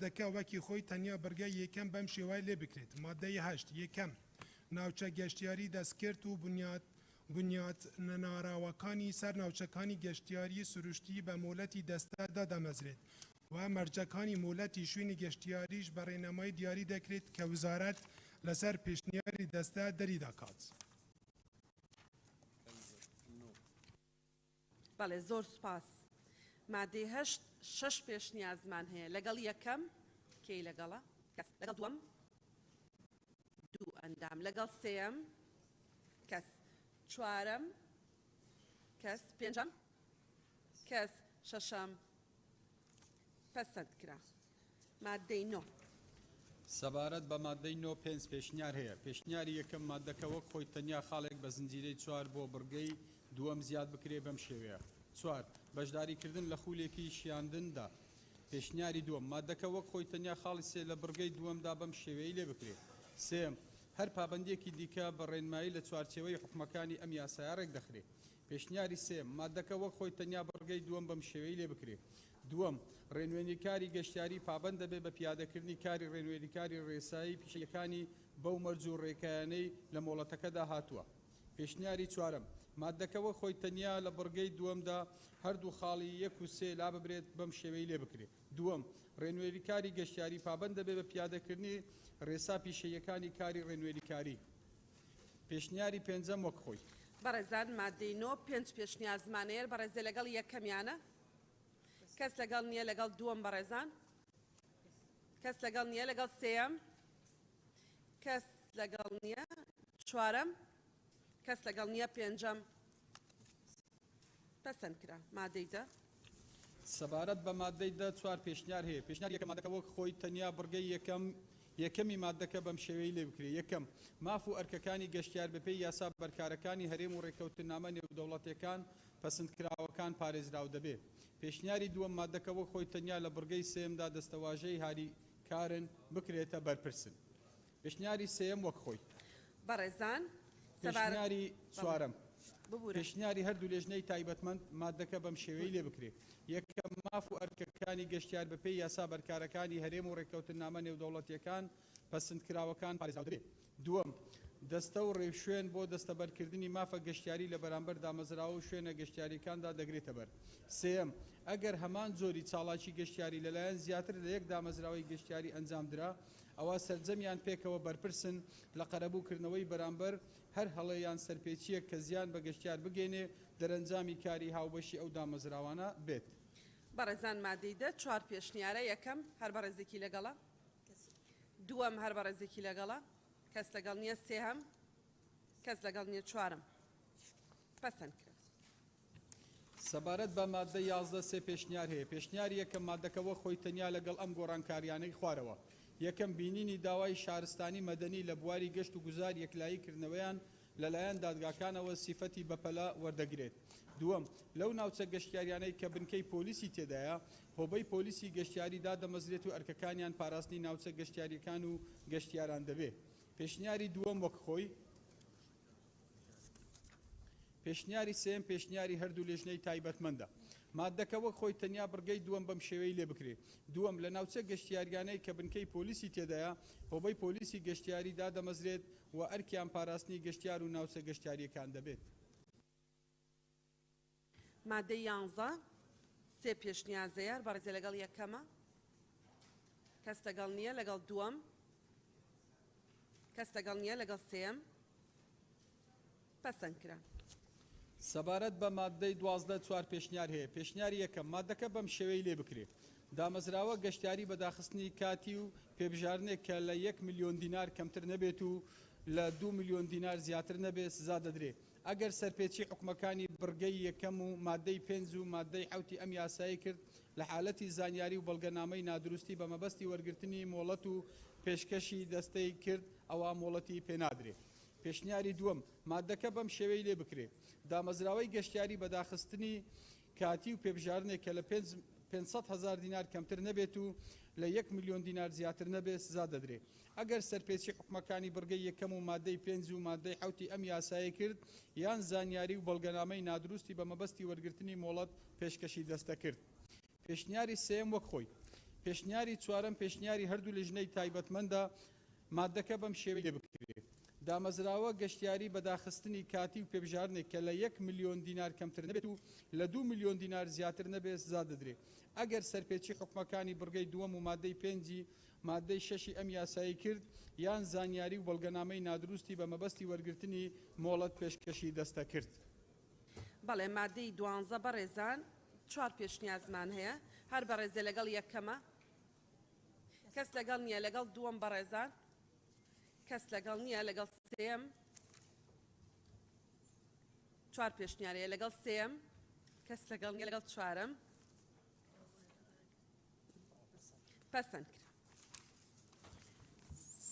مادەکە وەکی خۆی تەنیا بڕگەی یەکەم بەم شێوەیە لێ بکرێت، مادەی هەشت، یەکەم، ناوچە گەشتیاری دەستکرد و بنیات بنیاتنەناراوەکانی سەر ناوچەکانی گەشتیاری سروشتی بە مۆلەتی دەستە دادەمەزرێت و مەرجەکانی مۆلەتی شوێنی گەشتیاریش بە ڕێنمایی دیاری دەکرێت کە وزارەت لەسەر پێشنیاری دەستە دەری دەکات. بەڵێ زۆر سوپاس. مادەی هەشت شەش پێشنیازمان هەیە لەگەڵ یەکەم کێی لەگەڵە؟ کەس. لەگەڵ دووەم؟ دوو ئەندام. لەگەڵ سێیەم؟ کەس. چوارەم؟ کەس. پێنجەم؟ کەس. شەشەم؟ پەسەند کرا. ماددەی نۆ. سەبارەت بە ماددەی نۆ پێنج پێشنیار هەیە. پێشنیاری یەکەم، ماددەکە وەک خۆی تەنیا خاڵێک بە زنجیرەی چوار بۆ بڕگەی دووەم زیاد بکرێ بەم شێوەیە، چوار. بەشداری کردن لە خوولێکی شیاندن دا. پێشنیاری دووەم، ماددەکە وەک خۆی تەنیا خاڵی سێ لە بڕگەی دووەمدا بەم شێوەیەی لێ بکرێ. سێیەم، هەر پابەندییەکی دیکە بە ڕێنمایی لە چوارچێوەی حوکمەکانی ئەم یاسایە ڕێک دەخرێ. پێشنیاری سێیەم، ماددەکە وەک خۆی تەنیا بڕگەی دووەم بەم شێوەیەی لێ بکرێ. دووەم، ڕێنوێنیکاری گەشتیاری پابەند دەبێت بە پیادەکردنی کاری ڕێنوێنیکاری ڕێسایی پیشەییەکانی بەو مەرج و ڕێکایانەی لە مۆڵەتەکەدا هاتووە. پێشنیاری چوارەم، ماددەکە وەک خۆی تەنیا لە بڕگەی دووەمدا هەردوو خاڵی یەک و سێ لاببرێت بەم شێوەی لێ بکرێ. دووەم، ڕێنوێنیکاری گەشتیاری پابەند دەبێت بە پیادەکردنی ڕێسا پیشەییەکانی کاری ڕێنوێنیکاری. پێشنیاری پێنجەم وەک خۆی. بەڕێزان ماددەی نۆ، پێنج پێشنیازمان هەیە، بەڕێزێ لەگەڵ یەکەمیانە؟ کەس لەگەڵ نییە لەگەڵ دووەم بەڕێزان؟ کەس لەگەڵ نییە لەگەڵ سێیەم؟ کەس لەگەڵ نییە چوارەم؟ کەس لەگەڵ نییە پێنجەم؟ پەسەند کرا. مادەی دە. سەبارەت بە مادەی دە چوار پێشنیار هەیە. پێشنیاری یەکەم، مادەکە وەک خۆی تەنیا بڕگەی یەکەم یەکەمی مادەکە بەم شێوەیەی لێ بکرێ، یەکەم، ماف و ئەرکەکانی گەشتیار بەپێی یاسا بەرکارەکانی هەرێم و ڕێککەوتننامە نێودەوڵەتیەکان پەسندکراوەکان پارێزراو دەبێ. پێشنیاری دووەم، مادەکە وەک خۆی تەنیا لە بڕگەی سێیەمدا دەستەواژەی هاریکارن بکرێتە بەرپرسن. پێشنیاری سێیەم وەک خۆی. بەڕێزان سەبارەت پێشنیاری بەڵێ چوارەم، ببورە. پێشنیاری هەردوو لێژنەی تایبەتمەند، ماددەکە بەم شێوەیەی لێ بکرێ، یەکەم، ماف و ئەرکەکانی گەشتیار بەپێی یاسا بەرکارەکانی هەرێم و ڕێککەوتننامە نێودەوڵەتییەکان پەسندکراوەکان پارێزراو دەبێ. دووەم، دەستە و ڕێوشوێن بۆ دەستەبەرکردنی مافە گەشتیاری لە بەرامبەر دامەزراوە و شوێنە گەشتیارییەکاندا دەگرێتەبەر. سێیەم، ئەگەر هەمان جۆری چاڵاکی گەشتیاری لەلایەن زیاتر لە یەک دامەزراوەی گەشتیاری ئەنجامدرا، ئەوا سەرجەمیان پێکەوە بەرپرسن لە قەرەبوو کردنەوەی بەرامبەر هەر هەڵە یان سەرپێچییەک کە زیان بە گەشتیار بگەینێ دەرەنجامی کاری هاوبەشی ئەو دامەزراوانە بێت. بەڕێزان مادەی دە چوار پێشنیارە یەکەم هەر بەڕێزێکی لەگەڵە دووەم هەر بەڕێزێکی لەگەڵە کەس لەگەڵ نییە سێهەم کەس لەگەڵ نییە چوارەم پەسەند کرا. سەبارەت بە ماددەی 11 سێ پێشنیار هەیە. پێشنیاری یەکەم، ماددەکە وەک خۆی تەنیا لەگەڵ ئەم گۆڕانکارییانەی خوارەوە. یەکەم، بینینی داوای شارستانی مەدەنی لە بواری گەشت و گوزار یەکلایی کردنەوەیان لەلایەن دادگاکانەوە سیفەتی بەپەلە وەردەگرێت. دووەم، لەو ناوچە گەشتیاریانەی کە بنکەی پۆلیسی تێدایە، هۆبەی پۆلیسی گەشتیاری دادەمەزرێت و ئەرکەکانیان پاراستنی ناوچە گەشتیارییەکان و گەشتیاران دەبێ. پێشنیاری دووەم وەک خۆی. پێشنیاری سێیەم پێشنیاری هەردوو لێژنەی تایبەتمەندە. ماددەکە وەک خۆی تەنیا بڕگەی دووەم بەم شێوەیەی لێ بکرێ. دووەم، لە ناوچە گەشتیاریانەی کە بنکەی پۆلیسی تێدایە، هۆبەی پۆلیسی گەشتیاری دادەمەزرێت و ئەرکیان پاراستنی گەشتیار و ناوچە گەشتیارییەکان دەبێت. مادەی یانزە، سێ پێشنیازەیە، هەر بەڕێزێ لەگەڵ یەکەمە؟ کەس لەگەڵ نییە، لەگەڵ دووەم؟ کەس لەگەڵ نییە، لەگەڵ سێیەم؟ پەسەند کرا. سەبارەت بە ماددەی 12 چوار پێشنیار هەیە، پێشنیاری یەکەم، ماددەکە بەم شێوەیەی لێ بکرێ، دامەزراوە گەشتیاری بە داخستنی کاتی و پێبژاردنێک کە لە یەک ملیۆن دینار کەمتر نەبێت و لە دوو ملیۆن دینار زیاتر نەبێ سزا دەدرێ ئەگەر سەرپێچی حوکمەکانی بڕگەی یەکەم و ماددەی پێنج و ماددەی حەوتی ئەم یاسایەی کرد لە حالەتی زانیاری و بەڵگەنامەی نادروستی بە مەبەستی وەرگرتنی مۆڵەت و پێشکەشی دەستەی کرد ئەوا مۆڵەتی پێنادرێ. پێشنیاری دووەم، ماددەکە بەم شێوەی لێ بکرێ، دامەزراوەی گەشتیاری بە داخستنی کاتی و پێبژاردنێک کە لە 500 هەزار دینار کەمتر نەبێت و لە یەک ملیۆن دینار زیاتر نەبێ سزا دەدرێ ئەگەر سەرپێچی حوکمەکانی بڕگەی یەکەم و مادەی پێنج و مادەی حەوتی ئەم یاسایەی کرد یان زانیاری و بەڵگەنامەی نادروستی بە مەبەستی وەرگرتنی مۆڵەت پێشکەشی دەستە کرد. پێشنیاری سێیەم وەک خۆی. پێشنیاری چوارەم پێشنیاری هەردوو لیژنەی تایبەتمەندە ماددەکە بەم شێوەیە بکرێ، دامەزراوە گەشتیاری بە داخستنی کاتی و پێبژاردنێک کە لە یەک ملیۆن دینار کەمتر نەبێت و لە دوو ملیۆن دینار زیاتر نەبێت سزا دەدرێ ئەگەر سەرپێچی حوکمەکانی بڕگەی دووەم و ماددەی پێنجی ماددەی شەشی ئەم یاسایەی کرد یان زانیاری و بەڵگەنامەی نادروستی بە مەبەستی وەرگرتنی مۆڵەت پێشکەشی دەستە کرد. بەڵێ مادەی دوانزە بەڕێزان چوار پێشنیازمان هەیە هەر بەڕێزێ لەگەڵ یەکەمە کەس لەگەڵ نییە لەگەڵ دووەم بەڕێزان کەس لەگەڵ نییە لەگەڵ سێم چوار پێشنیارەیە لەگەڵ سێم کەس لەگەڵ نییە لەگەڵ چوارەم پەسەند کرا.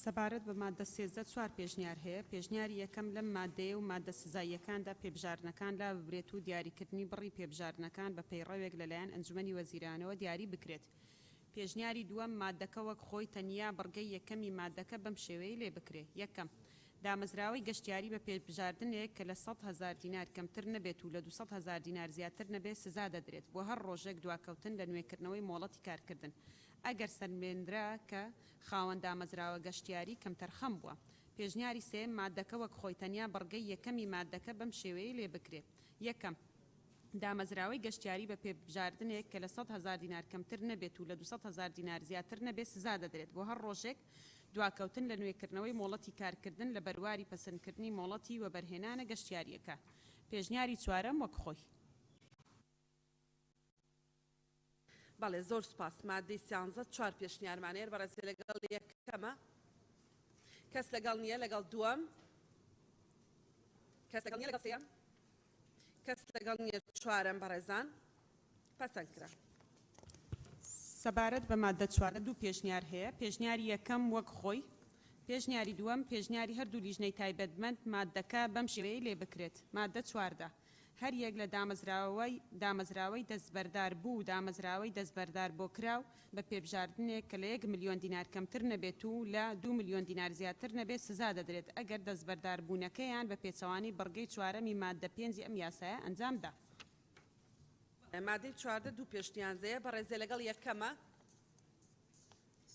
سەبارەت بە ماددە 13 چوار پێشنیار هەیە، پێشنیاری یەکەم، لەم ماددەیە و ماددە سزاییەکاندا پێبژاردنەکان لاببرێت و دیاریکردنی بڕی پێبژاردنەکان بە پەیڕەوێک لەلایەن ئەنجومەنی وەزیرانەوە دیاری بکرێت. پێشنیاری دووەم، ماددەکە وەک خۆی تەنیا بڕگەی یەکەمی ماددەکە بەم شێوەیەی لێ بکرێ، یەکەم، دامەزراوەی گەشتیاری بە پێبژاردنێک کە لە 100,000 دینار کەمتر نەبێت و لە 200,000 دینار زیاتر نەبێت سزا دەدرێت بۆ هەر ڕۆژێک دواکەوتن لە نوێکردنەوەی مۆڵەتی کارکردن ئەگەر سەلمێنرا کە خاوەن دامەزراوە گەشتیاری کەمتەرخەم بووە. پێشنیاری سێیەم، ماددەکە وەک خۆی تەنیا بڕگەی یەکەمی ماددەکە بەم شێوەیەی لێ بکرێ، یەکەم، دامەزراوەی گەشتیاری بە پێبژاردنێک کە لە 100,000 دینار کەمتر نەبێت و لە 200,000 دینار زیاتر نەبێت سزا دەدرێت بۆ هەر ڕۆژێک دواکەوتن لە نوێکردنەوەی مۆڵەتی کارکردن لە بەرواری پەسەندکردنی مۆڵەتی وەبەرهێنانە گەشتیارییەکان. پێشنیاری چوارەم وەک خۆی. بەڵێ زۆر سوپاس. مادەی سیانزە چوار پێشنیارمان هەیە بەڕێزێ لەگەڵ یەکەمە کەس لەگەڵ نییە لەگەڵ دووەم کەس لەگەڵ نییە لەگەڵ سێیەم کەس لەگەڵ نییە چوارەم بەڕێزان پەسەند کرا. سەبارەت بە ماددە 14 دوو پێشنیار هەیە، پێشنیاری یەکەم وەک خۆی، پێشنیاری دووەم، پێشنیاری هەردوو لیژنەی تایبەتمەند ماددەکە بەم شێوەیەی لێ بکرێت، ماددە 14، هەر یەک لە دامەزراوەی دامەزراوەی دەستبەرداربوو و دامەزراوەی دەستبەرداربۆکراو بە پێبژاردنێک کە لە یەک ملیۆن دینار کەمتر نەبێت و لە دوو ملیۆن دینار زیاتر نەبێت سزا دەدرێت ئەگەر دەستبەرداربوونەکەیان بە پێچەوانەی بڕگەی چوارەمی ماددە پێنجی ئەم یاسایە ئەنجام دا. مادەی 14 دوو پێشنیازەیە بەڕێزێ لەگەڵ یەکەمە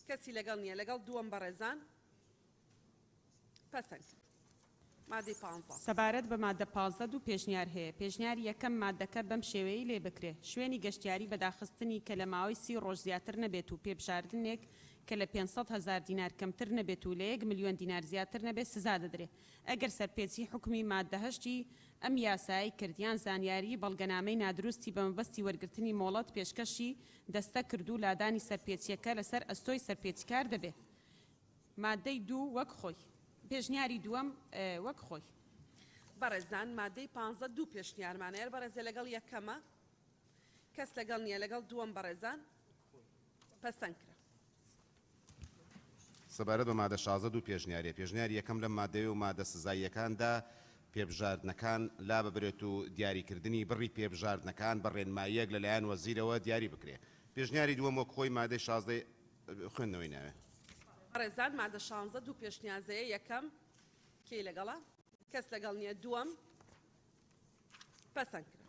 کەسی لەگەڵ نییە لەگەڵ دووەم بەڕێزان پەسەند کرد. مادەی پانزە. سەبارەت بە ماددە 15 دوو پێشنیار هەیە، پێشنیاری یەکەم، ماددەکە بەم شێوەیەی لێ بکرێ، شوێنی گەشتیاری بە داخستنی کە لە ماوەی سی ڕۆژ زیاتر نەبێت و پێبژاردنێک کە لە 500,000 دینار کەمتر نەبێت و لە یەک ملیۆن دینار زیاتر نەبێت سزا دەدرێ ئەگەر سەرپێچی حوکمی ماددە هەشتی ئەم یاسایەی کرد یان زانیاری بەڵگەنامەی نادروستی بە مەبەستی وەرگرتنی مۆڵەت پێشکەشی دەستە کرد و لادانی سەرپێچیەکە لەسەر ئەستۆی سەرپێچیکار دەبێ. مادەی دوو وەک خۆی. پێشنیاری دووەم وەک خۆی. بەڕێزان مادەی پانزە دوو پێشنیارمان هەیە بەڕێزێ لەگەڵ یەکەمە کەس لەگەڵ نییە لەگەڵ دووەم بەڕێزان پەسەند کرا. سەبارەت بە مادە 16 دوو پێشنیاریە پێشنیاری یەکەم لەم مادەیە و مادە سزاییەکاندا پێبژاردنەکان لاببرێت و دیاریکردنی بڕی پێبژاردنەکان بە ڕێنماییەک لەلایەن وەزیرەوە دیاری بکرێ پێشنیاری دووەم وەک خۆی مادەی 16 خوێندنەوەی ناوێ. بەڕێزان مادە شانزە دوو پێشنیازەیە یەکەم کێی لەگەڵە؟ کەس لەگەڵ نییە دووەم پەسەند کرا.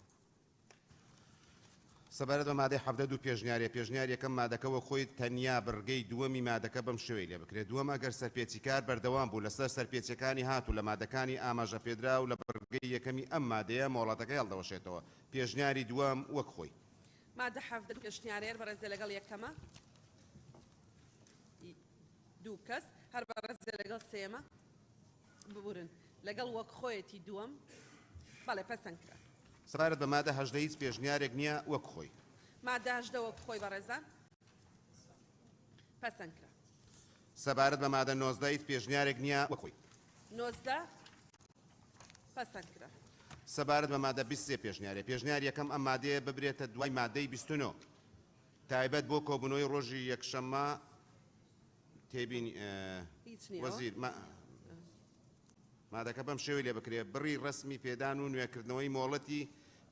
سەبارەت بە مادەی 17 دوو پێشنیارە پێشنیار یەکەم مادەکە وەک خۆی تەنیا بڕگەی دووەمی مادەکە بەم شێوەی لێ بکرێت دووەم ئەگەر سەرپێچیکار بەردەوام بوو لەسەر سەرپێچیەکانی هات و لە مادەکانی ئاماژە پێدراو لە بڕگەی یەکەمی ئەم مادەیە مۆڵەتەکەی هەڵدەوەشێتەوە پێشنیاری دووەم وەک خۆی. مادە 17 دوو پێشنیارەیە بەڕێزێ لەگەڵ یەکەمە دوو کەس هەر بەڕێزێ لەگەڵ سێیەمە ببورن لەگەڵ وەک خۆیەتی دووەم بەڵێ پەسەند کرا. سەبارەت بە مادە 18 هیچ پێشنیارێک نییە وەک خۆی. مادە 18 وەک خۆی بەڕێزان پەسەند کرا. سەبارەت بە مادە 19 هیچ پێشنیارێک نییە وەک خۆی. 19 پەسەند کرا. سەبارەت بە مادە 20 سێ پێشنیارە پێشنیار یەکەم ئەم مادەیە ببرێتە دوای مادەی 29 تایبەت بۆ کۆبوونەوەی ڕۆژی یەکشەممە تێبینی هیچ نییە وەزیر مادەکە بەم شێوەی لێ بکرێ بڕی ڕەسمی پێدان و نوێکردنەوەی مۆڵەتی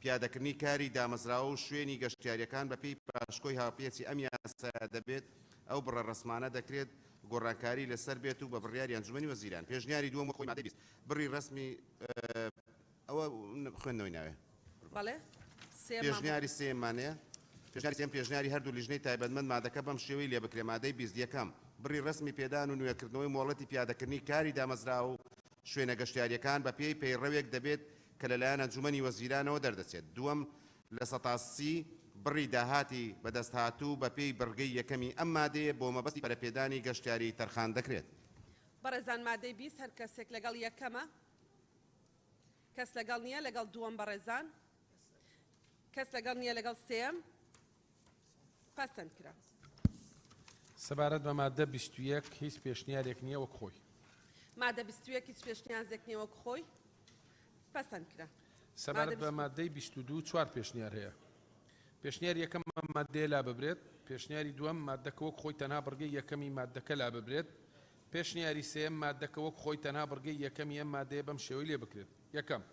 پیادەکردنی کاری دامەزراوە و شوێنی گەشتیاریەکان بەپێی پاشکۆی هاوپێچی ئەم یاسایە دەبێت ئەو بڕە ڕەسمانە دەکرێت گۆڕانکاری لەسەر بێت و بە بڕیاری ئەنجومەنی وەزیران پێشنیاری دووەم خۆی مادەی 20 بڕی ڕەسمی ئەوە خوێندنەوەی ناوێ بەڵێ پێشنیاری سێیەممان هەیە. پێشنیاری سێیەم پێشنیاری هەردوو لیژنەی تایبەتمەند مادەکە بەم شێوەی لێ بکرێ مادەی 20 یەکەم بڕی ڕەسمی پێدان و نوێکردنەوەی مۆڵەتی پیادەکردنی کاری دامەزراوە و شوێنە گەشتیارییەکان بە پێی پەیڕەوێک دەبێت کە لەلایەن ئەنجومەنی وەزیرانەوە دەردەچێت دووەم 30% بڕی داهاتی بەدەستهاتوو بە پێی بڕگەی یەکەمی ئەم مادەیە بۆ مەبەستی پەرەپێدانی گەشتیاری تەرخان دەکرێت. بەڕێزان مادەی 20 هەر کەسێک لەگەڵ یەکەمە؟ کەس لەگەڵ نییە لەگەڵ دووەم بەڕێزان؟ کەس لەگەڵ نییە لەگەڵ سێیەم؟ پەسەند کرا. سەبارەت بە ماددە 21 هیچ پێشنیارێک نییە وەک خۆی. مادە 21 هیچ پێشنیازێک نییە وەک خۆی پەسەند کرا. سەبارەت بە ماددەی 22 چوار پێشنیار هەیە. پێشنیاری یەکەم ئەم ماددەیە لاببرێت. پێشنیاری دووەم ماددەکە وەک خۆی تەنها بڕگەی یەکەمی ماددەکە لاببرێت. پێشنیاری سێیەم ماددەکە وەک خۆی تەنها بڕگەی یەکەمی ئەم ماددەیە بەم شێوەی لێ بکرێت. یەکەم،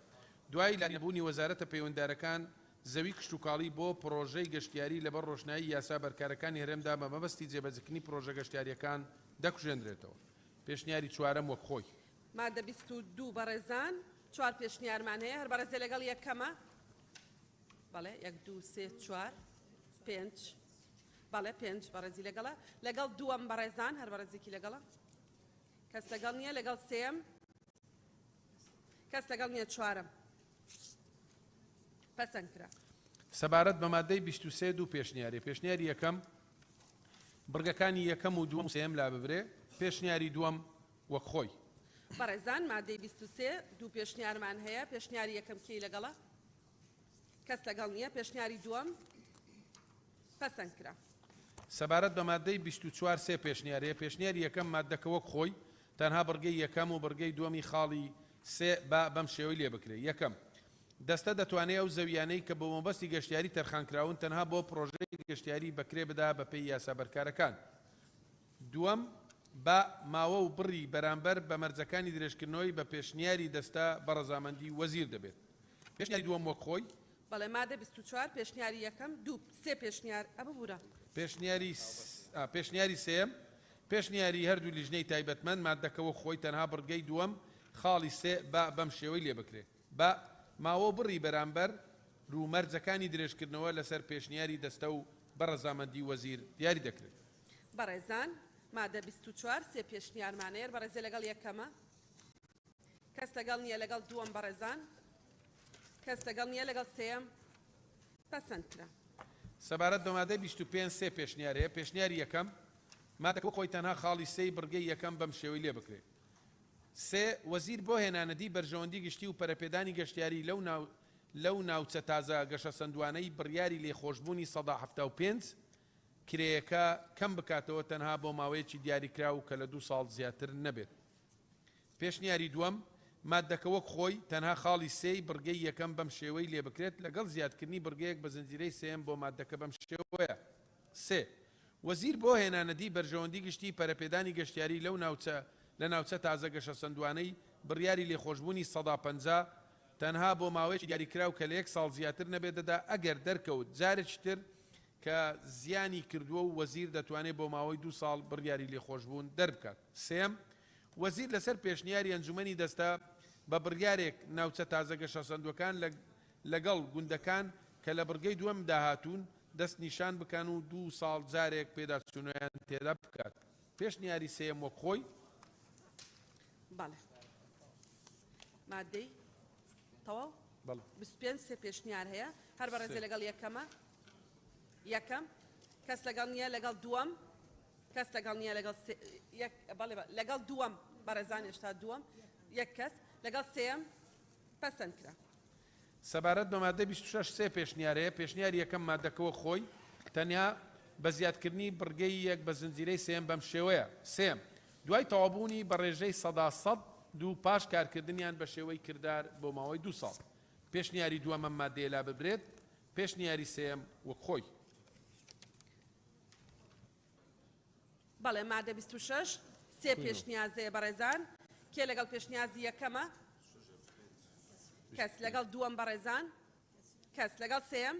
دوای لانەبوونی وەزارەتە پەیوەنددارەکان زەوی کشتوکاڵی بۆ پڕۆژەی گەشتیاری لەبەر ڕۆشنایی یاسا بەرکارەکانی هەرێمدا بە مەبەستی جێبەجێکردنی پڕۆژە گەشتیارییەکان دەکوژێنرێتەوە. پێشنیاری چوارەم وەک خۆی. مادە 22 بەڕێزان چوار پێشنیارمان هەیە هەر بەڕێزێ لەگەڵ یەکەمە بەڵێ یەک دوو سێ چوار پێنج بەڵێ پێنج بەڕێزی لەگەڵە لەگەڵ دووەم بەڕێزان هەر بەڕێزێکی لەگەڵە کەس لەگەڵ نییە لەگەڵ سێم کەس لەگەڵ نییە چوارەم پەسەند کرا. سەبارەت بە مادەی 23 دوو پێشنیاری پێشنیاری یەکەم بڕگەکانی یەکەم و دووەم و سێیەم لاببرێ پێشنیاری دووەم وەک خۆی. بەڕێزان مادەی 23 دوو پێشنیارمان هەیە پێشنیاری یەکەم کێی لەگەڵە؟ کەس لەگەڵ نییە پێشنیاری دووەم پەسەند کرا. سەبارەت بە ماددەی 24 سێ پێشنیار هەیە، پێشنیاری یەکەم ماددەکە وەک خۆی، تەنها بڕگەی یەکەم و بڕگەی دووەمی خاڵی سێ با بەم شێوەی لێ بکرێ، یەکەم، دەستە دەتوانێ ئەو زەوییانەی کە بۆ مەبەستی گەشتیاری تەرخانکراون تەنها بۆ پڕۆژەی گەشتیاری بەکرێ بدا بەپێی یاسا بەرکارەکان. دووەم، با ماوە و بڕی بەرامبەر بە مەرجەکانی درێژکردنەوەی بە پێشنیاری دەستە بە ڕەزامەندی وەزیر دەبێت. پێشنیاری دووەم وەک خۆی. بەڵێ مادە 24 پێشنیاری یەکەم دوو سێ پێشنیار ئە ببورە. پێشنیاری ئا پێشنیاری سێیەم، پێشنیاری هەردوو لیژنەی تایبەتمەند ماددەکە وەک خۆی تەنها بڕگەی دووەم خاڵی سێ با بەم شێوەی لێ بکرێ بە، ماوە و بڕی بەرامبەر و مەرجەکانی درێژکردنەوە لەسەر پێشنیاری دەستە و بە ڕەزامەندی وەزیر دیاری دەکرێت. بەڕێزان مادە 24 سێ پێشنیارمان هەیە بەڕێزێ لەگەڵ یەکەمە. کەس لەگەڵ نییە لەگەڵ دووەم بەڕێزان کەس لەگەڵ نییە لەگەڵ سێیەم پەسەند کرا. سەبارەت بە مادەی 25 سێ پێشنیار هەیە، پێشنیاری یەکەم، مادەکە وەک خۆی تەنها خاڵی سێی بڕگەی یەکەم بەم شێوەی لێ بکرێ. سێ، وەزیر بۆ هێنانەدی بەرژەوەندی گشتی و پەرەپێدانی گەشتیاری لەو ناو لەو ناوچە تازە گەشەسەندووانەی بڕیاری لێخۆشبوونی 75% کرێیەکە کەم بکاتەوە تەنها بۆ ماوەیەکی دیاریکراو کە لە دوو ساڵ زیاتر نەبێت. پێشنیاری دووەم، ماددەکە وەک خۆی، تەنها خاڵی سێی بڕگەی یەکەم بەم شێوەی لێ بکرێت لەگەڵ زیادکردنی بڕگەیەک بە زنجیرەی سێیەم بۆ ماددەکە بەم شێوەیە، سێ. وەزیر بۆ هێنانەدی بەرژەوەندی گشتی پەرەپێدانی گەشتیاری لەو ناوچە لە ناوچە تازە گەشەسەندووانەی بڕیاری لێخۆشبوونی 50% تەنها بۆ ماوەیەکی دیاریکراو کە لە یەک ساڵ زیاتر نەبێت دەدا ئەگەر دەرکەوت جارێکی تر کە زیانی کردووە و وەزیر دەتوانێت بۆ ماوەی دوو ساڵ بڕیاری لێخۆشبوون دەربکات. سێیەم، وەزیر لەسەر پێشنیاری ئەنجومەنی دەستە بە بڕیارێک ناوچە تازە گەشەسەندووەکان لە لەگەڵ گوندەکان کە لە بڕگەی دووەم دا هاتوون دەست نیشان بکەن و دوو ساڵ جارێک پێداچوونەوەیان تێدا بکات. پێشنیاری سێیەم وەک خۆی. بەڵێ. مادەی تەواو؟ بەڵێ. 25 سێ پێشنیار هەیە. هەر بەڕێزێ لەگەڵ یەکەمە. یەکەم. کەس لەگەڵ نییە لەگەڵ دووەم. کەس لەگەڵ نییە لەگەڵ یەک بەڵێ لەگەڵ دووەم بەڕێزان هێشتا دووەم یەک کەس لەگەڵ سێیەم پەسەند کرا. سەبارەت بە مادەی 26 سێ پێشنیار هەیە، پێشنیاری یەکەم مادەکە وەک خۆی، تەنیا بە زیادکردنی بڕگەی یەک بە زنجیرەی سێیەم بەم شێوەیە، سێیەم، دوای تەواوبوونی بە ڕێژەی 100% پاش کارکردنیان بە شێوەی کردار بۆ ماوەی دوو ساڵ. پێشنیاری دووەم ئەم مادەیە لاببرێت، پێشنیاری سێیەم وەک خۆی. بەڵێ مادە 26 سێ پێشنیازەیە بەڕێزان کێ لەگەڵ پێشنیازی یەکەمە؟ کەس لەگەڵ دووەم بەڕێزان؟ کەس لەگەڵ سێیەم؟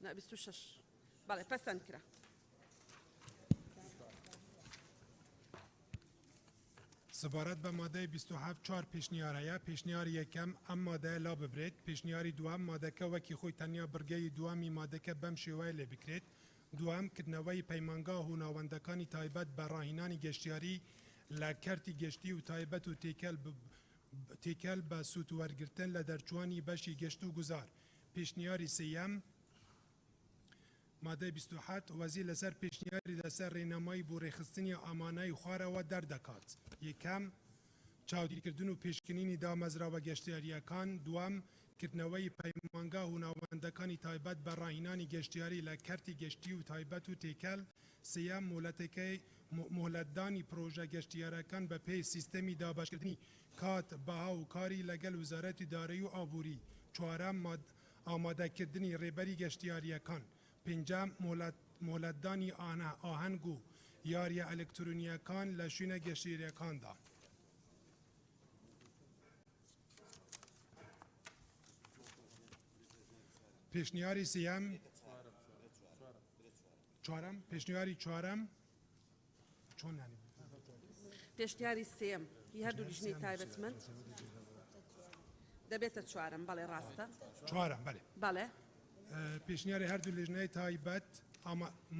نا 26 بەڵێ پەسەند کرا. سەبارەت بە مادەی 27 چوار پێشنیار هەیە. پێشنیاری یەکەم، ئەم مادەیە لاببرێت. پێشنیاری دووەم، مادەکە وەکی خۆی تەنیا بڕگەی دووەمی مادەکە بەم شێوەیە لێ بکرێت. دووەم، کردنەوەی پەیمانگاه و ناوەندەکانی تایبەت بە ڕاهێنانی گەشتیاری لە کەرتی گشتی و تایبەت و تێکەل بە سوود وەرگرتن لە دەرچووانی بەشی گەشت و گوزار. پێشنیاری سێیەم، مادەی 27، وەزیر لەسەر پێشنیاری لەسەر ڕێنمایی بۆ ڕێکخستنی ئامانەی خوارەوە دەردەکات. یەکەم، چاودێریکردن و پێشکنینی دامەزراوە گەشتیارییەکان. دووەم، کردنەوەی پەیمانگاه و ناوەندەکانی تایبەت بە ڕاهێنانی گەشتیاری لە کەرتی گشتی و تایبەت و تێکەل. سێیەم، مۆڵەتدانی پرۆژە گەشتیارەکان بە پێی سیستەمی دابەشکردنی کات، بەها و کاری لەگەڵ وەزارەتی دارایی و ئابووری. چوارەم، ئامادەکردنی ڕێبەری گەشتیارییەکان. پێنجەم، مۆڵەتدانی ئاهەنگ و یارییە ئەلکترۆنییەکان لە شوێنە گەشتیارییەکاندا. پێشنیاری سێیەم، چوارەم، پێشنیاری چوارەم چۆن یانی؟ پێشنیاری سێیەم هی هەردوو لیژنەی تایبەتمەند دەبێتە چوارەم. بەڵێ ڕاستە. چوارەم، بەڵێ. بەڵێ. پێشنیاری هەردوو لیژنەی تایبەت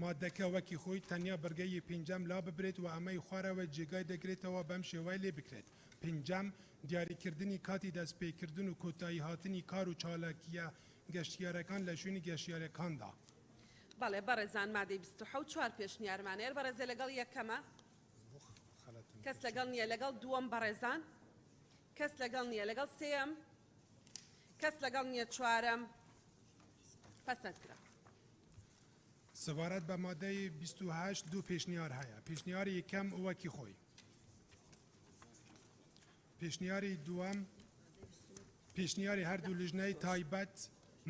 مادەکە وەکی خۆی تەنیا بڕگەی پێنجەم لا ببرێت و ئەمەی خوارەوە جێگای دەگرێتەوە بەم شێوەی لێ بکرێت. پێنجەم، دیاریکردنی کاتی دەستپێکردن و کۆتایی هاتنی کار و چالاکییە گەشتیارەکان لە شوێنی گەشتیارەکاندا. بەڵێ بەڕێزان، مادەی 27 چوار پێشنیارمان هەیە. بەڕێزێ لەگەڵ یەکەمە؟ کەس لەگەڵ نییە. لەگەڵ دووەم بەڕێزان؟ کەس لەگەڵ نییە. لەگەڵ سێیەم؟ کەس لەگەڵ نییە. چوارەم پەسەند کرا. سەبارەت بە مادەی 28 دوو پێشنیار هەیە. پێشنیاری یەکەم وەکی خۆی. پێشنیاری دووەم، پێشنیاری هەردوو لیژنەی تایبەت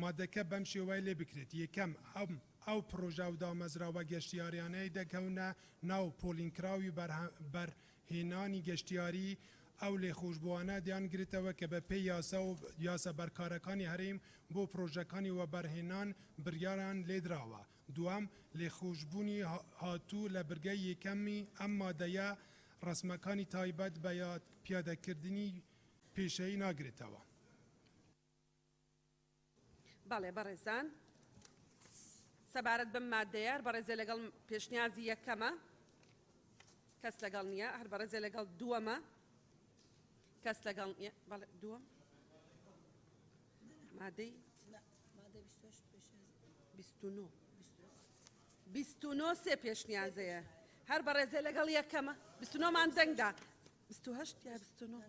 مادەکە بەم شێوەیە لێ بکرێت. یەکەم، ئەو پرۆژە و دامەزراوە گەشتیاریانەی دەکەونە ناو پۆلینکراوی بەرهێنانی گەشتیاری، ئەو لێخۆشبووانە دیانگرێتەوە کە بە پێی یاسا و یاسا بەرکارەکانی هەرێم بۆ پرۆژەکانی وەبەرهێنان بڕیاریان لێدراوە. دووەم، لێخۆشبوونی هاتوو لە بڕگەی یەکەمی ئەم مادەیە ڕەسمەکانی تایبەت بە پیادەکردنی پیشەیی ناگرێتەوە. بەڵێ بەڕێزان، سەبارەت بەم مادەیە هەر بەڕێزێ لەگەڵ پێشنیازی یەکەمە؟ کەس لەگەڵ نییە. هەر بەڕێزێ لەگەڵ دووەمە؟ کەس لەگەڵ نییە. بەڵێ دووەم مادەی 29 29 سێ پێشنیازەیە. هەر بەڕێزێ لەگەڵ یەکەمە؟ 29 مان دەنگدا. 28 یا 29؟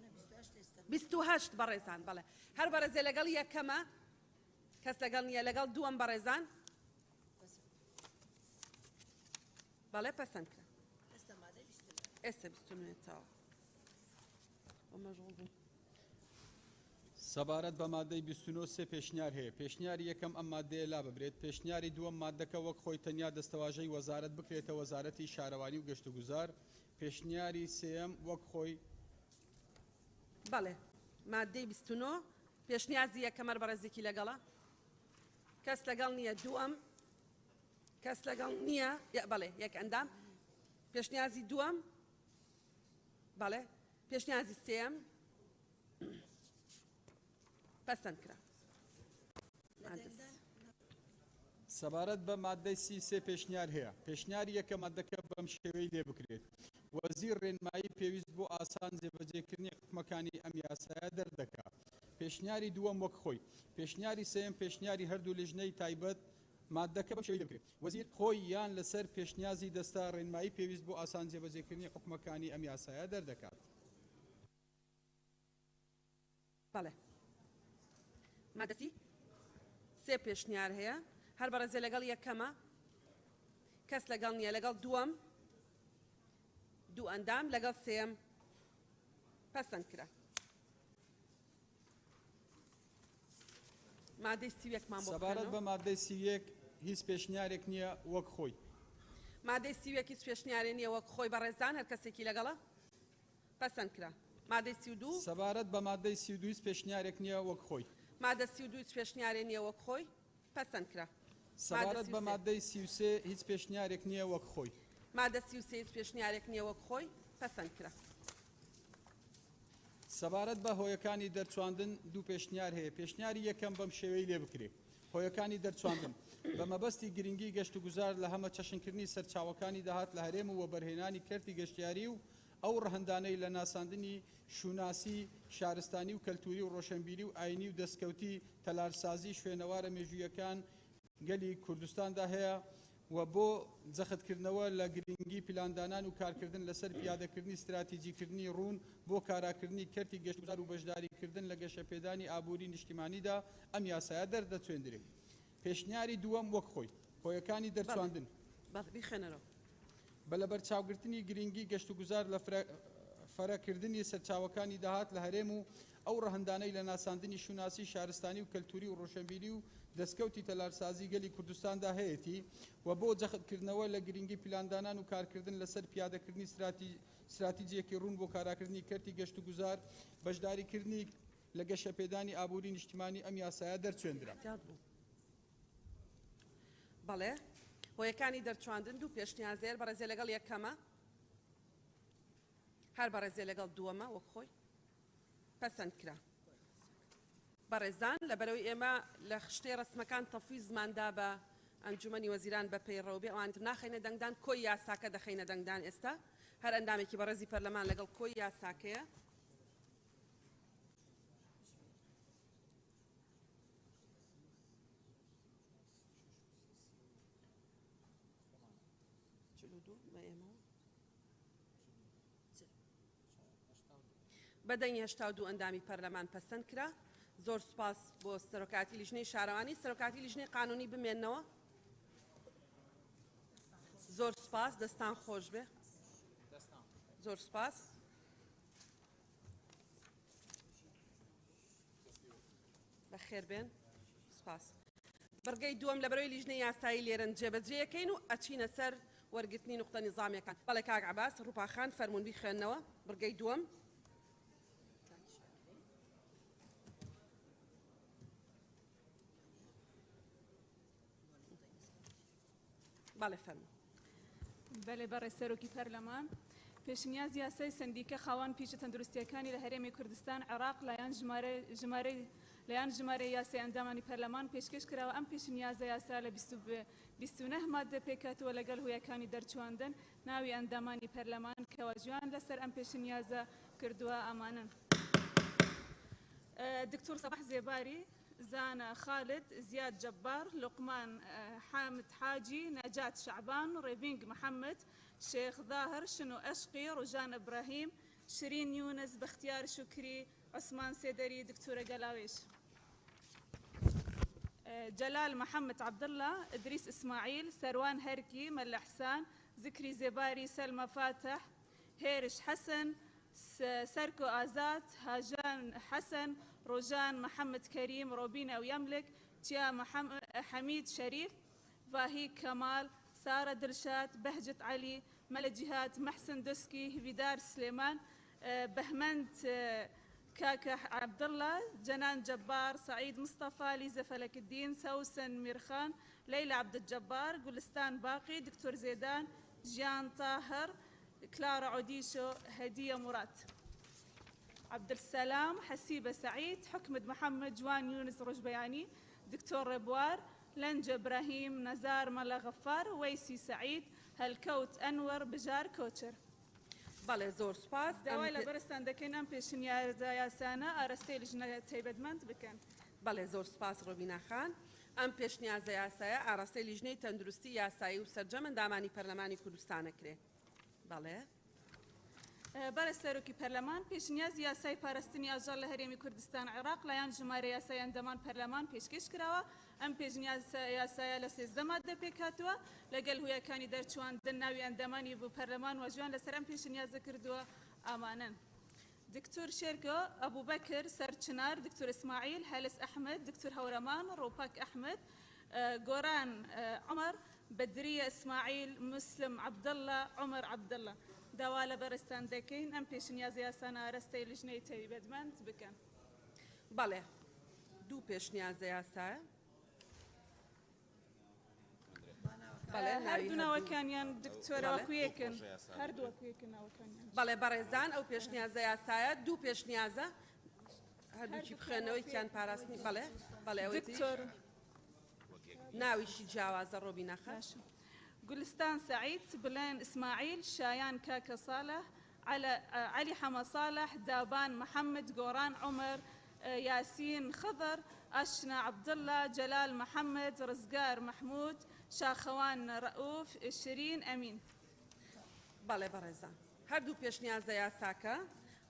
28 بەڕێزان. بەڵێ هەر بەڕێزێ لەگەڵ یەکەمە؟ کەس لەگەڵ نییە. لەگەڵ دووەم بەڕێزان؟ بەڵێ پەسەند کرا. ئێستا 29 تەواو. مەشغوڵ بووم. سەبارەت بە مادەی 29 سێ پێشنیار هەیە. پێشنیاری یەکەم، ئەم مادەیە لا ببرێت. پێشنیاری دووەم، مادەکە وەک خۆی تەنیا دەستەواژەی وەزارەت بکرێتە وەزارەتی شارەوانی و گەشتوگوزار. پێشنیاری سێیەم وەک خۆی. بەڵێ مادەی 29 پێشنیازی یەکەم هەر بەڕێزێکی لەگەڵە؟ کەس لەگەڵ نییە. دووەم کەس لەگەڵ نییە. بەڵێ یەک ئەندام. پێشنیازی دووەم؟ بەڵێ پێشنیازی سێیەم پەسەند کرا. سەبارەت بە مادەی 33 پێشنیار هەیە. پێشنیاری یەکەم، مادەکە بەم شێوەی لێ بکرێت. وەزیر ڕێنمایی پێویست بۆ ئاسان جێبەجێکردنی حکومەکانی ئەم یاسایە دەردەکا. پێشنیاری دووەم وەک خۆی. پێشنیاری سێیەم، پێشنیاری هەردوو لیژنەی تایبەت، مادەکە بەم شێوەی لێ بکرێت. وەزیر خۆی یان لەسەر پێشنیازی دەستە ڕێنمایی پێویست بۆ ئاسان جێبەجێکردنی حکومەکانی ئەم یاسایە دەردەکات. بەڵێ مادە 33 پێشنیار هەیە. هەر بەڕێزێ لەگەڵ یەکەمە؟ کەس لەگەڵ نییە. لەگەڵ دووەم؟ دوو ئەندام. لەگەڵ سێیەم؟ پەسەند کرا. مادەی 31مان بۆ سەبارەت بە بخوێنەوە. مادەی 31 هیچ پێشنیارێک نییە وەک خۆی. مادەی 31 هیچ پێشنیارێ نییە وەک خۆی. بەڕێزان هەر کەسێکی لەگەڵە؟ پەسەند کرا. مادەی 32. سەبارەت بە مادەی 32 هیچ پێشنیارێک نییە وەک خۆی. مادە 32 هیچ پێشنیارێ نییە وەک خۆی، پەسەند کرا. مادە سەبارەت بە 33. مادەی 33 هیچ پێشنیارێک نییە وەک خۆی. مادە 33 هیچ پێشنیارێک نییە وەک خۆی، پەسەند کرا. سەبارەت بە هۆیەکانی دەرچواندن دوو پێشنیار هەیە، پێشنیاری یەکەم بەم شێوەی لێ بکرێ، هۆیەکانی دەرچواندن، بە مەبەستی گرنگی گەشتوگوزار لە هەمەچەشنکردنی سەرچاوەکانی داهات لە هەرێم و وەبەرهێنانی کەرتی گەشتیاری و ئەو ڕەهەندانەی لە ناساندنی شوناسی شارستانی و کەلتوری و ڕۆشەنبیری و ئاینی و دەستکەوتی تەلارسازی شوێنەوارە مێژوویەکان گەلی کوردستاندا هەیە و بۆ جەختکردنەوە لە گرنگی پلاندانان و کارکردن لەسەر پیادەکردنی ستراتیجیکردنی ڕوون بۆ کاراکردنی کەرتی گەشتوگوزار و بەشداریکردن لە گەشەپێدانی ئابووری نیشتیمانیدا ئەم یاسایە دەردەچوێندرێ. پێشنیاری دووەم وەک خۆی. هۆیەکانی بەڵێ دەرچواندن. بەڵێ بیخوێنەرەوە. بە لەبەرچاوگرتنی گرنگی گەشتوگوزار لە فرەکردنی سەرچاوەکانی داهات لە هەرێم و ئەو ڕەهەندانەی لە ناساندنی شوناسی شارستانی و کەلتوری و ڕۆشەنبیری و دەستکەوتی تەلارسازی گەلی کوردستاندا هەیەتی و بۆ جەختکردنەوە لە گرنگی پلاندانان و کارکردن لەسەر پیادەکردنی ستراتیجێکی ڕوون بۆ کاراکردنی کەرتی گەشتوگوزار، بەشداریکردنی لە گەشەپێدانی ئابووری نیشتیمانی ئەم یاسایە دەرچوێندرا. بەڵێ هۆیەکانی دەرچواندن دوو پێشنیازێر بەڕێزێ لەگەڵ یەکەمە هەر بەڕێزێ لەگەڵ دووەمە وەک خۆی پەسەند کرا. بەڕێزان لەبەرەوەی ئێمە لە خشتەی ڕەسمەکان تەفویزمان دا بە ئەنجومەنی وەزیران بە پەیڕەو بێ ئەوانی تر ناخەینە دەنگدان کۆی یاساکە دەخەینە دەنگدان ئێستا هەر ئەندامێکی بەڕێزی پەرلەمان لەگەڵ کۆی یاساکەیە. 42 بە ئێمەوە بە دەنگی 82 ئەندامی پەرلەمان پەسەند کرا. زۆر سوپاس بۆ سەرۆکایەتی لیژنەی شارەوانی. سەرۆکایەتی لیژنەی قانونی بمێنەوە. زۆر سوپاس، دەستان خۆش بێ. زۆر سوپاس. بەخێر بێن. سوپاس. بڕگەی دووەم لەبەرەوەی لیژنەی یاسایی لێرەن جێبەجێیەکەین و ئەچینە سەر وەرگرتنی نوقتە نیزامیەکان. بەڵێ کاک عەباس ڕوپا خان فەرموون بیخوێننەوە بڕگەی دووەم. بەڵێ فەرموو. بەلێ بەڕێز سەرۆکی پەرلەمان، پێشنیاز یاسای سەندیکە خاوەن پیشە تەندروستیەکانی لە هەرێمی کوردستان عێراق لایەن ژمارە ژمارەی لایەن ژمارەی یاسای ئەندامانی پەرلەمان پێشکەش کراوە ئەم پێشنیازە یاسا لە 29 ماددە پێکهاتووە لەگەڵ هۆیەکانی دەرچواندن ناوی ئەندامانی پەرلەمان کە واژویان لەسەر ئەم پێشنیازە کردووە ئەمانەن. دکتۆر سەباح زێباری، زانا خالد، زیاد جەبار، لوقمان حامد حاجی، نەجات شەعبان، ڕێڤینگ محەمەد، شێخ زاهر، شنۆ ئەشقی، ڕۆژان ئیبراهیم، شرین یونس، بەختیار شوکری، عوسمان سێدەری، دکتۆرە گەلاوێژ. جەلال محەمەد عەبدوڵا، ئیدریس ئیسماعیل، سەروان هەرکی، مەلا حسان، زکری زێباری، سەلما فاتح، هێرش حەسەن، سەرکۆ ئازاد، هاژان حەسەن، ڕۆژان محەمەد کەریم، ڕۆبینە ویەملک، چیا حەمید شەریف، ڤاهیک کەمال، سارە دلشاد، بەهجەت عەلی، مەلا جیهاد، مەحسن دۆسکی، هیڤیدار سلێمان، بەهمەند کاکە عەبدوڵا، جەنان جەبار، سەعید مستەفا، لیزە فەلەکدین، سەوسەن میرخان، لەیلا عەبدولجەبار، گولستان باقی، دکتۆر زێدان، ژیان تاهر، کلارا عۆدیشۆ، هەدیە موراد. عەبدولسەلام، حەسیبە سەعید، حکمت محەمەد، جوان یونس ڕۆژبەیانی، دکتۆر ڕێبوار، لەنجە براهیم، نەزار مەلا غەفار، وەیسی سەعید، هەلکەوت ئەنوەر، بژار کۆچەر. بەڵێ زۆر سوپاس. داوای لە بەرزتان دەکەین ئەم پێشنیارە یاسایانە ئاراستەی لیژنە تایبەتمەند بکەن. بەڵێ زۆر سوپاس ڕۆبینا خان. ئەم پێشنیازە یاسایە ئاراستەی لیژنەی تەندروستی یاسایی و سەرجەم ئەندامانی پەرلەمانی کوردستان ئەکرێ. بەڵێ. بەڕێز سەرۆکی پەرلەمان، پێشنیازی یاسای پاراستنی ئاژەڵ لە هەرێمی کوردستان عێراق لایەن ژمارە یاسای ئەندامان پەرلەمان پێشکێش کراوە. ئەم پێشنیازە یاسایە لە 13 ماددە پێکهاتووە، لەگەل هۆیەکانی دەرچواندن ناوی ئەندامانی بۆ پەرلەمان واژویان لەسەر ئەم پێشنیازە کردووە ئامانەن. دکتۆر شێرکۆ ئەبوبەکر سەرچنار، دکتۆر ئیسماعیل هەلس ئەحمەد، دکتۆر هەورامان ڕووپەک ئەحمەد، گۆران عومەر، بەدریە ئیسماعیل، موسلم عەبداللە، عومەر عەبداللە. داوا لە بەڕێزتان دەکەین ئەم پێشنیازە یاسانە ئاراستەی لیژنەی تایبەتمەند بکەن. بەڵێ دوو پێشنیازە یاسایە. بەڵێ، ناوی هەردوو ناوەکانیان دکتۆرە بەڵێ. وەکو یەکن، هەردوو وەکو یەکن ناوەکانیان. بەڵێ بەڕێزان، ئەو پێشنیازە یاسایە دوو پێشنیازە، هەردووکی بخوێنەوەی کیان پاراستنی. بەڵێ بەڵێ، ئەوەی تریش. دکتۆر ناویشی جیاوازە ڕۆبینە خان. باشە. گولستان سەعید، بڵێن ئیسماعیل، شایان کاکە ساڵح، عەلی حەمە ساڵح، دابان محەممەد، گۆڕان عومەر، یاسین خضر، ئاشنا عەبدوڵڵا، جەلال محەممەد، ڕزگار مەحموود، شاخەوان ڕەئوف، شرین ئەمین. بەڵێ بەڕێزان، هەردوو پێشنیازە یاساکە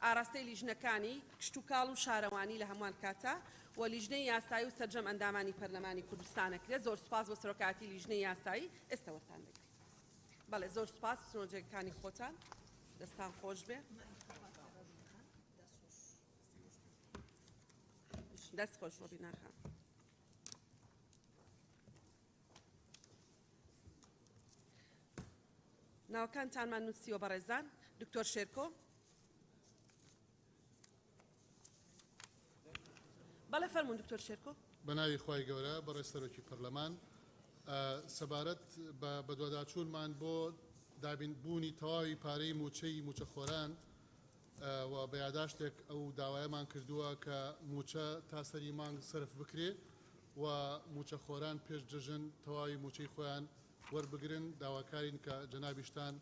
ئاراستەی لیژنەکانی کشتوکاڵ و شارەوانی لە هەموان کاتا و لیژنەی یاسایی و سەرجەم ئەندامانی پەرلەمانی کوردستان ئەکرێت. زۆر سوپاس بۆ سەرۆکایەتی لیژنەی یاسایی. ئێستا وەرتان دەگرین. بەڵێ زۆر سوپاس، بچنەوە جێگەکانی خۆتان، دەستان خۆش بێ. دەست خۆش ڕۆبینا خان. ناوەکانتانمان نووسیوە بەڕێزان. دکتۆر شێرکۆ. بەڵێ فەرموون دکتۆر شێرکۆ. بە ناوی خوای گەورە. بەڕێز سەرۆکی پەرلەمان، سەبارەت بە بەدواداچوونمان بۆ دابین بوونی تەواوی پارەی مووچەی مووچەخۆران و بە یاداشتێک ئەو داوایەمان کردووە کە مووچە تا سەری مانگ سەرف بکرێ و مووچەخۆران پێش جەژن تەواوی مووچەی خۆیان وەربگرن، داواکارین کە جەنابیشتان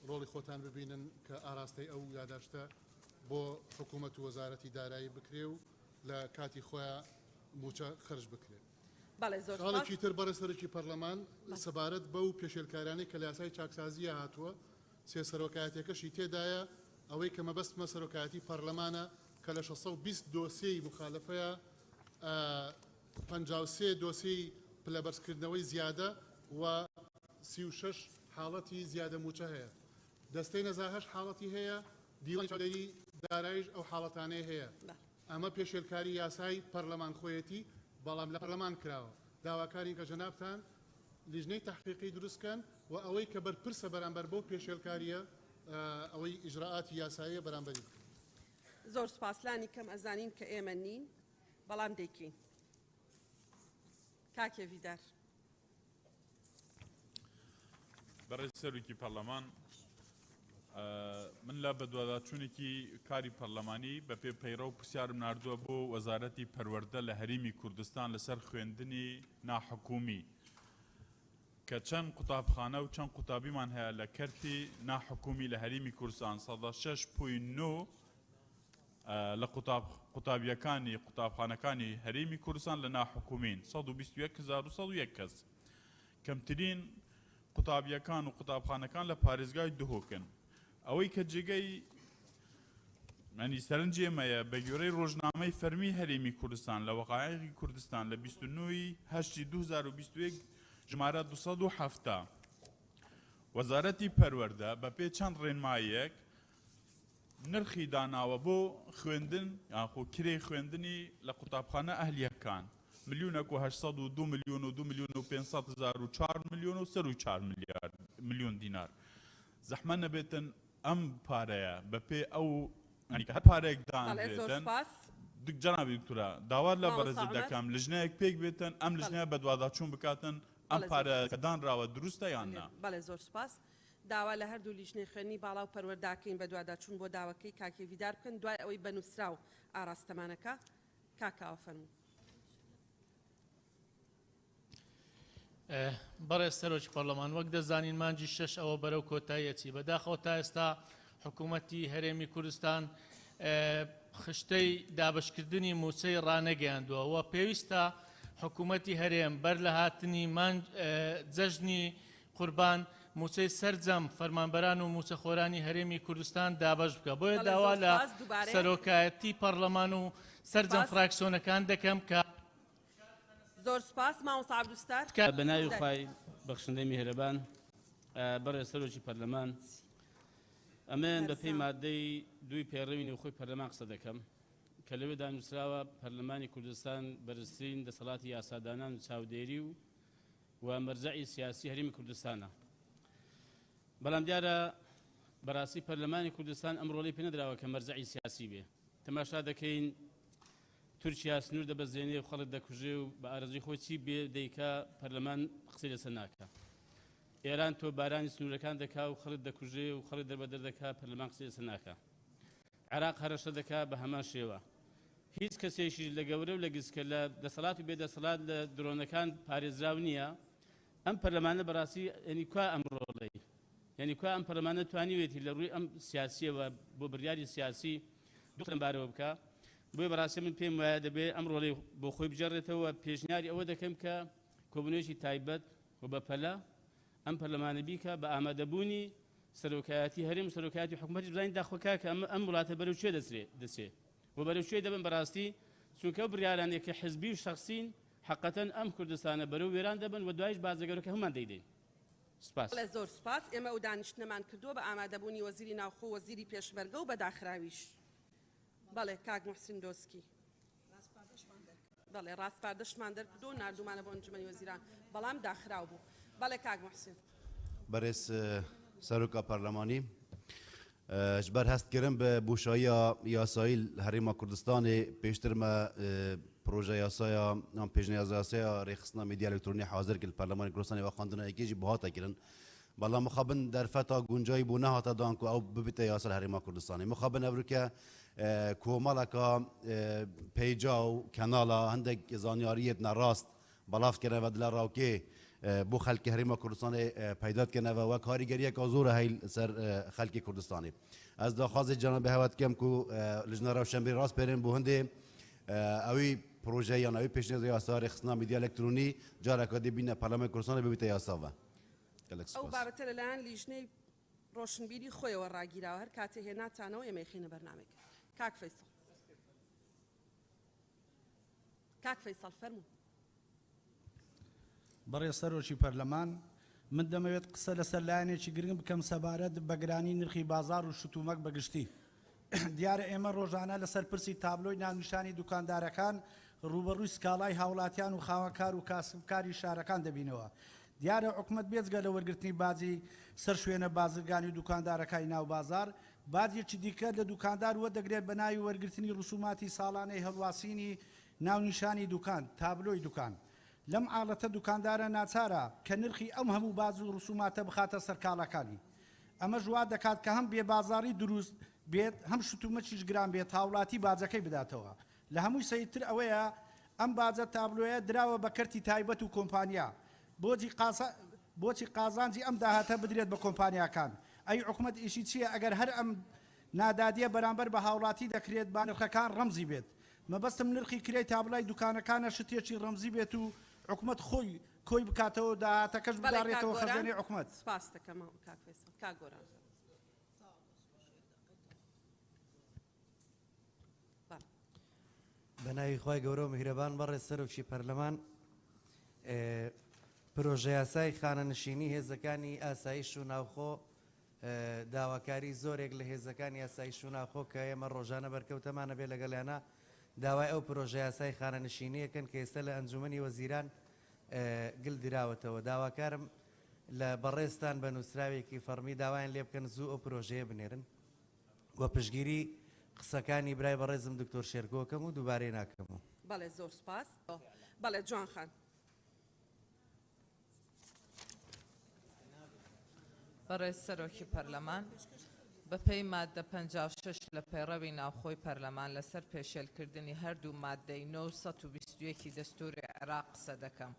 ڕۆڵی خۆتان ببینن کە ئاراستەی ئەو یاداشتە بۆ حکوومەت و وەزارەتی دارایی بکرێ و لە کاتی خۆیا مووچە خەرج بکرێ. بەڵێ زۆر سوپاس. خاڵێکی تر بەڕێز سەرۆکی پەرلەمان، سەبارەت بەو پێشێلکاریانەی کە لە یاسای چاکسازییا هاتووە، سێ سەرۆکایەتیەکەشی تێدایە، ئەوەی کە مەبەستمە سەرۆکایەتی پەرلەمانە کە لە 620 دۆسیەی موخالەفەیا 53 دۆسیەی پلەبەرزکردنەوەی زیادە و 36 حاڵەتی زیادە مووچە هەیە. دەستەی نەزاهەش حاڵەتی هەیە، دیوانی چاودێری دارایش ئەو حاڵەتانەی هەیە. ئەمە پێشێلکاری یاسای پەرلەمان خۆیەتی، بەڵام لە پەرلەمان کراوە. داواکارین کە جەنابتان لیژنەی تەحقیقی دروست کەن و ئەوەی کە بەرپرسە بەرامبەر بەو پێشێلکارییە ئەوەی ئیجرائاتی یاساییە بەرامبەری بکەن. زۆر سوپاس. لانی کەم ئەزانین کە ئێمە نین، بەڵام دەیکەین. کاک هێڤیدار. بەڕێز سەرۆکی پەرلەمان، من لە بەدواداچوونێکی کاری پەرلەمانی بە پێ پەیڕەو پرسیارم ناردووە بۆ وەزارەتی پەروەردە لە هەرێمی کوردستان لەسەر خوێندنی ناحکومی کە چەند قوتابخانە و چەند قوتابیمان هەیە لە کەرتی ناحکومی لە هەرێمی کوردستان. 6.9 لە قوتابیەکانی قوتابخانەکانی هەرێمی کوردستان لە ناحکومین، 121101 کەس. کەمترین قوتابیەکان و قوتابخانەکان لە پارێزگای دهۆکن. ئەوەی کە جێگەی مەنی سەرنج ئێمەیە، بە گوێرەی ڕۆژنامەی فەرمی هەرێمی کوردستان لە وەقایقی کوردستان لە 29 هەشتی 2021 ژمارە 270، وەزارەتی پەروەردە بە پێ چەند ڕێنماییەک نرخی داناوە بۆ خوێندن یاخۆ کرێی خوێندنی لە قوتابخانە ئەهلیەکان، ملیونەک و 802 ملیون و 2 ملیون و 500 هزار و 4 ملیون و سەروی 4 ملیارد ملیون دینار. زەحمە نەبێتن ئەم پارەیە بە پێ ئەو هەر پارەیەک دانرێتن. جەنابی دکتۆرا، داوا لە بەڕێزت دەکەم لژنەیەک پێک بێتن، ئەم لژنەیە بەدواداچوون بکاتن ئەم پارە کە دانراوە دروستە یان نا. بەڵێ زۆر سوپاس. داوا لە هەردوو لیژنەی خوێندنی باڵا و پەروەرداکەین بەدواداچوون بۆ داوەکەی کاک هێڤیدار بکەن دوای ئەوەی بە نووسراو ئاراستەمانەکە. کاک کاوە فەرموو. بەڕێز سەرۆکی پەرلەمان، وەک دەزانین مانگی شەش ئەوە بەرەو کۆتایی ئەچی، بەداخەوە تا ئێستا حکوومەتی هەرێمی کوردستان خشتەی دابشکردنی موچەی ڕانەگەیاندووە و پێویستە حکوومەتی هەرێم بەر لە هاتنی مانگ جەژنی قوربان موچەی سەرجەم فەرمانبەران و موچەخۆرانی هەرێمی کوردستان دابەش بکە. بۆیە داوا لە سەرۆکایەتی پەرلەمان و سەرجەم فراکسیۆنەکان دەکەم کە زۆر سوپاس مامۆستا عەبدولستار. بە ناوی خوای بەخشندەی میهرەبان. بەڕێز سەرۆکی پەرلەمان، ئەمن بە پێی مادەی دووی پەیڕەوی نێوخۆی پەرلەمان قسە دەکەم کە لەوێدا نووسراوە پەرلەمانی کوردستان بەرزترین دەسەڵاتی یاسادانان و چاودێری و و مەرجەعی سیاسی هەرێمی کوردستانە. بەڵام دیارە بەڕاستی پەرلەمانی کوردستان ئەم ڕۆڵی پێ نەدراوە کە مەرجەعی سیاسی بێ. تەماشا دەکەین تورکیا سنوور دەبەزێنێ و خەڵک دەکوژێ و بە ئارەزووی خۆی چی بێ دەیکا، پەرلەمان قسەی لەسەر ناکا. ئێران تۆپبارانی سنوورەکان دەکا و خەڵک دەکوژێ و خەڵک دەربەدەر دەکا، پەرلەمان قسەی لەسەر ناکا. عێراق هەرەشە دەکا بە هەمان شێوە. هیچ کەسێکیش لە گەورە و لە گسکە، لە دەسەڵات و بێ دەسەڵات لە درۆنەکان پارێزراو نییە. ئەم پەرلەمانە بەڕاستی یعنی کوا ئەم ڕۆڵەی؟ یعنی کوا ئەم پەرلەمانە توانیوێتی لە ڕووی ئەم سیاسیەوە بۆ بڕیاری سیاسی دوو لەم بارەوە بکا؟ بۆیە بەڕاستی من پێم وایە دەبێ ئەم ڕۆڵەی بۆ خۆی بگێڕێتەوە. پێشنیاری ئەوە دەکەم کە کۆبوونەوەیەکی تایبەت و بەپەلە ئەم پەرلەمانە بیکا بە ئامادەبوونی سەرۆکایەتی هەرێم و سەرۆکایەتی حکوومەتیش، بزانین داخۆ کاکە ئەم ئەم وڵاتە بەرەو کوێ دەچرێ دەچێ و بەرەو کوێ دەبن بەڕاستی، چونکە ئەو بڕیارانەی کە حزبی و شەخسین حەقەتەن ئەم کوردستانە بەرەو وێران دەبن و دوایش بازەگەرەکە هەموومان دەیدەین. سپاس. بەڵێ زۆر سوپاس. ئێمە ئەو دانیشتنەمان کردووە بە ئامادەبوونی وەزیری ناوخۆ و وەزیری پێشمەرگە و بە داخراویش. بەڵێ کاک موحسین دۆسکی. بەڵێ ڕاسپاردەشمان دەرکردووە و ناردوومانە بۆ ئەنجومەنی وەزیران، بەڵام داخراو بوو. بەڵێ کاک موحسین. بەرێز سەرۆکا پەرلەمانی، ji ber hestkirin bi boşayiya yasayî li Herêma Kurdistanê pêştir me proje yasaya yan pêşniyazayasaya rêxistina medya elektronî hazir kir li Perlemanê Kurdistanê ve xwendina yekê jî bihate kirin. Belam mixabin derfeta guncayî bo nehate dan ku ew bibite yasa li Herêma Kurdistanê. Mixabin ev rûke komaleka peyca û kenala hindek zanyariyê nerast belav dikene ve dile rawkê bo xelkê Herêma Kurdistanê peyda dikene ve wek karîgeriyeka zor e hey li ser xelkê Kurdistanê. Ez daxwazê cenabê hewe dikim ku lijna rewşenbîrî rast bêrin bo hindê ewî proje yan ewî pêşniyazê yasa rêxistina medya elektronî careka dê bîne Parlamenê Kurdistanê bibite yasa ve. Gelek ئەو spas. بابەتە لەلایەن لیژنەی ڕۆشنبیری خۆیەوە ڕاگیراوە، هەر کاتێ هێناتانەوە ئێمە ئەیخەینە بەرنامەی کار. کاک فەیسەڵ. کاک فەیسەڵ فەرموو. بەڕێز سەرۆکی پەرلەمان، من دەمەوێت قسە لەسەر لایەنێکی گرنگ بکەم سەبارەت بە گرانی نرخی بازاڕ و شتومەک بە گشتی. دیارە ئێمە ڕۆژانە لەسەر پرسی تابلۆی ناونیشانی دوکاندارەکان ڕووبەڕووی سکاڵای هاوڵاتیان و خاوەنکار و کاسبکاری شارەکان دەبینەوە. دیارە حکومەت بێجگە لە وەرگرتنی باجی سەر شوێنە بازرگانی و دوکاندارەکانی ناو بازاڕ، باجێکی دیکە لە دوکاندار وەردەگرێت بە ناوی وەرگرتنی ڕسوماتی ساڵانەی هەڵواسینی ناونیشانی دوکان، تابلۆی دوکان. لەم عاڵەتە دوکاندارە ناچارە کە نرخی ئەم هەموو باج و ڕسوماتە بخاتە سەر کاڵاکانی. ئەمەش وا دەکات کە هەم بێبازاڕی دروست بێت هەم شتومەکیش گران بێت هاوڵاتی باجەکەی بداتەوە. لە هەمووی سەیرتر ئەوەیە ئەم باجە تابلۆیە دراوە بە کەرتی تایبەت و کۆمپانیا. بۆجی بۆچی قازانجی ئەم داهاتە بدرێت بە کۆمپانیاکان؟ ئەی حکومەت ئیشی چییە ئەگەر هەر ئەم نادادیە بەرامبەر بە هاوڵاتی دەکرێت با نرخەکان ڕەمزی بێت. مەبەستم نرخی کرێی تابلۆی دوکانەکانە شتێکی ڕەمزی بێت و حکومەت خۆی کۆی بکاتەوە و داهاتەکەش بەڵێ کاک بگاڕێتەوە گۆران خەزێنەی حکومەت. سپاست دەکەم کاک فەیسەڵ. کاک گۆران. بە ناوی خوای گەورە و میهرەبان بەڕێز سەرۆکی پەرلەمان پرۆژەیاسای خانەنشینی هێزەکانی ئاسایش و ناوخۆ داواکاری زۆرێک لە هێزەکانی ئاسایش و ناوخۆ کە ئێمە ڕۆژانە بەرکەوتەمانە بێ لەگەڵیانە داوای ئەو پرۆژەیاسای خانەنشینیەکەن کە ئێستا لە ئەنجومەنی وەزیران گل دراوەتەوە داواکارم لە بەڕێزتان بە نووسراوێکی فەڕمی داوایان لێ بکەن زوو ئەو پرۆژەیە بنێرن و پشتگیری قسەکانی برای بەڕێزم دکتۆر شێرکۆ کەم و دووبارەی ناکەمەوە. بەڵێ زۆر سوپاس. بەڵێ جوان خان. بەڕێز سەرۆکی پەرلەمان، بەپێی ماددە 56 لە پەیڕەوی ناوخۆی پەرلەمان لەسەر پێشێلکردنی هەردوو ماددەی 9 و 121 ی دەستووری عێراق قسە دەکەم.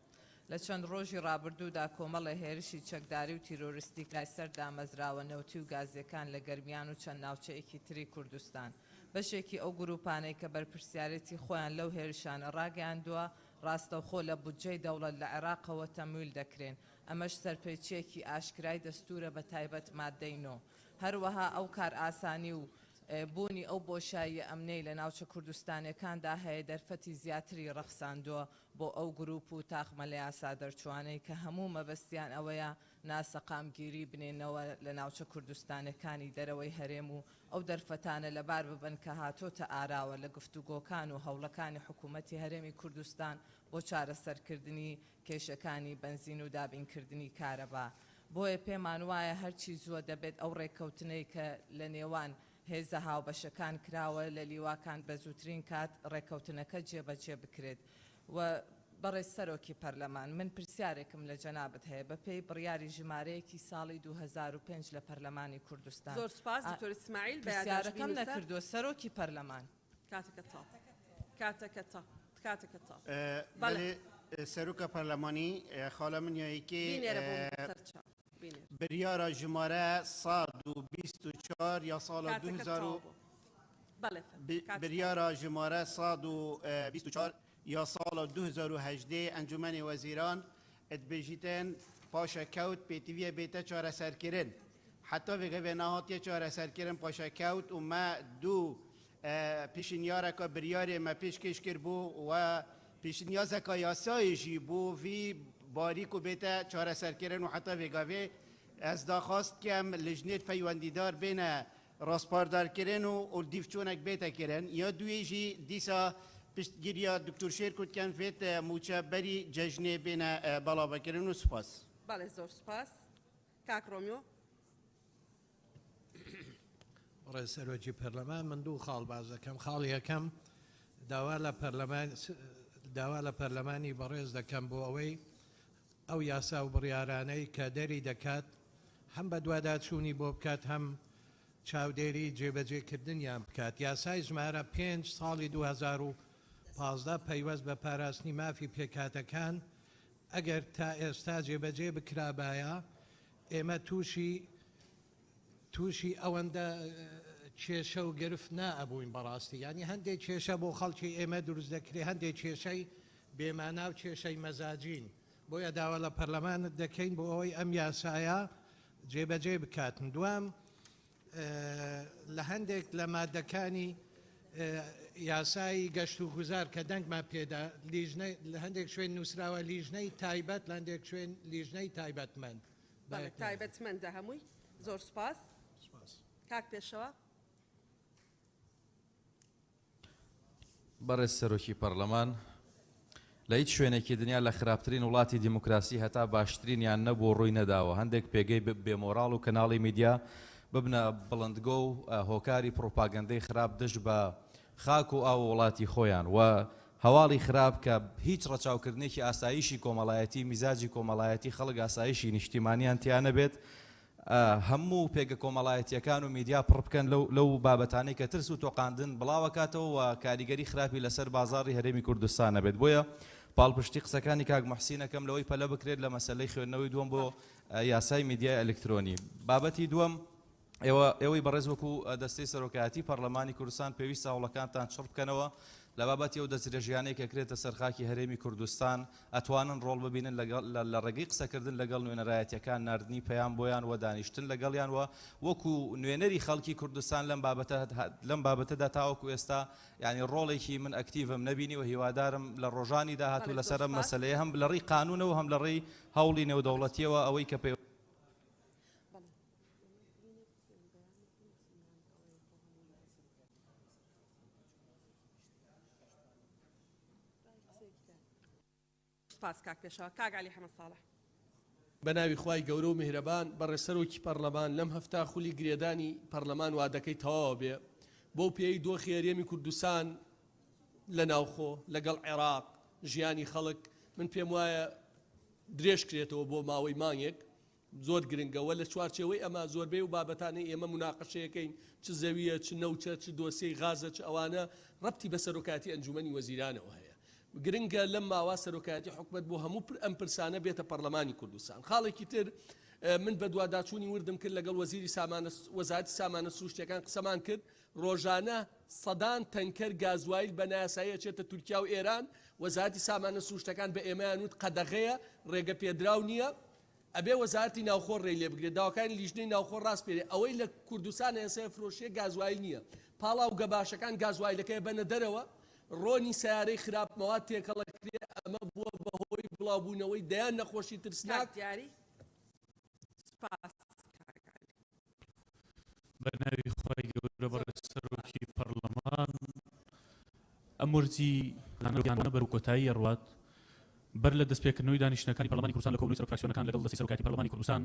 لە چەند ڕۆژی ڕابردوودا کۆمەڵێ هێرشی چەکداری و تیرۆریستی کرای سەر دامەزراوە نەوتی و گازیەکان لە گەرمیان و چەند ناوچەیەکی تری کوردستان. بەشێکی ئەو گروپانەی کە بەرپرسیارێتی خۆیان لەو هێرشانە ڕاگەیاندووە ڕاستەوخۆ لە بودجەی دەوڵەت لە عێراقەوە تەمویل دەکرێن. ئەمەش سەرپێچیەکی ئاشکرای دەستورە بە تایبەت ماددەی نۆ. هەروەها ئەو کارئاسانی و بوونی ئەو بۆشاییە ئەمنیەی لە ناوچە کوردستانیەکاندا هەیە دەرفەتی زیاتری ڕەخساندووە بۆ ئەو گروپ و تاقمە لەیاسادەرچووانەی کە هەموو مەبەستیان ئەوەیە ناسەقامگیری بنێنەوە لە ناوچە کوردستانیەکانی دەرەوەی هەرێم و ئەو دەرفەتانە لەبار ببەن کە هاتۆتە ئاراوە لە گفتوگۆکان و هەوڵەکانی حکوومەتی هەرێمی کوردستان بۆ چارەسەرکردنی کێشەکانی بەنزین و دابینکردنی کارەبا. بۆیە پێمان وایە هەرچی زووە دەبێت ئەو ڕێککەوتنەی کە لە نێوان هێزە هاوبەشەکان کراوە لە لیواکان بە زووترین کات ڕێککەوتنەکە جێبەجێ بکرێت و. بەڕێز سەرۆکی پەرلەمان، من پرسیارێکم لە جەنابت هەیە، بەپێی بڕیاری ژمارەیەکی ساڵی 2005 لە پەرلەمانی کوردستان. زۆر سوپاس دکتۆر ئیسماعیل، بە یاداشت پرسیارەکەم بینوسە. نەکردووە سەرۆکی پەرلەمان. کاتەکەت تەواو. کاتەکەت تەواو. کاتەکەت تەواو. بەڵێ. بەلێ سەرۆکە پەرلەمانی، خاڵە من یا یەکێ بینێرە بۆم سەرچاو. بینێرە. بریارە ژمارە 124 یا ساڵە کاتەکەت 2000 تەواو بوو. بەڵێ فەرموو. کاتت تەواو. بریارە ژمارە 124 یا ساڵ 2018 ئەنجومەنی وەزیران دبێژیتن پاشەکەوت پێتیویە بێتە چارەسەرکردن حتا وێگەوێ نەهاتیە چارەسەرکردن پاشەکەوت و مە دوو پێشنیارەکە بریارێ مە پێشکەش کرد بوو و پێشنیازەکە یاسایژی بوو وی باریک و بێتە چارەسەرکردن و حتا وێگاوێ ئەس داخواست کەم لژنێت پەیوەندیدار بێنە ڕاسپاردارکردن و و دیفچۆنێک بێتەکردن یا دوێژی دیسا پشتگیریا دکتۆر شێرکۆ کەم فێت موچە بەری جەژنێ بێنە بەڵاوەکردن و سوپاس. بەڵێ زۆر سوپاس کاک ڕۆمیۆ. بەڕێز سەرۆکی پەرلەمان من دوو خاڵ باس دەکەم خاڵی یەکەم داوا لە پەرلەمان داوا لە پەرلەمانی بەڕێز دەکەم بۆ ئەوەی ئەو یاسا و بڕیارانەی کە دەری دەکات هەم بەدواداچوونی بۆ بکات هەم چاودێری جێبەجێکردنیان بکات. یاسای ژمارە پێنج ساڵی 2015 پەیوەست بە پاراستنی مافی پێکهاتەکان ئەگەر تا ئێستا جێبەجێ بکرابایە ئێمە تووشی تووشی ئەوەندە کێشە و گرفت نائەبووین بەڕاستی یانی هەندێک کێشە بۆ خەڵکی ئێمە دروست دەکرێ هەندێک کێشەی بێمانا و کێشەی مەزاجین بۆیە داوا لە پەرلەمانت دەکەین بۆ ئەوەی ئەم یاسایە جێبەجێ بکاتن دوام لە هەندێک لە مادەکانی یاسای گەشت و گوزار کە دەنگمان پێدا لیژنەی لە هەندێک شوێن نووسراوە لیژنەی تایبەت لە هەندێک شوێن لیژنەی تایبەتمەند بەڵێ تایبەتمەندە هەمووی زۆر سوپاس کاک پێشەوا. بەڕێز سەرۆکی پەڕلەمان، لە هیچ شوێنێکی دنیا لە خراپترین وڵاتی دیموکراسی هەتا باشترینیان نەبوو ڕووی نەداوە هەندێک پێگەی بێ مۆراڵ و کەناڵی میدیا ببنە بڵندگۆ و هۆکاری پڕوپاگەندەی خراپ دژ بە خاک و ئاو و وڵاتی خۆیان و هەواڵی خراپ کە هیچ ڕەچاوکردنێکی ئاسایشی کۆمەڵایەتی میزاجی کۆمەڵایەتی خەڵک ئاسایشی نیشتیمانیان تیا نەبێت هەموو پێگە کۆمەڵایەتییەکان و میدیا پڕ بکەن لەو لەو بابەتانەی کە ترس و تۆقاندن بڵاوەکاتەوە و کاریگەری خراپی لەسەر بازاڕی هەرێمی کوردستان نەبێت بۆیە پاڵپشتی قسەکانی کاک موحسین ئەکەم لەوەی پەلە بکرێت لە مەسەلەی خوێندنەوەی دووەم بۆ یاسای میدیای ئەلکترۆنی بابەتی دووەم ئێوە ئێوەی بەڕێز وەکو دەستەی سەرۆکایەتی پەرلەمانی کوردستان پێویستە هەوڵەکانتان چڕ بکەنەوە لە بابەتی ئەو دەستدرێژیانەی کە کرێتە سەر خاکی هەرێمی کوردستان ئەتوانن ڕۆڵ ببینن لەگەڵ لە ڕێگەی قسەکردن لەگەڵ نوێنەرایەتیەکان ناردنی پەیام بۆیان و دانیشتن لەگەڵیان و وەکو نوێنەری خەڵکی کوردستان لەم بابەتە لەم بابەتەدا تاوەکو ئێستا یانی ڕۆڵێکی من ئەکتیڤم نەبینی و هیوادارم لە ڕۆژانی داهاتوو بەڵێ زۆر لەسەر ئەم سوپاس. مەسەلەیە هەم لە ڕێی قانوونەوە هەم لە ڕێی هەوڵی نێودەوڵەتیەوە ئەوەی کە پێ سوپاس کاک پێشەوا. کاک عەلی حەمە ساڵح. بە ناوی خوای گەورە و میهرەبان بەڕێز سەرۆکی پەڕلەمان لەم هەفتە خولی گرێدانی پەڕلەمان وادەکەی تەواوە بێ بەو پێیەی دۆخی هەرێمی کوردستان لە ناوخۆ لەگەڵ عێراق ژیانی خەڵک من پێم وایە درێژ کرێتەوە بۆ ماوەی مانگێک زۆر گرنگە وە لە چوارچێوەی ئەمە زۆربەی و بابەتانەی ئێمە موناقەشەیەکەین چ زەویە چ نەوتە چ دۆسیەی غازە چ ئەوانە ڕەبتی بە سەرۆکایەتی ئەنجومەنی وەزیرانەوە هەیە گرنگە لەم ماوە سەرۆکایەتی حکومەت بۆ هەموو ئەم پرسانە بێتە پەرلەمانی کوردستان خاڵێکی تر من بەدواداچوونی وردم کرد لەگەڵ وەزیری سامانە وەزارەتی سامانە سروشتیەکان قسەمان کرد ڕۆژانە سەدان تەنکەر گازوایل بە نایاسایی ئەچێتە تورکیا و ئێران وەزارەتی سامانە سروشتەکان بە ئێمەیان وت قەدەغەیە ڕێگە پێدراو نییە ئەبێ وەزارەتی ناوخۆ ڕێی لێ بگرێت داواکانی لیژنەی ناوخۆ ڕاسپێرێ ئەوەی لە کوردستان ئێسێ فرۆشیە گازوایل نییە پاڵاوگە باشەکان گازوایلەکەی بەنە دەرەوە ڕۆنی سەیارەی خراپ مەواد تێکەڵەکرێ ئەمە بووە بەهۆی بڵاوبوونەوەی دەیان نەخۆشی ترسناک. کاک دیاری سوپاس کاک عەلی. بە ناوی خوای گەورە بەڕێز سەرۆکی پەڕلەمان ئەم وەرزی یانە بەرەو کۆتایی ئەڕوات بەر لە دەستپێکردنەوەی دانیشتنەکانی پەرلەمانی کوردستان لە کۆبوونەوەی سەرۆک فراکسیۆنەکان لەگەڵ دەستەی سەرۆکایەتی پەرلەمانی کوردستان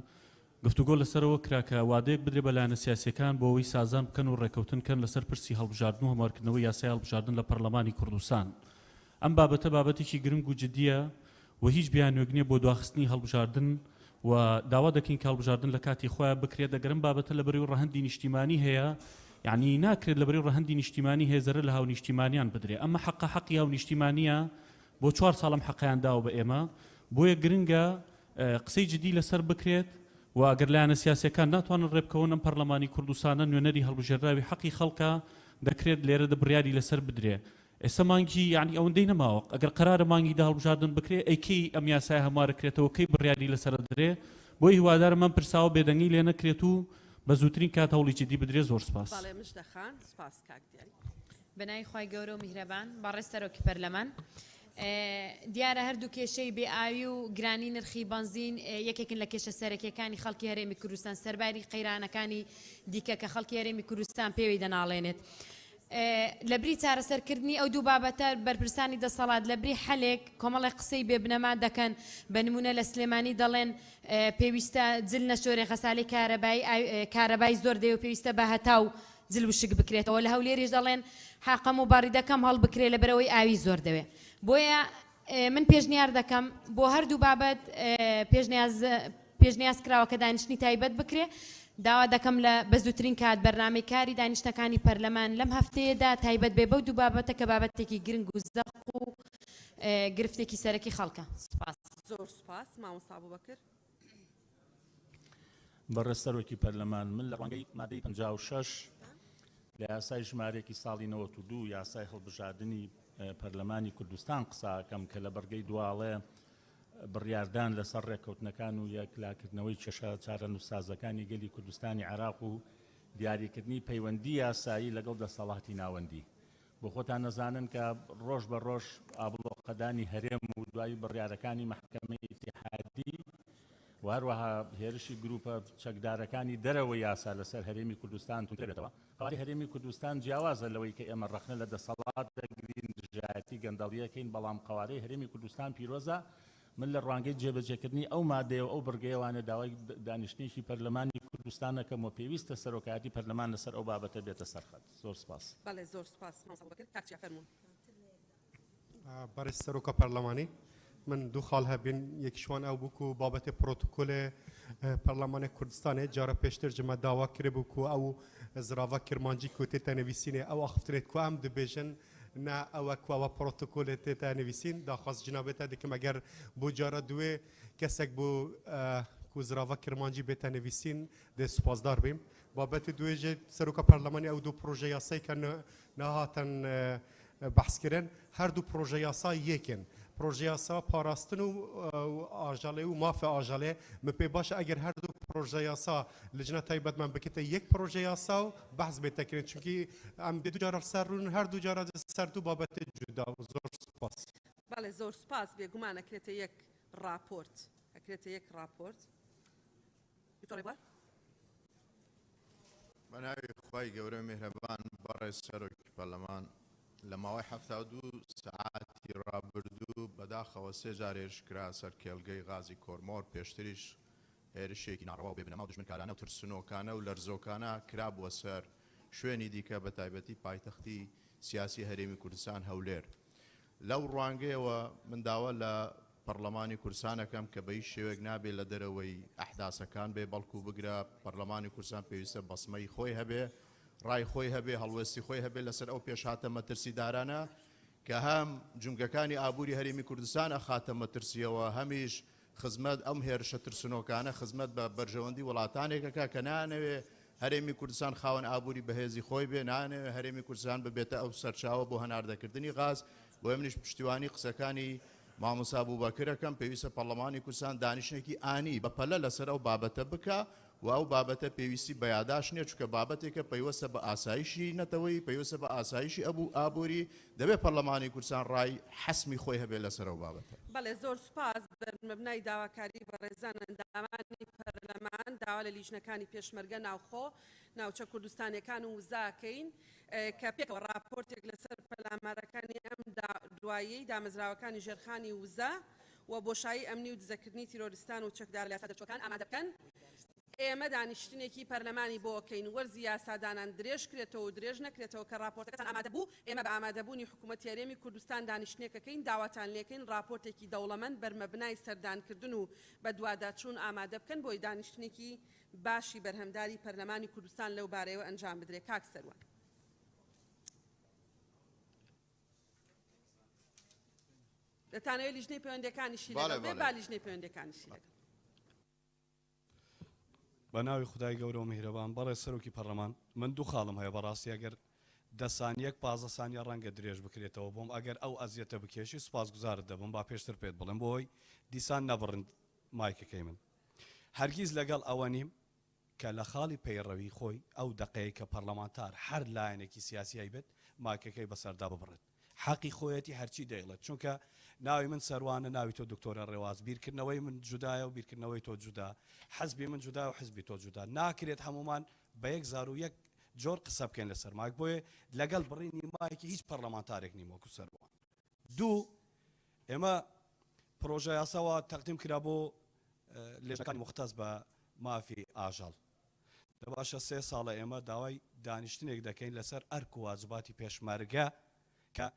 گفتوگۆ لەسەرەوە کرا کە وادەیەک بدرێ بە لایەنە سیاسیەکان بۆ ئەوەی سازان بکەن و ڕێکەوتن کەن لەسەر پرسی هەڵبژاردن و هەموارکردنەوەی یاسای هەڵبژاردن لە پەرلەمانی کوردستان. ئەم بابەتە بابەتێکی گرنگ و جدییە و هیچ بیانوێک نییە بۆ دواخستنی هەڵبژاردن و داوا دەکەین کە هەڵبژاردن لە کاتی خۆیان بکرێت. ئەگەر ئەم بابەتە لە بەرەی ڕەهەندی نیشتیمانی هەیە، یعنی ناکرێت لە بەرەی ڕەهەندی نیشتیمانی هەیە زەرەر لە هاونیشتیمانیان بدرێ. ئەمە حەقە، حەقی هاونیشتیمانییە، بۆ چوار ساڵ ئەم حەقەیان داوە بە ئێمە، بۆیە گرنگە قسەی جدی لەسەر بکرێت و ئەگەر لایەنە سیاسیەکان ناتوانن ڕێبکەون ئەم پەرلەمانی کوردستانە نوێنەری هەڵبژێردراوی حەقی خەڵکە دەکرێت لێرەدە بڕیاری لەسەر بدرێ. ئێستا مانگی یانی ئەوەندەی نەماوە ئەگەر قەرارە مانگی دە هەڵبژاردن بکرێ ئەی کەی ئەم یاسایە هەموارەکرێتەوە کەی بڕیاری لەسەر ئەدرێ بۆیە هیوادارم ئەم پرساوە بێدەنگی لێ نەکرێت و بە زووترین کات هەوڵی جدی بدرێ زۆر سپاس. بەڵێ مژدە خان سپاس کاک دیاری. بەناوی خوای گەورە و میهرەبان. بەڕێز سەرۆکی پەرلەمان، دیارە هەردوو کێشەی بێ ئاوی و گرانی نرخی بەنزین یەکێکن لە کێشە سەرەکیەکانی خەڵکی هەرێمی کوردستان سەرباری قەیرانەکانی دیکە کە خەڵکی هەرێمی کوردستان پێوەی دەناڵێنێت. لەبری چارەسەرکردنی ئەو دوو بابەتە بەرپرسانی دەسەڵات لەبری حەلێک کۆمەڵێک قسەی بێ بنەما دەکەن، بە نموونە لە سلێمانی دەڵێن پێویستە جل نەشۆرێ غەسالەی کارەبایی کارەبای زۆر دەوێ و پێویستە بە هەتاو جل وشک بکرێتەوە، لە هەولێریش دەڵێن حاقەم و باڕیدەکەم هەڵبکرێ لەبەرئەوەی ئاوی زۆر دەوێ. بۆیە من پێشنیار دەکەم بۆ هەردوو بابەت پێشنیاز پێشنیاز کراوە کە دانیشتنی تایبەت بکرێ. داوا دەکەم لە بە زووترین کات بەرنامەی کاری دانیشتنەکانی پەرلەمان لەم هەفتەیەدا تایبەت بێ بەو دوو بابەتە کە بابەتێکی گرنگ و زەق و گرفتێکی سەرەکی خەڵکە. سوپاس. زۆر سوپاس مامۆستا ئەبوبەکر. بەڕێز سەرۆکی پەرلەمان، من لە ڕوانگەی مادەی 56 لە یاسای ژمارەیەکی ساڵی 92 یاسای هەڵبژاردنی پەرلەمانی کوردستان قسە ئەکەم کە لە بڕگەی دواڵێ بڕیاردان لەسەر ڕێککەوتنەکان و یەکلاکردنەوەی کێشە چارەنووسسازەکانی گەلی کوردستانی عێراق و دیاریکردنی پەیوەندی یاسایی لەگەڵ دەسەڵاتی ناوەندی. بۆ خۆتان نەزانن کە ڕۆژ بە ڕۆژ ئابڵۆقەدانی هەرێم و دوایی بڕیارەکانی مەحکەمەی ئیتیحادی و هەروەها هێرشی گروپە چەکدارەکانی دەرەوەی یاسا لەسەر هەرێمی کوردستان توندتر بێتەوە. قەوارەی هەرێمی کوردستان جیاوازە لەوەی کە ئێمە ڕەخنە لە دەسەڵات دەگرین، دژایەتی گەندەڵییەکەین، بەڵام قەوارەی هەرێمی کوردستان پیرۆزە. من لە ڕوانگەی جێبەجێکردنی ئەو مادەیە و ئەو بڕگەیەوانە داوای دانیشتنێکی پەرلەمانی کوردستان ئەکەم و پێویستە سەرۆکایەتی پەرلەمان لەسەر ئەو بابەتە بێتە سەرخەت. زۆر سپاس. بەڵێ زۆر سپاس مامۆستا ئەبوبەکر. کاک چیا فەرموون. بەڕێز سەرۆکە پەرلەمانی من دوو خاڵ هەبین یەکیشوان ئەو بوو کو بابەتێ پرۆتۆکۆلێ پەرلەمانێ کوردستانێ جارە پێشتر جمە داوا کربوو کو ئەو زراڤە کرمانجی کو تێتە نویسینێ ئەو ئاخفتنێت کو ئەم دبێژن نا ئەوە کو ئەوە پرۆتۆکۆلێ تێتە نویسین داخواز جنابێتە دکم ئەگەر بۆ جارە دوێ کەسێک بۆ کو زراڤە کرمانجی بێتە نویسین دێ سوپاسدار بیم بابەتی دوێژێ سەرۆکە پەرلەمانی ئەو دوو پرۆژە یاسای کە نەهاتن بەحسکردن هەردوو پرۆژە یاسا یەکن پرۆژە یاسا پاراستن و ئاژەڵێ و مافە ئاژەڵێ من پێ باشە ئەگەر هەردوو پرۆژە یاسا لجنە تایبەتمان بکێتە یەک پرۆژە یاسا و بەحس بێتەکرێن چونکی ئەم دوو جارە سەر ڕوون هەردوو جارە سەر دوو بابەتی جودا و زۆر سوپاس. بەڵێ زۆر سوپاس بێگومان ئەکرێتە یەک ڕاپۆرت ئەکرێتە یەک ڕاپۆرت. دکتۆر ڕێبوار. بە ناوی خوای گەورە میهرەبان بەڕێز سەرۆکی پەرلەمان لە ماوەی 72 سەعاتی ڕابردوو بەداخەوە سێ جار هێرش کرا سەر کێڵگەی غازی کۆرمۆر پێشتریش هێرشێکی ناڕەوا و بێ بنەما و دوژمنکارانە و ترسنۆکانە و لەرزۆکانە کرابووە سەر شوێنی دیکە بە تایبەتی پایتەختی سیاسی هەرێمی کوردستان هەولێر لەو ڕوانگەیەوە من داوا لە پەڕلەمانی کوردستان ئەکەم کە بە هیچ شێوەیەک نابێ لە دەرەوەی ئەحداسەکان بێ بەڵکو بگرە پەڕلەمانی کوردستان پێویستە بەسمەی خۆی هەبێ ڕای خۆی هەبێ هەڵوێستی خۆی هەبێ لەسەر ئەو پێشهاتە مەترسیدارانە کە هەم جومگەکانی ئابووری هەرێمی کوردستان ئەخاتە مەترسیەوە هەمیش خزمەت ئەم هێرشە ترسنۆکانە خزمەت بە بەرژەوەندی وڵاتانێک ئەکا کە نایانەوێ هەرێمی کوردستان خاوەن ئابووری بەهێزی خۆی بێ، نایانەوێ هەرێمی کوردستان ببێتە ئەو سەرچاوە بۆ هەناردەکردنی غاز، بۆیە منیش پشتیوانی قسەکانی مامۆستا ئەبوبەکر ئەکەم، پێویستە پەڕلەمانی کوردستان دانیشتنێکی ئانی بەپەلە لەسەر ئەو بابەتە بکا و ئەو بابەتە پێویستی بە یاداشت نییە، چونکە بابەتێکە پەیوەستە بە ئاسایشی نەتەوەیی، پەیوەستە بە ئاسایشی ئابووری، دەبێ پەڕلەمانی کوردستان ڕای حەسمی خۆی هەبێ لەسەر ئەو بابەتە. بەڵێ زۆر سوپاس. بەرمەبنای داواکاری بەڕێزان ئەندامانی پەرلەمان داوا لە لیژنەکانی پێشمەرگە، ناوخۆ، ناوچە کوردستانیەکان و وزە ئەکەین کە پێکەوە ڕاپۆرتێک لەسەر پەلامارەکانی ئەم دواییەی دامەزراوەکانی ژێرخانی وزە و بۆشایی ئەمنی و دزەکردنی تیرۆریستان و چەکدارە لەیاسا دەرچووەکان ئامادە بکەن. ئێمە دانیشتنێکی پەرلەمانی بۆ ئەکەین، وەرزی یاسادانان درێژ کرێتەوە و درێژ نەکرێتەوە کە ڕاپۆرتەکەتان ئامادە بوو، ئێمە بە ئامادەبوونی حکوومەتی هەرێمی کوردستان دانیشتنێک ئەکەین، داواتان لێکەین ڕاپۆرتێکی دەوڵەمەند بەرمەبنای سەردانکردن و بەدواداچوون ئامادە بکەن بۆی دانیشتنێکی باشی بەرهەمداری پەرلەمانی کوردستان لەو بارەیەوە ئەنجام بدرێ. کاک سەروان. دەتانەوێ لیژنەی پەیوەندیەکانیشی لەگەڵ بێ؟ با لیژنەی پەیوەندیەکانیشی لەگەڵ. بە ناوی خودای گەورە و میهرەبان بەڕێز سەرۆکی پەڕلەمان من دوو خاڵم هەیە بەڕاستی ئەگەر دە سانیەک 15 سانیە ڕەنگە درێژ بکرێتەوە بۆم ئەگەر ئەو ئەزیەتە بکێشی سوپاسگوزارت دەبم با پێشتر پێت بڵێم بۆ ئەوەی دیسان نەبڕن مایکەکەی من هەرگیز لەگەڵ ئەوە نیم کە لە خاڵی پەیڕەوی خۆی ئەو دەقەیە کە پەڕلەمانتار هەر لایەنێکی سیاسی هەیبێت مایکەکەی بەسەردا ببڕێت حەقی خۆیەتی هەرچی دەیڵێت چونکە ناوی من سەروانە ناوی تۆ دکتۆرە ڕێواز بیرکردنەوەی من جودایە و بیرکردنەوەی تۆ جودا حزبی من جودا و حزبی تۆ جودا ناکرێت هەمومان بە یەک زار و یەک جۆر قسە بکەین لەسەر مایک بۆیە لەگەڵ بڕینی مایکی هیچ پەرلەمانتارێک نیم وەکو سەروان دوو ئێمە پرۆژە یاساوە تەقدیم کرا بۆ لێژنەکانی مختەس بە مافی ئاژەڵ دە باشە سێ ساڵە ئێمە داوای دانیشتنێک دەکەین لەسەر ئەرک و واجباتی پێشمەرگە کە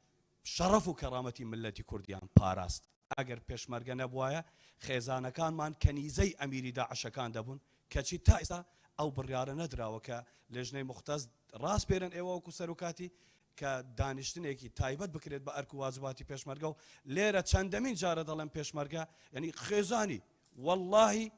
شەڕەف و کەڕامەتی ملەتی کوردیان پاراست ئەگەر پێشمەرگە نەبوایە خێزانەکانمان کەنیزەی ئەمیری داعشەکان دەبوون کەچی تا ئێستا ئەو بڕیارە نەدراوە کە لێژنەی مختەس ڕاسپێرن ئێوە وەکو سەرۆکاتی کە دانیشتنێکی تایبەت بکرێت بە ئەرک و واجباتی پێشمەرگە و لێرە چەندەمین جارە دەڵێم پێشمەرگە یعنی خێزانی واللهی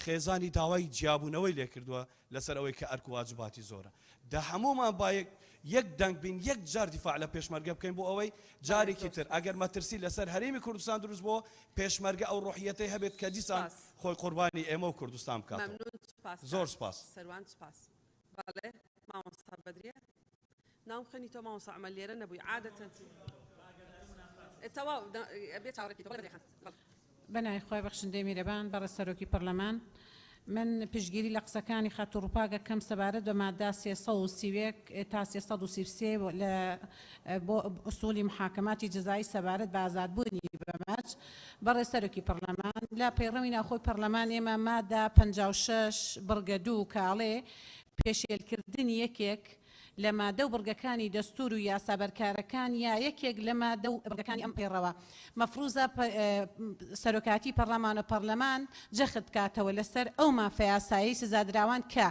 خێزانی داوای جیابوونەوەی لێکردووە لەسەر ئەوەی کە ئەرک و واجباتی زۆرە دە هەموومان با یەک یەک دەنگ بین یەک جار دیفاع لە پێشمەرگە بکەین بۆ ئەوەی جارێکی تر ئەگەر مەترسی لەسەر هەرێمی کوردستان دروست بۆ پێشمەرگە ئەو ڕۆحیەتەی هەبێت کە دیسان خۆی قوربانی ئێمە و کوردستان بکاتەوە. مەمنون سوپاس زۆر سوپاس. سەروان سوپاس. بەڵێ مامۆستا بەدریە. ناوم خوێنی تۆ مامۆستا عومەر لێرە نەبووی عادەتەن تەواو ئەبێ چاوەڕێ بکەیتەوە بەڵێ بەدرێخان بەڵێ. بەناوی خوای بەخشندەی میرەبان بەڕێز سەرۆکی پەرلەمان من پشتگیری لە قسەکانی خاتوو ڕوپاک ئەکەم سەبارەت بە مادە 331 تا 333 لە بۆ ئوسوڵی محاکەماتی جەزایی سەبارەت بە ئازادبوونی بە مەرج بەڕێز سەرۆکی پەرلەمان لە پەیڕەوی ناوخۆی پەرلەمان ئێمە مادە 56 بڕگە دوو کە ئەڵێ پێشێلکردنی یەکێک لە مادە و بڕگەکانی دەستوور و یاسا بەرکارەکان یا یەکێک لە مادە و بڕگەکانی ئەم پەیڕەوە مەفروزە سەرۆکایەتی پەڕلەمان و پەڕلەمان جەخت بکاتەوە لەسەر ئەو مافە یاسایەی سزادراوان کە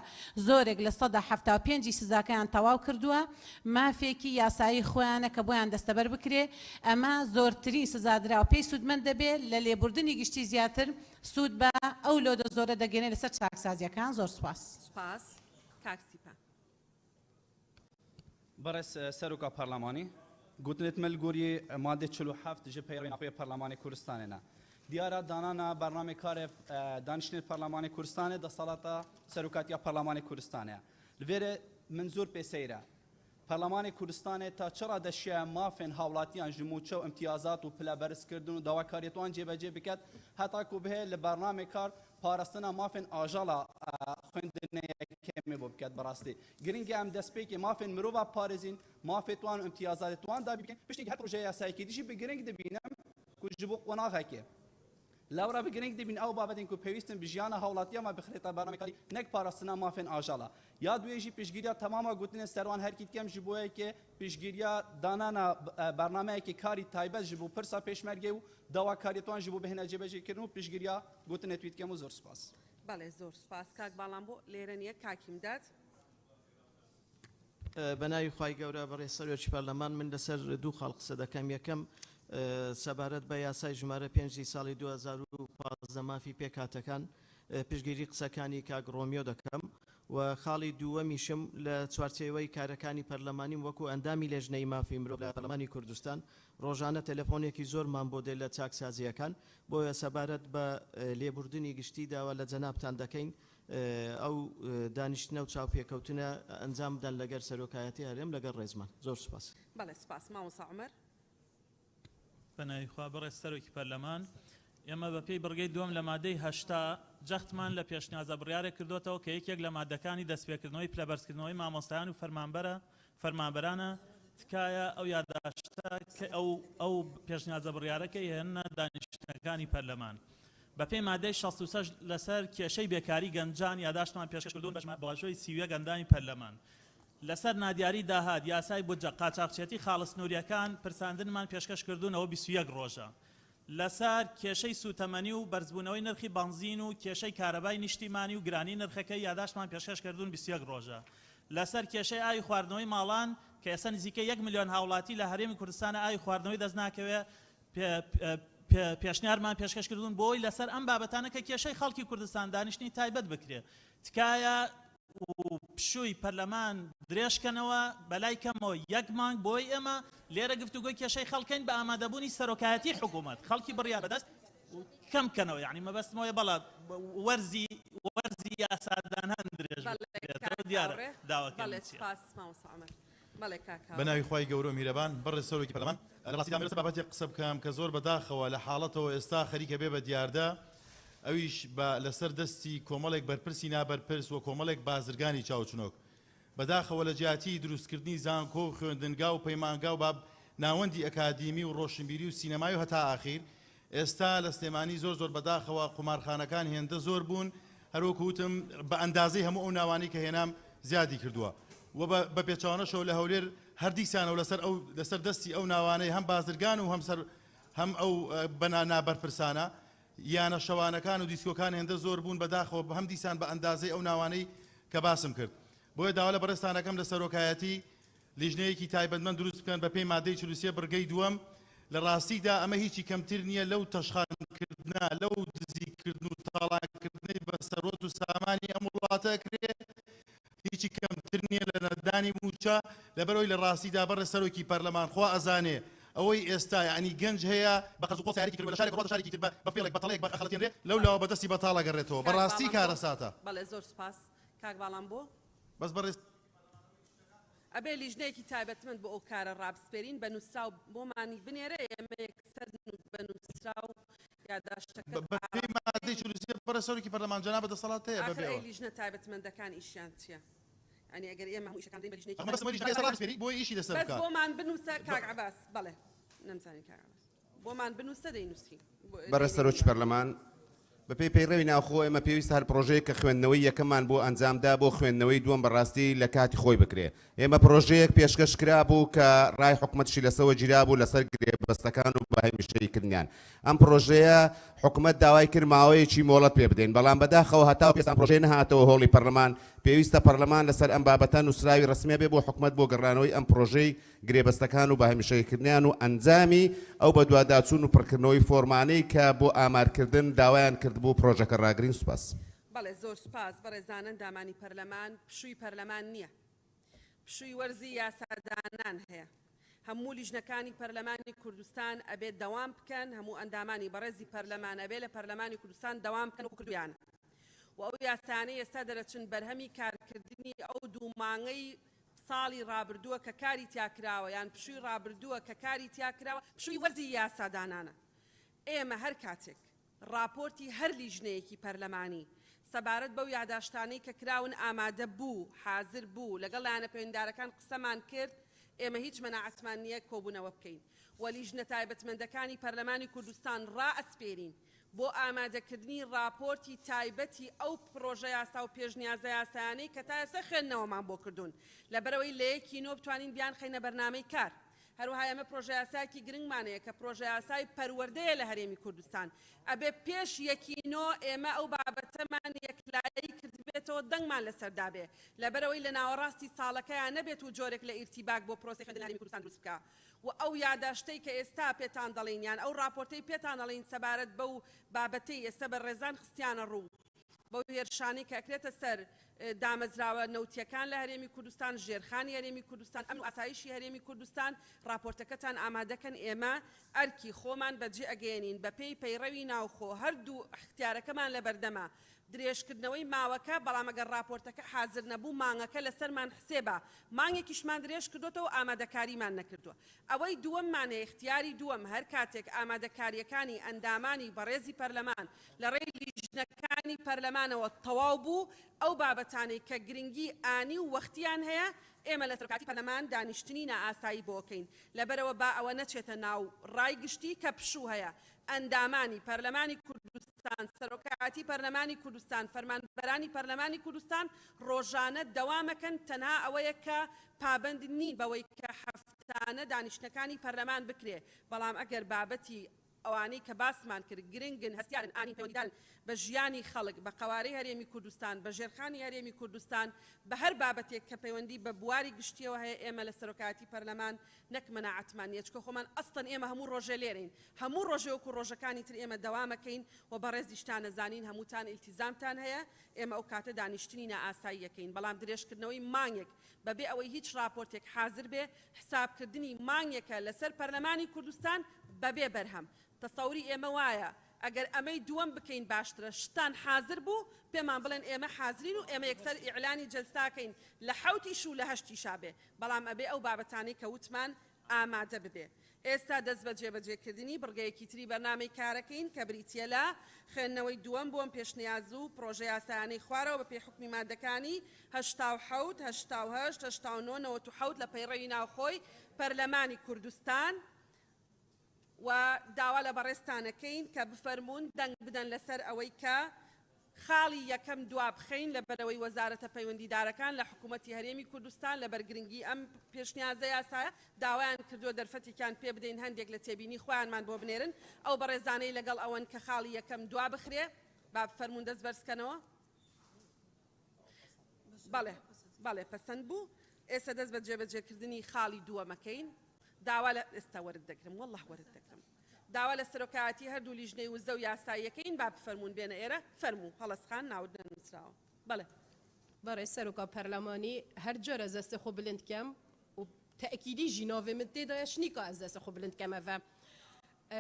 زۆرێک 75% ی سزاکەیان تەواو کردووە مافێکی یاسایی خۆیانە کە بۆیان دەستەبەر بکرێ ئەمە زۆرترین سزادراو پێی سوودمەند دەبێ لە لێبوردنی گشتی زیاتر سوود بە ئەو لۆدە زۆرە دەگەێنێ لەسەر چاکسازیەکان زۆر سوپاس. سوپاس کاک سیپان. بەڕێز سەرۆکا پەرلەمانی، گوتنێت من گۆری مادەی 47 ژ پەیڕەوی ناوخۆی پەرلەمانی کوردستانێ نە. دیارە دانانا بەرنامەی کارێ دانیشتنێت پەرلەمانی کوردستانێ دەسەڵاتە سەرۆکاتیا پەرلەمانی کوردستانێ. لڤێرێ من زۆر پێ سەیرە. پەرلەمانی کوردستانێ تا چ ڕادە شیایە مافێن هاوڵاتیان ژ موچە و ئیمتیازات و پلە بەرزکردن و داواکاریەتوان جێبەجێ بکەت هەتاکو بهێ لە بەرنامەی کار پاراستنا مافێن ئاژەڵا خوێندنەیەکەمێ بۆ بکات بەڕاستی گرنگە ئەم دەستپێکی مافێن مرۆڤ پارێزین مافێ توان و ئیمتیازات توان دابین بکەین پشتی هەر پرۆژە یاسایەکی دیژی بە گرنگ دەبینم کو ji بۆ قۆناغێکێ لەورا بە گرنگ دەبین ئەو بابەتین کو پێویستن بژیانە هاوڵاتیانمان بخرێتە بەرنامەکاری نەک پاراستنا مافێن ئاژەڵە یا دوێژی پشتگیریا تەمامە گوتنێ سەروان هەرکی کەم ji بۆیەکێ پشتگیریا دانانا بەرنامەیەکی کاری تایبەت ji بۆ پرسا پێشمەرگێ و داواکاریتوان ji بۆ بهێنە جێبەجێکردن و پشتگیریا گوتنێ تویت کەم و زۆر سوپاس. بەڵێ زۆر سوپاس کاک باڵام بۆ لێرە نییە کاک هیمداد. بە ناوی خوای گەورە بەڕێز سەرۆکی پەرلەمان من لەسەر دوو خاڵ قسە دەکەم یەکەم سەبارەت بە یاسای ژمارە پێنجی ساڵی 2015 مافی پێکهاتەکان پشتگیری قسەکانی کاک ڕۆمیۆ دەکەم و خاڵی دووەمیشم لە چوارچێوەی کارەکانی پەرلەمانیم وەکو ئەندامی لێژنەی مافی مرۆڤ لە پەرلەمانی کوردستان ڕۆژانە تەلەفۆنێکی زۆرمان بۆ دێت لە چاکسازییەکان بۆیە سەبارەت بە لێبوردنی گشتی داوا لە جەنابتان دەکەین ئەو دانیشتنە و چاوپێکەوتنە ئەنجام بدەن لەگەر سەرۆکایەتی هەرێم لەگەڵ ڕێزمان. زۆر سوپاس. بەڵێ سوپاس مامۆستا عومەر. بەناوی خوا بەڕێز سەرۆکی پەرلەمان، ئێمە بە پێی بڕگەی دووەم لە مادەی 80 جەختمان لە پێشنیازە بڕیارێک کردۆتەوە کە یەکێک لە مادەکانی دەستپێکردنەوەی پلەبەرزکردنەوەی مامۆستایان و فەرمانبەرە فەرمانبەرانە تکایە ئەو یاداشتە کە ئەو ئەو پێشنیازە بڕیارەکەی هێننە دانیشتنەکانی پەرلەمان. بەپێی مادەی 66 لەسەر کێشەی بێکاری گەنجان یاداشتمان پێشکەش کردوون بە واژۆی 31 ئەندامی پەرلەمان. لەسەر نادیاری داهات، یاسای بودجە، قاچاخچێتی خاڵە سنوورییەکان پرساندنمان پێشکەش کردوون ئەوە 21 ڕۆژە. لەسەر کێشەی سووتەمەنی و بەرزبوونەوەی نرخی بەنزین و کێشەی کارەبای نیشتیمانی و گرانی نرخەکەی یاداشتمان پێشکەش کردوون 21 ڕۆژە. لەسەر کێشەی ئاوی خواردنەوەی ماڵان کە ئێستا نزیکەی یەک ملیۆن هاوڵاتی لە هەرێمی کوردستانە ئاوی خواردنەوەی دەست ناکەوێ پێشنیارمان پێشکەش کردوون بۆی لەسەر ئەم بابەتانە کە کێشەی خەڵکی کوردستان دانیشتنی تایبەت بکرێ تکایە و پشووی پەرلەمان درێژکەنەوە بەلای کەمەوە یەک مانگ بۆی ئێمە لێرە گفتوگۆی کێشەی خەڵکەین بە ئامادەبوونی سەرۆکایەتی حکوومەت خەڵکی بڕیار بەدەست کەم بکەنەوە یعنی مەبەستمەوەی بەڵا وەرزی وەرزی یاسادانان درێژ بکرێتەوە دیارە داواکەی من چییە. بە ناوی خوای گەورە و میهرەبان بەڕێز سەرۆکی پەرلەمان لە ڕاستیدا ئەمەوێت لەسەر بابەتێک قسە بکەم کە زۆر بەداخەوە لە حاڵەتەوە ئێستا خەریکە بێ بە دیاردە ئەویش بە لەسەر دەستی کۆمەڵێک بەرپرسی نابەرپرس و کۆمەڵێک بازرگانی چاوچنۆک بەداخەوە لە جیاتی دروستکردنی زانکۆ و خوێندنگا و پەیمانگا و باب ناوەندی ئەکادیمی و ڕۆشنبیری و سینەمای و هەتا ئاخیر ئێستا لە سلێمانی زۆر زۆر بەداخەوە قومارخانەکان هێندە زۆر بوون هەروەکو وتم بە ئەندازەی هەموو ئەو ناوانەی کە هێنام زیادی کردووە و بە پێچەوانەشەوە لە هەولێر هەر دیسانەوە لەسەر ئەو لەسەر دەستی ئەو ناوانەی هەم بازرگان و هەم سەر هەم ئەو بەنا نابەرپرسانە یانە شەوانەکان و دیسکۆکان هێندە زۆر بوون بەداخەوە هەم دیسان بە ئەندازەی ئەو ناوانەی کە باسم کرد بۆیە داوا لە بەڕێزتان ئەکەم لە سەرۆکایەتی لیژنەیەکی تایبەتمەند دروست بکەن بەپێی مادەی 43 بڕگەی دووەم، لە ڕاستیدا ئەمە هیچی کەمتر نییە لەو تەشخانکردنە، لەو دزیکردن و تاڵانکردنەی بە سەروەت و سامانی ئەم وڵاتە ئەکرێ، هیچی کەمتر نییە لە نەدانی مووچە، لەبەرئەوەی لە ڕاستیدا بەڕێز سەرۆکی پەرلەمان خوا ئەزانێ ئەوەی ئێستا یەعنی گەنج هەیە بە قەرز و قۆڵ سەیارەیەکی کڕیوە لە شارێک ڕواتە شارێکی تر بە فێڵێک بە تەڵەیەک بە ئەخەڵەتێنرێ لەو لاوە بە دەستی بەتاڵ ئەگەڕێتەوە بەڕاستی کارەساتە. بەڵێ زۆر سوپاس کاک باڵام بۆ. بەس بەڕێز. ئەبێ لیژنەیەکی تایبەتمەند بۆ ئەو کارە ڕابسپێرین، بە نووسراو بۆمانی بنێرە، ئێمە یەکسەر بە نووسراو یاداشتەکەت بەپێی مادەی 43 بەڕێز سەرۆکی پەرلەمان جەنابت دەسەڵات هەیە ئاخر بەبێ ئەی ئەوە. لیژنە تایبەتمەندەکان ئیشیان چییە؟ یانی ئەگەر ئێمە هەموو ئیشەکان بدەین بە لیژنەیەکی ئەخ مەبەستم ئەوە لیژنەکە ئێستا ڕابسپێری بۆیە ئیشی لەسەر بەس بکا. بۆمان بنووسە کاک عەباس، بەڵێ نەمزانی کاک عەباس. بۆمان بنووسە دەینووسین. بەڕێز سەرۆکی پەرلەمان، بەپێی پەیڕەوی ناوخۆ ئێمە پێویستە هەر پڕۆژەیەک کە خوێندنەوەی یەکەممان بۆ ئەنجامدا بۆ خوێندنەوەی دووەم بەڕاستی لە کاتی خۆی بکرێ. ئێمە پڕۆژەیەک پێشکەش کرابوو کە ڕای حکومەتیشی لەسەوە گیرابوو لەسەر گرێبەستەکان و بە هەمیشەییکردنیان. ئەم پڕۆژەیە حکومەت داوای کرد ماوەیەکی مۆڵەت پێ بدەین، بەڵام بەداخەوە هەتاوەکو ئێستا ئەم پڕۆژەیە نەهاتەوە هۆڵی پەرلەمان. پێویستە پەرلەمان لەسەر ئەم بابەتە نووسراوی ڕەسمی هەبێ بۆ حکومەت بۆ گەڕانەوەی ئەم پڕۆژەی گرێبەستەکان و بەهەمیشەییکردنیان و ئەنجامی ئەو بەدواداچوون و پڕکردنەوەی فۆرمانەی کە بۆ ئامارکردن داوایان کردبوو پڕۆژەکە ڕاگرین. سوپاس. بەڵێ زۆر سوپاس بەڕێزان ئەندامانی پەرلەمان پشووی پەرلەمان نییە پشووی وەرزی یاسادانان هەیە هەموو لیژنەکانی پەرلەمانی کوردستان ئەبێ دەوام بکەن هەموو ئەندامانی بەڕێزی پەرلەمان ئەبێ لە پەرلەمانی کوردستان دەوام بکەن وەکو کردوویانە و ئەو یاسایانەی ئێستا دەرەچن بەرهەمی کارکردنی ئەو دوو مانگەی ساڵی ڕابردووە کە کاری تیا کراوە یان پشووی ڕابردووە کە کاری تیا کراوە، پشووی وەرزی یاسادانانە. ئێمە هەر کاتێک ڕاپۆرتی هەر لیژنەیەکی پەرلەمانی سەبارەت بەو یاداشتانەی کە کراون ئامادە بوو، حازر بوو، لەگەڵ لایەنە پەیوەندیدارەکان قسەمان کرد، ئێمە هیچ مەناعەتمان نییە کۆبوونەوە بکەین و لیژنە تایبەتمەندەکانی پەرلەمانی کوردستان ڕائەسپێرین بۆ ئامادەکردنی ڕاپۆرتی تایبەتی ئەو پڕۆژەیاسا و پێشنیازەیاسایانەی کە تا ئێستا خوێندنەوەمان بۆ کردوون، لەبەرئەوەی لە یەکی نۆ بتوانین بیانخەینە بەرنامەی کار. هەروەها ئێمە پرۆژەیاسایەکی گرنگمان هەیە کە پرۆژەیاسای پەروەردەیە لە هەرێمی کوردستان، ئەبێ پێش یەکی نۆ ئێمە ئەو بابەتەمان یەکلایی کردبێتەوە دەنگمان لەسەر دابێ، لەبەرئەوەی لە ناوەڕاستی ساڵەکەیا نەبێت و جۆرێک لە ئیرتیباک بۆ پرۆسەی خوێندن لە هەرێمی کوردستان دروست بکا. و ئەو یاداشتەی کە ئێستا پێتان دەڵێین یان ئەو ڕاپۆرتەی پێتان ئەڵێین سەبارەت بەو بابەتەی ئێستا بەڕێزان خستیانە ڕوو، بەو هێرشانەی کە ئەکرێتە سەر دامەزراوە نەوتییەکان لە هەرێمی کوردستان، ژێرخانی هەرێمی کوردستان، ئەمن و ئاسایشی هەرێمی کوردستان، ڕاپۆرتەکەتان ئامادەکەن ئێمە ئەرکی خۆمان بەجێ ئەگەیەنین بەپێی پەیڕەوی ناوخۆ هەردوو ئیختیارەکەمان لەبەردەمە درێژکردنەوەی ماوەکە، بەڵام ئەگەر ڕاپۆرتەکە حازر نەبوو مانگەکە لەسەرمان حسێبە، مانگێکیشمان درێژ کردۆتەوە و ئامادەکاریمان نەکردووە. ئەوەی دووەممان هەیە، ئیختیاری دووەم، هەر کاتێک ئامادەکارییەکانی ئەندامانی بەڕێزی پەرلەمان لە ڕێی لیژنەکانی پەرلەمانەوە تەواو بوو، ئەو بابەتانەی کە گرنگی ئانی و وەختییان هەیە، ئێمە لە سەرۆکایەتی پەرلەمان دانیشتنی نائاسایی بۆ ئەکەین. لەبەرئەوە با ئەوە نەچێتە ناو ڕای گشتی کە پشوو هەیە. ئەندامانی پەرلەمانی کوردستان. کوردستان، سەرۆکایەتی پەرلەمانی کوردستان، فەرمانبەرانی پەرلەمانی کوردستان ڕۆژانە دەوامەکەن، تەنها ئەوەیە کە پابەند نین بەوەی کە هەفتانە دانیشتنەکانی پەرلەمان بکرێ، بەڵام ئەگەر بابەتی ئەوانەی کە باسمان کرد گرنگن، هەستیارن، ئانین، پەیوەندیدارن بە ژیانی خەڵک، بە قەوارەی هەرێمی کوردستان، بە ژێرخانی هەرێمی کوردستان، بە هەر بابەتێک کە پەیوەندی بە بواری گشتییەوە هەیە، ئێمە لە سەرۆکایەتی پەرلەمان نەک مەناعەتمان نییە، چونکە خۆمان ئەسڵەن ئێمە هەموو ڕۆژێ لێرەین، هەموو ڕۆژێ وەکو ڕۆژەکانی تر ئێمە دەوامەکەین و بەڕێزیشتان ئەزانین هەمووتان ئیلتیزامتان هەیە، ئێمە ئەو کاتە دانیشتنی نائاساییەکەین، بەڵام درێژکردنەوەی مانگێک بەبێ ئەوەی هیچ ڕاپۆرتێک حازر بێ، حسابکردنی مانگێکە لەسەر پەرلەمانی کوردستان بەبێ بەرهەم. تەسەوری ئێمە وایە ئەگەر ئەمەی دووەم بکەین باشترە، شتان حازر بوو پێمان بڵێن ئێمە حازرین و ئێمە یەکسەر ئیعلانی جەلساکەین لە حەوتیش و لە هەشتیشا بێ، بەڵام ئەبێ ئەو بابەتانەی کە وتمان ئامادە ببێ. ئێستا دەست بە جێبەجێکردنی بڕگەیەکی تری بەرنامەی کارەکەین کە بریتییە لە خوێندنەوەی دووەم بۆ ئەم پێشنیاز و پڕۆژە یاسایانەی خوارەوە بەپێی حوکمی ماددەکانی، 87، 88، 89، 97 لە پەیڕەوی ناوخۆی پەرلەمانی کوردستان، و داوا لە بەڕێزتانەکەین کە بفەرموون دەنگ بدەن لەسەر ئەوەی کە خاڵی یەکەم دوابخەین لەبەرئەوەی وەزارەتە پەیوەندیدارەکان لە حکوومەتی هەرێمی کوردستان لەبەر گرنگی ئەم پێشنیازە یاسایە داوایان کردووە دەرفەتێکیان پێ بدەین هەندێک لە تێبینی خۆیانمان بۆ بنێرن. ئەو بەڕێزانەی لەگەڵ ئەوەن کە خاڵی یەکەم دوابخرێ با بفەرموون دەست بەرزکەنەوە. بەڵێ بەڵێ پەسەند بوو. ئێستا دەست بە جێبەجێکردنی خاڵی دووەمەکەین. داوا لە ئێستا وەرت دەگرم واللە وەرت دەگرم. داوا لە سەرۆکایەتی هەردوو لیژنەی وزە و یاساییەکەین با بفەرموون بێنە ئێرە فەرموو هەڵەس خان ناوت نەنووسراوە بەڵێ. بەڕێز سەرۆکا پەرلەمانی هەر جار ئەز دەستێ خۆ بلند کەم و تەئکیدی ژی ناڤێ من تێدایە شنیکا ئەز دەستێ خۆ بلند کەمەڤە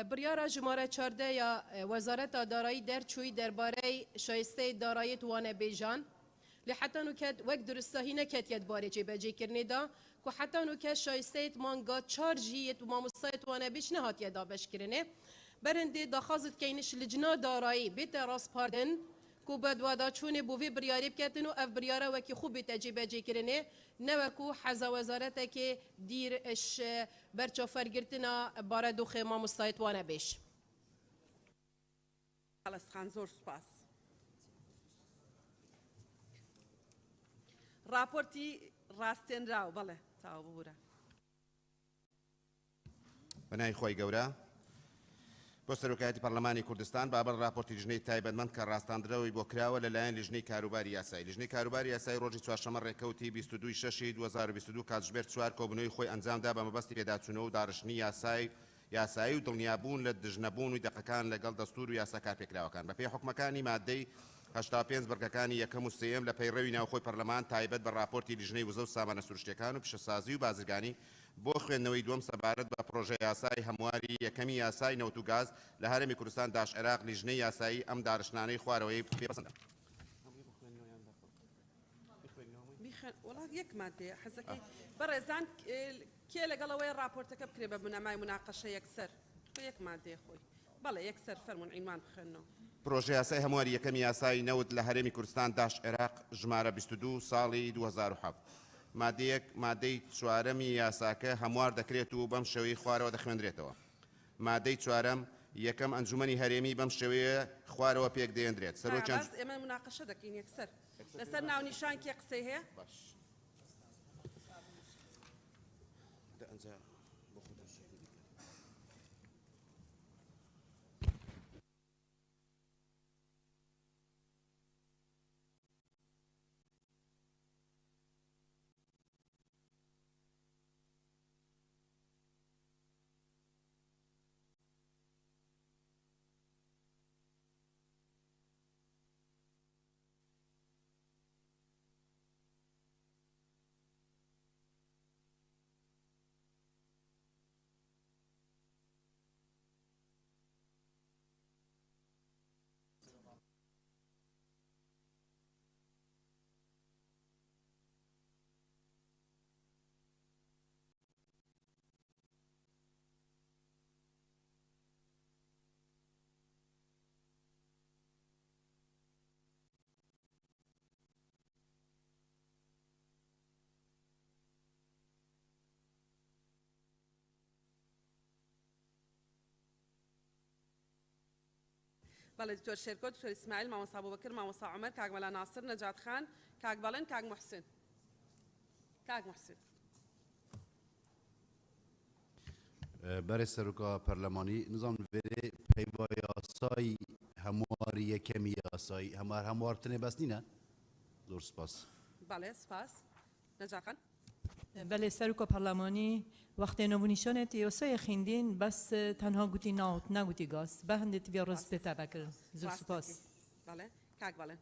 بڕیارا ژمارە 14 یا وەزارەتا دارایی دەرچووی دەربارەی شایستەی دارایت وانەبێژان لێ حەتا نوکە وەک دروستاهی نەکەتیەت بارێ جێبەجێکردنێ دا کو حەتا نوکە شایستەیت مانگا چار ژی یت مامۆستایت وانەبێژ نەهاتیە دابەشکردنێ بەرهندێ داخوازت کەینش لجنا دارایی بێتە ڕاسپاردن کو بەدواداچوونێ بۆ ڤێ بڕیارێ بکەتن و ئەڤ بڕیارە وەکی خو بێتە جێبەجێکردنێ نەوەکو حەزا وەزارەتەکێ دیر ش بەرچاوفەرگرتنا بارەدۆخێ مامۆستایت وانەبێژ. هەڵەس خان زۆر سوپاس. ڕاپۆرتی ڕاستێنراو بەڵێ تاو ببورە. بە ناوی خوای گەورە. بۆ سەرۆکایەتی پەرلەمانی کوردستان بابەت ڕاپۆرتی لیژنەی تایبەتمەند کە ڕاستاندرەوەی بۆ کراوە لە لایەن لیژنەی کاروباری یاسایی لیژنەی کاروباری یاسایی ڕۆژی چوارشەممە ڕێکەوتی 22 شەشی 2022 کاتژمێر چوار کۆبوونەوەی خۆی ئەنجامدا بە مەبەستی پێداچوونەوە و داڕشتنی یاسای یاسایی و دڵنیابوون لە دژنەبوونی دەقەکان لەگەڵ دەستوور و یاسا کارپێکراوەکان بەپێی حوکمەکانی ماددەی 85 بڕگەکانی یەکەم و سێیەم لە پەیڕەوی ناوخۆی پەرلەمان تایبەت بە ڕاپۆرتی لیژنەی وزە و سامانە سروشتیەکان و پیشەسازی و بازرگانی بۆ خوێندنەوەی دووەم سەبارەت بە پڕۆژەیاسای هەمواری یەکەمی یاسای نەوت و گاز لە هەرێمی کوردستان داش عێراق لیژنەی یاسایی ئەم دارشتنانەی خوارەوەی پێ پەسەندە. بیخوێن وەڵا یەک مادەیە حەزەکەی بەڕێزان کێ لەگەڵ ئەوەیە ڕاپۆرتەکە بکرێ بە بنەمای موناقەشە یەکسەر خۆ یەک مادەیە خۆی بەڵێ یەکسەر فەرموون عینوان بخوێننەوە. پرۆژەیاسای هەمواری یەکەمی یاسای نەوت لە هەرێمی کوردستان داش عێراق ژمارە 22 ساڵی 2007 مادە یەک مادەی چوارەمی یاساکە هەموار دەکرێت و بەم شێوەی خوارەوە دەخوێندرێتەوە مادەی چوارەم یەکەم ئەنجومەنی هەرێمی بەم شێوەیە خوارەوە پێکدەێندرێت سەرۆکی باس ئێمە موناقەشە دەکەین یەکسەر لەسەر ناونیشان کێ قسەی هەیە؟ باش بەڵێ دکتۆر شێرکۆ، دکتۆر ئیسماعیل، مامۆستا ئەبوبەکر، مامۆستا عومەر، کاک مەلا ناسر، نەجات خان، کاک بەڵێن، کاک موحسن. کاک موحسن. بەرێز سەرۆکا پەرلەمانی نزام ڤێرێ پەیڤا یاسای هەمواری یەکەمی یاسای هەموار هەموار تنێ بەس نینە؟ زۆر سپاس. بەڵێ سپاس. نەجات خان. بەلێ سەرۆکا پەرلەمانی وەختێ ناونیشانێت یاسای خیندین بەس تەنها گوتی ناوت نەگوتی گاز بە هەندێ تبیا ڕست پێ تەبەکرن زۆر سپاس. بەڵێ کاک بەڵێن.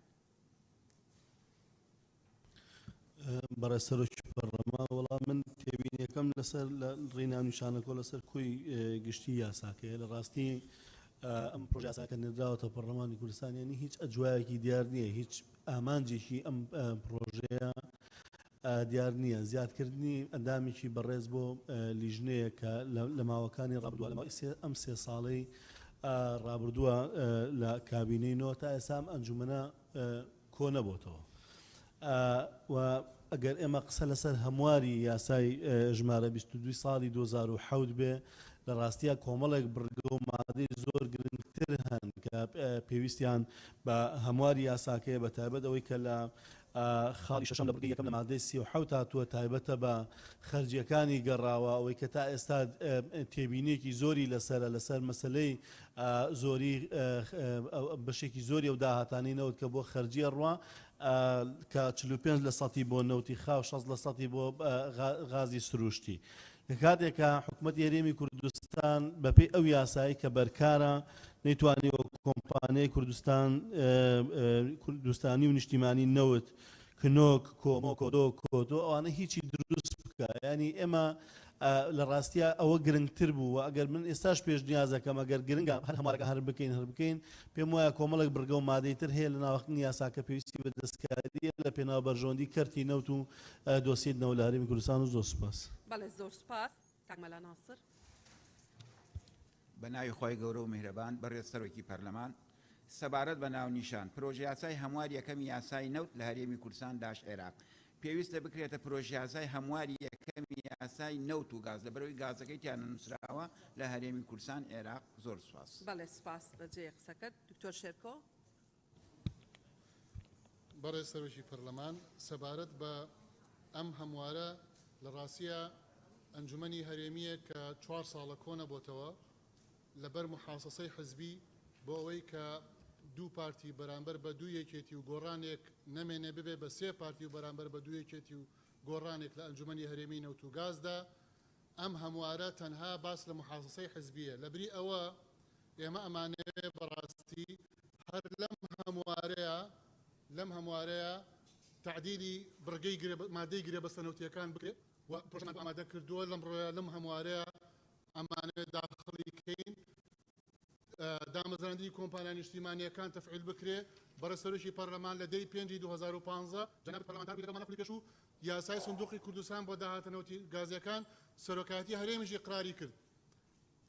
بەڕێز سەرۆکی پەرلەمان وەڵا من تێبینیەکەم لەسەر لە ڕێی ناونیشانەکە لەسەر کۆی گشتی یاساکەیە لە ڕاستی ئەم پرۆژە یاساکە نێردراوەتە پەرلەمانی کوردستان یعنی هیچ ئەجوایەکی دیار نییە هیچ ئامانجێکی ئەم پرۆژەیە دیار نییە زیادکردنی ئەندامێکی بەڕێز بۆ لیژنەیە کە لە ماوەکانی ڕابردووە لە ماوەی ئەم سێ ساڵەی ڕابردووە لە کابینەی نۆ تا ئێستا ئەم ئەنجومەنە کۆ نەبۆتەوە و ئەگەر ئێمە قسە لەسەر هەمواری یاسای ژمارە 22 ساڵی 2007 بێ لە ڕاستیە کۆمەڵێک بڕگە و مادەی زۆر گرنگتر هەن کە پێویستیان بە هەمواری یاساکەیە بە تایبەت ئەوەی کە لە خاڵی شەشەم لە بڕگەی یەکەم لە مادەی 37 هاتووە تایبەتە بە خەرجیەکانی گەڕاوە ئەوەی کە تا ئێستا تێبینیەکی زۆری لەسەرە لەسەر مەسەلەی زۆری بەشێکی زۆری ئەو داهاتانەی نەوت کە بۆ خەرجی ئەڕوا کە 45 لە سەتی بۆ نەوتی خاو 60 لە سەتی بۆ غازی سروشتی لە کاتێکا حکومەتی هەرێمی کوردستان بەپێی ئەو یاسایی کە بەرکارە نەیتوانیوە کۆمپانیای کوردستان کوردستانی و نیشتیمانی نەوت کنۆک، کۆمۆ، کۆدۆ، کۆدۆ ئەوانە هیچی دروست بکا یانی ئێمە لە ڕاستیا ئەوە گرنگتر بوو و ئەگەر من ئێستاش پێشنیازەکەم ئەگەر گرنگە هەر هەموارەکە هەر بکەین هەر بکەین پێم وایە کۆمەڵێک بڕگە و مادەی تر هەیە لە ناوەخنی یاساکە پێویستی بە دەستکارییە لە پێناو بەرژەوەندی کەرتی نەوت و دۆسیەی نەوت لە هەرێمی کوردستان و زۆر سوپاس. بەڵێ زۆر سوپاس کاک مەلا ناسر. بە ناوی خوای گەورە و میهرەبان بەڕێز سەرۆکی پەرلەمان سەبارەت بە ناونیشان، پرۆژەیاسای هەموار یەکەمی یاسای نەوت لە هەرێمی کوردستان داش عێراق، پێویستە بکرێتە پرۆژیاسای هەمواری یەکەمی یاسای نەوت و گاز لەبەرئەوەی گازەکەی تیا نەنوسراوە لە هەرێمی کوردستان عێراق زۆر سوپاس. بەڵێ سوپاس بەجێ قسەکەت دکتۆر شێرکۆ. بەڕێز سەرۆکی پەرلەمان، سەبارەت بە ئەم هەموارە لە ڕاستیا ئەنجومەنی هەرێمییەک کە چوار ساڵە کۆنەبۆتەوە لەبەر موحاسەسەی حزبی بۆ ئەوەی کە دوو پارتی بەرامبەر بە دوو یەکێتی و گۆڕانێک نەمێنێ ببێ بە سێ پارتی و بەرامبەر بە دوو یەکێتی و گۆڕانێک لە ئەنجومەنی هەرێمی نەوت و گازدا ئەم هەموارە تەنها باس لە موحاسەسەی حزبییە لەبری ئەوە ئێمە ئەمانەوێ بەڕاستی هەر لەم هەموارەیا لەم هەموارەیا تەعدیلی بڕگەی گرێ مادەی گرێبەستە نەوتییەکان بکرێ و پرۆژەمان ئامادە کردووە لەمڕۆیا لەم هەموارەیا ئەمانەوێ داخڵی کەین دامەزراندنی کۆمپانیا نیشتیمانییەکان تەفعیل بکرێ بەڕێز سەرۆکی پەرلەمان لە دەی پێنجی 2015 جەنابی پەرلەمانتار بووی لەگەڵمان لە خولی پێشوو یاسای سندوقی کوردستان بۆ داهاتە نەوتی گازییەکان سەرۆکایەتی هەرێمیش ئیقراری کرد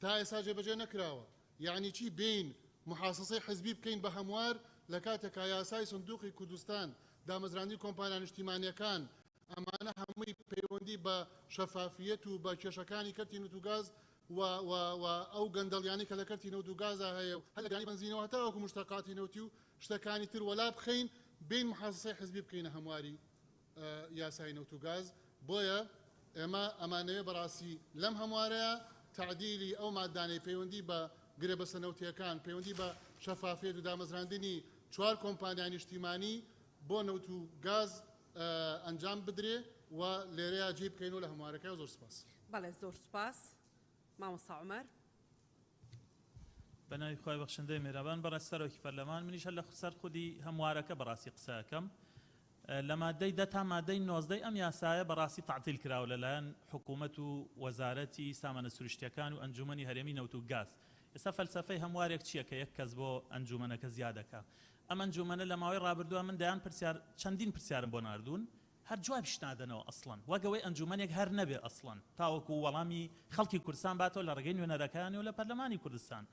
تا ئێستا جێبەجێ نەکراوە یەعنی چی بێین محاسەسەی حزبی بکەین بە هەموار لە کاتێکا یاسای سندوقی کوردستان دامەزراندنی کۆمپانیا نیشتیمانیەکان ئەمانە هەمووی پەیوەندی بە شەفافیەت و بە کێشەکانی کەرتی نوت و گاز و و و ئەو گەندەڵیانەی کە لە کەرتی نەوت و گازا هەیە و هەر لە گرانی بەنزینەوە هەتاوەکو مشتەقاتی نەوتی و شتەکانی تر وەلا بخەین بێین محاسەسەی حزبی بکەینە هەمواری یاسای نەوت و گاز، بۆیە ئێمە ئەمانەوێ بەڕاستی لەم هەموارەیا تەعدیلی ئەو ماددانەی پەیوەندی بە گرێبەستە نەوتییەکان، پەیوەندی بە شەفافیەت و دامەزراندنی چوار کۆمپانیای نیشتیمانی بۆ نەوت و گاز ئەنجام بدرێ و لێرەیا جێی بکەینەوە لە هەموارەکەیا. زۆر سوپاس. بەڵێ زۆر سوپاس مامۆستا عومەر. بەناوی خوای بەخشندەی مێرەبان بەڕێز سەرۆکی پەرلەمان منیش هەر لە سەر خودی هەموارەکە بەڕاستی قسە ئەکەم لە مادەی دە تا مادەی نۆزدەی ئەم یاسایە بەڕاستی تەعتیل کراوە لەلایەن حکوومەت و وەزارەتی سامانە سروشتیەکان و ئەنجومەنی هەرێمی نەوت و گاز ئێستا فەلسەفەی هەموارێک چییە کە یەک کەس بۆ ئەنجومەنەکە زیادەکا ئەم ئەنجومەنە لە ماوەی ڕابردووە من دەیان پرسیار چەندین پرسیارم بۆ ناردوون هەر جوابیش نادەنەوە ئەسڵەن وەک ئەوەی ئەنجومەنێک هەر نەبێ ئەسڵەن تاوەکو وەڵامی خەڵکی کوردستان باتەوە لە ڕێگەی نوێنەرەکانیەوە لە پەرلەمانی کوردستان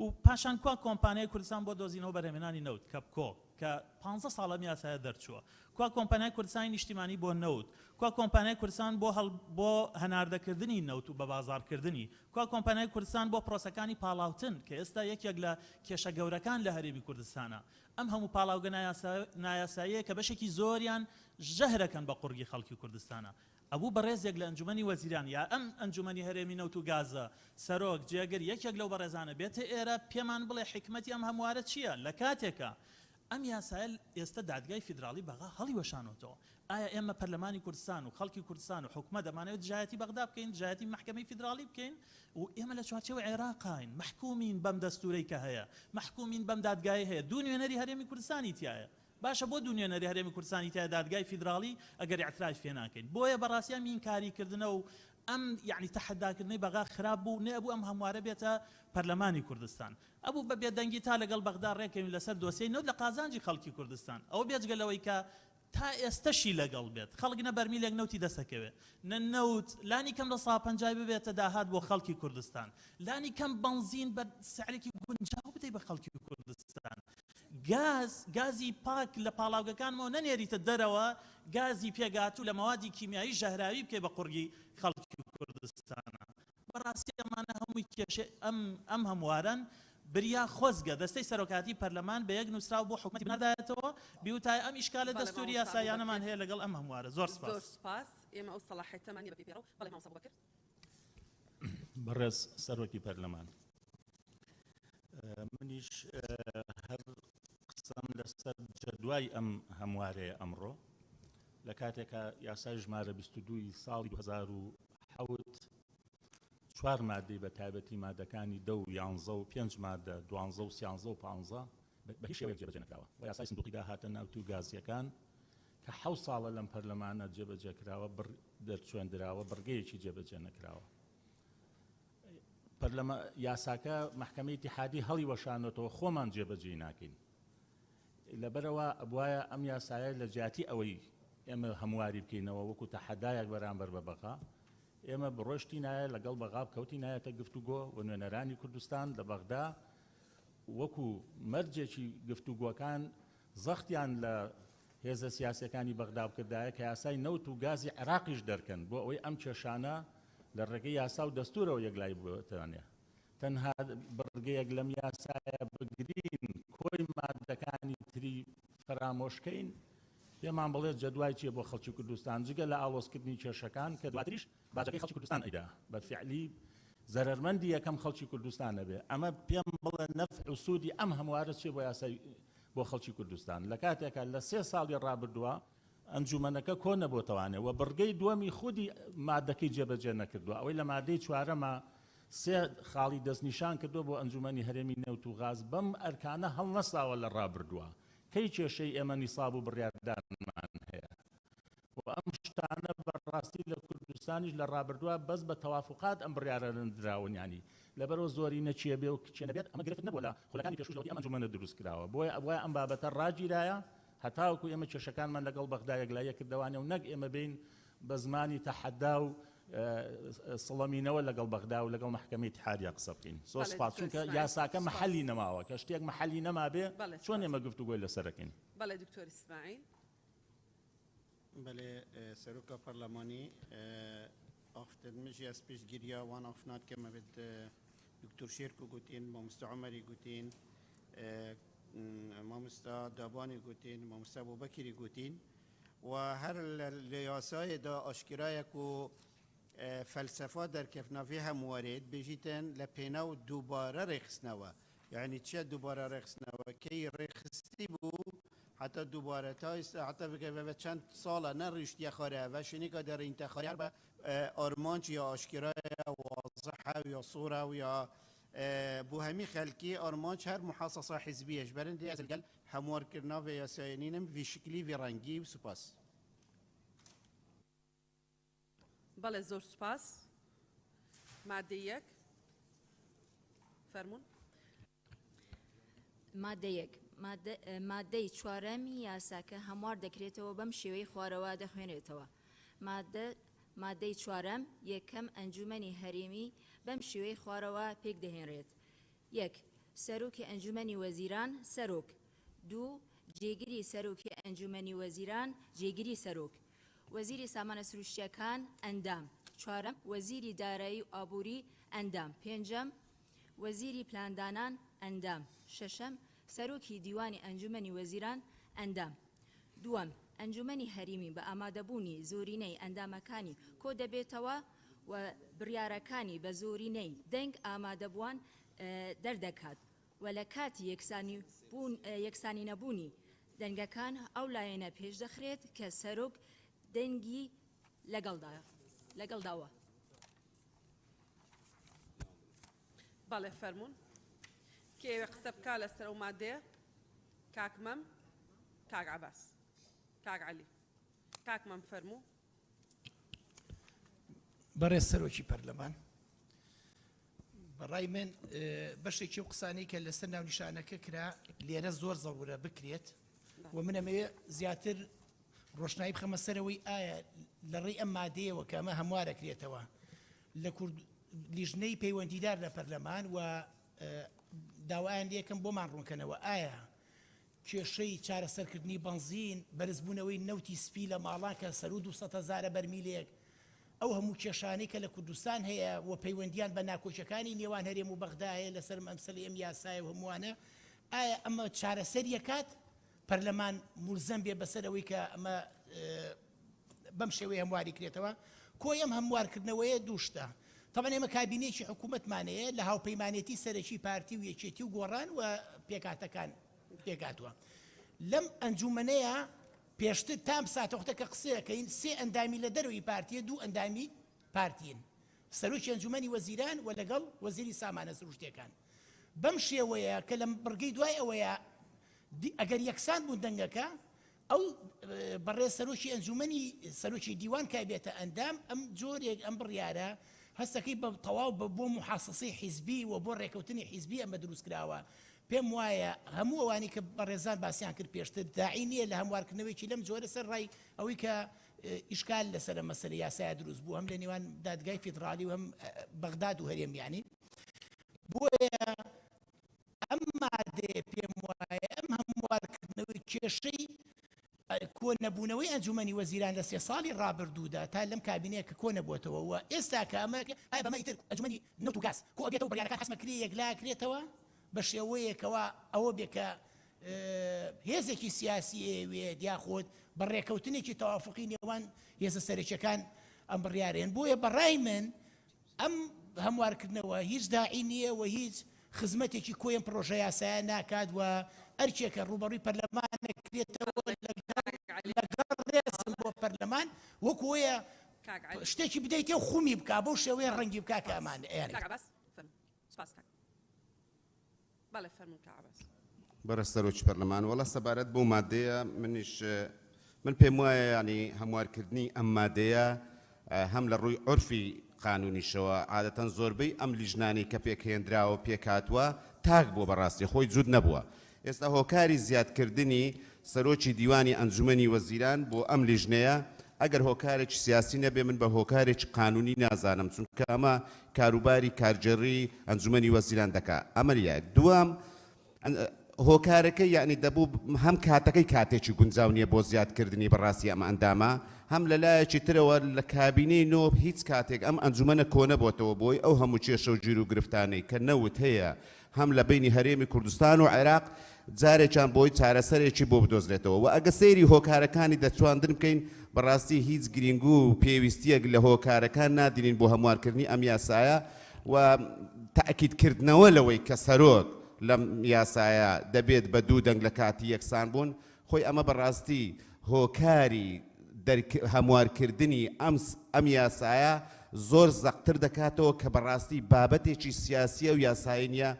و پاشان کوا کۆمپانیای کوردستان بۆ دۆزینەوە بەرهەمێنانی نەوت کەپکۆ. کە پانزە ساڵە ئەم یاسایە دەرچووە؟ کوا کۆمپانیای کوردستانی نیشتیمانی بۆ نەوت؟ کوا کۆمپانیای کوردستان بۆ هەڵ بۆ هەناردەکردنی نەوت و بەبازاڕکردنی؟ کوا کۆمپانیای کوردستان بۆ پرۆسەکانی پاڵاوتن کە ئێستا یەکێک لە کێشە گەورەکان لە هەرێمی کوردستانە؟ ئەم هەموو پاڵاوگە نایاساییە کە بەشێکی زۆریان ژەهرەکەن بە قوڕگی خەڵکی کوردستانە. ئەبوو بەڕێزێک لە ئەنجومەنی وەزیران یا ئەم ئەنجومەنی هەرێمی نەوت و گازە، سەرۆک، جێگر، یەکێک لەو بەڕێزانە بێتە ئێرە پێمان بڵێ حیکمەتی ئەم هەموارە چییە لە کاتێکا ئەم یاسایە ئێستە دادگای فیدراڵی بەغا هەڵیوەشانۆتەوە. ئایا ئێمە پەرلەمانی کوردستان و خەڵکی کوردستان و حکومەت ئەمانەوێت دژایەتی بەغدا بکەین، دژایەتی مەحکەمەی فیدراڵی بکەین و ئێمە لە چوارچێوەی عێراقاین، مەحکومین بەم دەستورەی کە هەیە، مەحکومین بەم دادگایەی هەیە، دوو نوێنەری هەرێمی کوردستانی تیایە. باشە بۆ دوو نوێنەری هەرێمی کوردستانی تیایە دادگای فیدراڵی ئەگەر ئیعترافی پێ ناکەین؟ بۆیە بەڕاستی ئەم ئینکاری کردنە و ئەم یەعنی تەحەداکردنەی بەغا خراپ بوو، نەئەبوو ئەم هەموارە بێتە پەرلەمانی کوردستان. ئەبوو بە بێدەنگی تا لەگەڵ بەغدا ڕێکەوین لەسەر دۆسیەی نەوت لە قازانجی خەڵکی کوردستان. ئەوە بێجگە لەوەی کە تا ئێستەشی لەگەڵ بێت خەڵک نە بەرمیلێک نەوتی دەستەکەوێت نە نەوت لانی کەم لە سا پەنجای ببێتە داهات بۆ خەڵکی کوردستان لانی کەم بەنزین بە سعرێکی گونجاو بدەی بە خەڵکی کوردستان گاز گازی پاک لە پاڵاوگەکانمەوە نەنێریتە دەرەوە گازی پێگاتوو لە مەوادی کیمیایی ژەهراوی بکەی بە قوڕگی خەڵکی کوردستانە بەڕاستی ئەمانە هەمووی کێشەی ئەم ئەم هەموارەن، بریا خۆزگە دەستەی سەرۆکایەتی پەرلەمان بە یەک نووسراو بۆ حکومەتی بناردایەتەوە بیوتایە ئەم ئیشکالە بەڵێ دەستووری مامۆستا یاساییانەمان ئەبوبەکر هەیە لەگەڵ ئەم هەموارە. زۆر زۆر سپاس. سوپاس ئێمە ئەو سەڵاحیەتەمان نیە بە پێی پەیڕەو. بەڵێ مامۆستا ئەبوبەکر. بەڕێز سەرۆکی پەرلەمان منیش هەر قسەم لەسەر جەدوای ئەم هەموارەیە ئەمڕۆ لە کاتێکا یاسای ژمارە 22 ی ساڵی 2007 چوار مادەی بە تایبەتی مادەکانی دە و یانزە و پێنج مادە دوانزە و سیانزە و پانزە بە هیچ شێوەیەک جێبەجێ نەکراوە و یاسای سندوقی داهاتە نەوت و گازییەکان کە حەوت ساڵە لەم پەرلەمانە جێبەجێ کراوە بڕ دەرچوێندراوە بڕگەیەکی جێبەجێ نەکراوە. پەرلەمە یاساکە مەحکەمەی ئیتیحادی هەڵیوەشانۆتەوە خۆمان جێبەجێی ناکەین. لەبەرئەوە ئەبوایە ئەم یاسایە لە جیاتی ئەوەی ئێمە هەمواری بکەینەوە وەکو تەحەدایەک بەرامبەر بە بەغا ئێمە بڕۆشتینایە لەگەڵ بەغا بکەوتینایەتە گفتوگۆ و نوێنەرانی کوردستان لە بەغدا وەکو مەرجێکی گفتوگۆکان زەختیان لە هێزە سیاسیەکانی بەغدا بکردایە کە یاسای نەوت و گازی عێراقیش دەرکەن بۆ ئەوەی ئەم کێشانە لە ڕێگەی یاسا و دەستورەوە یەکلایی ببێتەوە. تەنها بڕگەیەک لەم یاسایە بگرین کۆی ماددەکانی تری فەرامۆشکەین، پێمان بڵێ جەدوای چیە بۆ خەڵکی کوردستان جگە لە ئاڵۆزکردنی کێشەکان کە دواتریش باجەکەی خەڵکی کوردستان ئەیدا بە فیعلی زەرەرمەندی یەکەم خەڵکی کوردستان ئەبێ ئەمە پێم بڵێ نەفع و سوودی ئەم هەموارە چیە بۆ یاسای بۆ خەڵکی کوردستان لە کاتێکا لە سێ ساڵی ڕابردووە ئەنجومەنەکە کۆ نەبۆتەوانێ و بڕگەی دووەمی خودی مادەکەی جێبەجێ نەکردووە ئەوەی لە مادەی چوارەما سێ خاڵی دەستنیشان کردووە بۆ ئەنجومەنی هەرێمی نەوت و غاز بەم ئەرکانە هەڵنەساوە لە ڕابردووە کەی کێشەی ئێمە نیساب و بڕیاردانمان هەیە و ئەم شتانە بە ڕاستی لە کوردستانیش لە ڕابردووە بەس بە تەوافوقات ئەم بڕیارانە دراون یانی لەبەرئەوە زۆرینە کێ بێ و کێ نەبێت ئەمە گرفت نەبووە لە خولەکانی پێشووش لەوەتی ئەم ئەنجومەنە دروست کراوە بۆیە ئەبوایە ئەم بابەتە ڕاگیرایە هەتاوەکو ئێمە کێشەکانمان لەگەڵ بەغدا یەکلاییە کردەوانێ و نەک ئێمە بێین بە زمانی تەحەدا و سڵەمینەوە لەگەڵ بەغدا و لەگەڵ مەحکەمەی ئیتحادیا قسە بکەین. زۆر بەڵێ سپاس دکتۆر چونکە ئیسماعیل یاساکە سپاس. مەحەلی نەماوە کە شتێک مەحەلی نەمابێ بەڵێ چۆن سپاس. ئێمە گفتوگۆی لەسەر ئەکەین. بەڵێ دکتۆر ئیسماعیل. بەلێ سەرۆکا پەرلەمانی ئافتن مژی ئەس پشتگیریا وان ئافنات کە مەبێت دکتۆر شێرکو گوتین مامۆستا عومەری گوتین مامۆستا دابانی گوتین مامۆستا ئەبوبەکری گوتین و هەر لە یاسایدا ئاشکرایە کو فەلسەفا دەرکەفتنا ڤێ هەموارێت بێژیتن لە پێناو دووبارە ڕێکخستنەوە یعنی چیە دووبارە ڕێکخستنەوە کەی ڕێکخستی بوو حتا دووبارە تا ئێستا حتا بکە چەند ساڵە نە ڕیشتیە خارە و شنیکا دەرینتە خارە بە ئارمانج یا ئاشکرایە وازحە یا سوورە و یا بۆ هەمی خەلکی ئارمانج هەر محاسەسە حیزبیەش بەرن دێ گەل هەموارکردنا ڤێ یاسایە نینم ڤی شکلی ڤی ڕەنگی و سوپاس. بەڵێ زۆر سوپاس. مادەی یەک فەرموون. مادە یەک، مادەی چوارەمی یاساکە هەموار دەکرێتەوە بەم شێوەی خوارەوە دەخوێنرێتەوە، مادە مادەی چوارەم، یەکەم، ئەنجوومەنی هەرێمی بەم شێوەی خوارەوە پێکدەهێنرێت، یەک. سەرۆکی ئەنجوومەنی وەزیران، سەرۆک. دوو. جێگری سەرۆکی ئەنجومەنی وەزیران، جێگری سەرۆک. وەزیری سامانە سروشتییەکان، ئەندام. چوارەم، وەزیری دارایی و ئابووری، ئەندام. پێنجەم، وەزیری پلاندانان، ئەندام. شەشەم، سەرۆکی دیوانی ئەنجومەنی وەزیران، ئەندام. دووەم، ئەنجومەنی هەریمی بە ئامادەبوونی زۆرینەی ئەندامەکانی کۆدەبێتەوە و بڕیارەکانی بە زۆرینەی دەنگ ئامادەبووان دەردەکات و لە کاتی یەکسانینەبوونی دەنگەکان ئەو لایەنە پێشدەخرێت کە سەرۆک دەنگی لەگەڵداوە. بەڵێ فەرموون کێ ئەوێ قسە بکا لەسەر ئەو مادەیە؟ کاک مەم، کاک عەباس، کاک عەلی. کاک مەم فەرموو. بەڕێز سەرۆکی پەرلەمان، بەڕای من بەشێکی ئەو قسانەی کە لەسەر ناونیشانەکە کرا لێرە زۆر زەڕورە بکرێت و من ئەمەوێ زیاتر ڕۆشنایی بخەمە سەرەوەی ئایا لە ڕێی ئەم مادەیەوە کە ئەمە هەموارەکرێتەوە لە کورد لیژنەی پەیوەندیدار لە پەرلەمان و داوایان لێکەم بۆمان ڕوونکەنەوە ئایا کێشەی چارەسەرکردنی بەنزین، بەرزبوونەوەی نەوتی سپی لە ماڵان کە سەروو 200 هەزارە بەرمیلێک، ئەو هەموو کێشانەی کە لە کوردستان هەیە و پەیوەندیان بە ناکۆکیەکانی نێوان هەرێم و بەغدا هەیە لەسەر مەسەلەی ئەم یاسایە و هەمووانە، ئایا ئەمە چارەسەری ئەکات؟ پەرلەمان مولزەم بێ بەسەر ئەوەی کە ئەمە بەم شێوەیە هەمواری کرێتەوە؟ کۆی ئەم هەموارکردنەوەیە دوو شتە، تەبعەن ئێمە کابینەیەکی حکوومەتمان هەیە لە هاوپەیمانێتی سەرەکی پارتی و یەکێتی و گۆڕان و پێکهاتەکان پێکهاتووە. لەم ئەنجوومەنەیە پێشتر تا ئەم ساتەوەختە کە قسەیەکەین سێ ئەندامی لە دەرەوەی پارتیە دوو ئەندامی پارتین سەرۆکی ئەنجومەنی وەزیران و لەگەڵ وەزیری سامانە سروشتیەکان بەم شێوەیە کە لە بڕگەی دوای ئەوەیە ئەگەر یەکسان بوون دەنگەکە ئەو بەڕێز سەرۆکی ئەنجومەنی سەرۆکی دیوان کای بێتە ئەندام ئەم جۆرێک ئەم بڕیارە هەستەکەی بە تەواو بە بۆ محاسەسەی حیزبی و بۆ ڕێکەوتنی حیزبی ئەمە دروست کراوە پێم وایە هەموو ئەوانەی کە بەڕێزان باسیان کرد پێشتر داعی نییە لە هەموارکردنەوەیەکی لەم جۆرە سەر ڕای ئەوەی کە ئیشکال لەسەر ئەم مەسەلە یاسایە دروست بوو هەم لە نێوان دادگای فیدراڵی و هەم بەغداد و هەرێم یانی بۆیە ئەم مادەیە پێم وایە ئەم هەموارکردنەوەی کێشەی کۆ نەبوونەوەی ئەنجومەنی وەزیران لە سێ ساڵی ڕابردوودا تا لەم کابینەیە کە کۆ نەبووەتەوە و ئێستا کە ئەمە ئایا بەمە ئیتر ئەنجومەنی نەوت و گاز کۆ ئەبێتەوە بڕیارەکان حەسمە کرێ یەکلا کرێتەوە بە شێوەیەکەوە ئەوە بێ کە هێزێکی سیاسی ئەیەوێت یاخود بە ڕێکەوتنێکی تەوافقی نێوان هێزە سەرەکیەکان ئەم بڕیارەیەن بۆیە بەڕای من ئەم هەموارکردنەوە هیچ داعی نییە و هیچ خزمەتێکی کۆی ئەم پڕۆژە یاسایە ناکات و ئەرکێکە ڕووبەڕووی پەرلەمان نەکرێتەوە لەگەڵ ڕێزم بۆ پەرلەمان وەکو ئەوەیە شتێکی بدەیتێ و خومی بکا بەو شێوەیە ڕەنگی بکا کە ئەمان ئەیانێت. بەڵێ فەرموون کاک عەباس. بەڕێز سەرۆکی پەرلەمان وەڵا سەبارەت بەو مادەیە منیش من پێم وایە ینی هەموارکردنی ئەم مادەیە هەم لە ڕووی عرفی قانونیشەوە عادەتەن زۆربەی ئەم لیژنانەی کە پێکهێنراوە پێکهاتووە تاک بووە بەڕاستی خۆی جووت نەبووە ئێستا هۆکاری زیادکردنی سەرۆکی دیوانی ئەنجومەنی وەزیران بۆ ئەم لیژنەیە ئەگەر هۆکارێکی سیاسی نەبێ من بە هۆکارێکی قانونی نازانم چونکە ئەمە کاروباری کارگێڕی ئەنجومەنی وەزیران دەکا ئەمە یەک دووەم هۆکارەکەی یعنی دەبوو هەم کاتەکەی کاتێکی گونجاو نییە بۆ زیادکردنی بەڕاستی ئەم ئەندامە هەم لە لایەکی ترەوە لە کابینەی نۆ هیچ کاتێک ئەم ئەنجومەنە کۆنەبۆتەوە بۆی ئەو هەموو کێشە و گیر و گرفتانەی کە نەوت هەیە هەم لە بەینی هەرێمی کوردستان و عێراق جارێکیان بۆی چارەسەرێکی بۆ بدۆزرێتەوە و ئەگە سەیری هۆکارەکانی دەرچواندن بکەین بەڕاستی هیچ گرینگ و پێویستیەک لە هۆکارەکان نادینین بۆ هەموارکردنی ئەم یاسایە و تەئکید کردنەوە لەوەی کە سەرۆک لەم یاسایە دەبێت بە دوو دەنگ لە کاتی یەکسان بوون خۆی ئەمە بەڕاستی هۆکاری هەموارکردنی ئەم ئەم یاسایە زۆر زەقتر دەکاتەوە کە بەڕاستی بابەتێکی سیاسیە و یاسایی نییە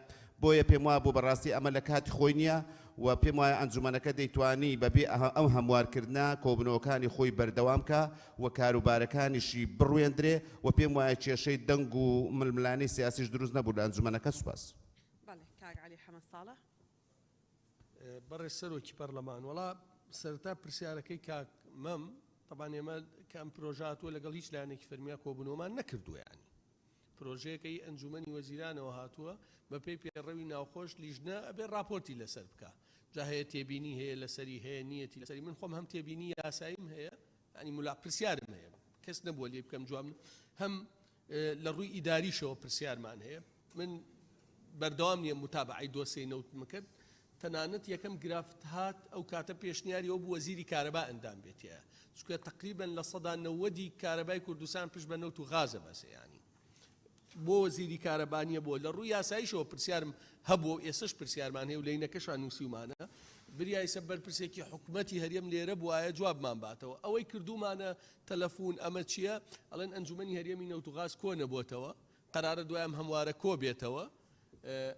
بۆیە پێم وابوو بەڕاستی ئەمە لە کاتی خۆی نییە و پێم وایە ئەنجومەنەکە دەیتوانی بەبێ ئەم هەموارکردنە کۆبوونەوەکانی خۆی بەردەوام کا و کاروبارەکانیشی بڕوێندرێ و پێم وایە کێشەی دەنگ و ململانێی سیاسیش دروست نەبوو لە ئەنجومەنەکە سوپاس. بەڵێ کاک عەلی حەمە ساڵح. بەڕێز سەرۆکی پەرلەمان وەڵا سەرەتا پرسیارەکەی کاک مەم تەبان ئێمە کە ئەم پرۆژە هاتووە لەگەڵ هیچ لایەنێکی فەرمیا کۆبوونەوەمان نەکردووە یانی پرۆژەیەکەی ئەنجومەنی وەزیرانەوە هاتووە بەپێی پێڕەوی ناوخۆش لیژنە ئەبێ راپۆرتی لەسەر بکە. جا هەیە تێبینی هەیە لەسەری هەیە نیەتی لەسەری من خۆم هەم تێبینی یاساییم هەیە ینی ملا پرسیارم هەیە کەس نەبووە لێ بکەم جواب هەم لە ڕووی ئیداریشەوە پرسیارمان هەیە من بەردەوام نییە متابعی دۆسیەی نەوتم کرد تەنانەت یەکەم گرافت هات ئەو کاتە پێشنیاری ئەو بوو وەزیری کارەبا ئەندام بێتیە چونکە تقریبا لە سەدا نەوەدی کارەبای کوردستان پشت بە نەوت و غازە بەسێ ینی بۆ وەزیری کارەبا نییە بۆ لە ڕووی یاساییشەوە پرسیارم هەبووە و ئێستەش پرسیارمان هەیە و لەینەکەشان نووسیومانە بریایسە بەرپرسێکی حکومەتی هەرێم لێرە بوایە جوابمان باتەوە ئەوەی کردوومانە تەلەفون ئەمە چییە ئەڵێن ئەنجومەنی هەرێمی نەوت و غاز کۆ نەبۆتەوە قەرارە دوای ئەم هەموارە کۆ بێتەوە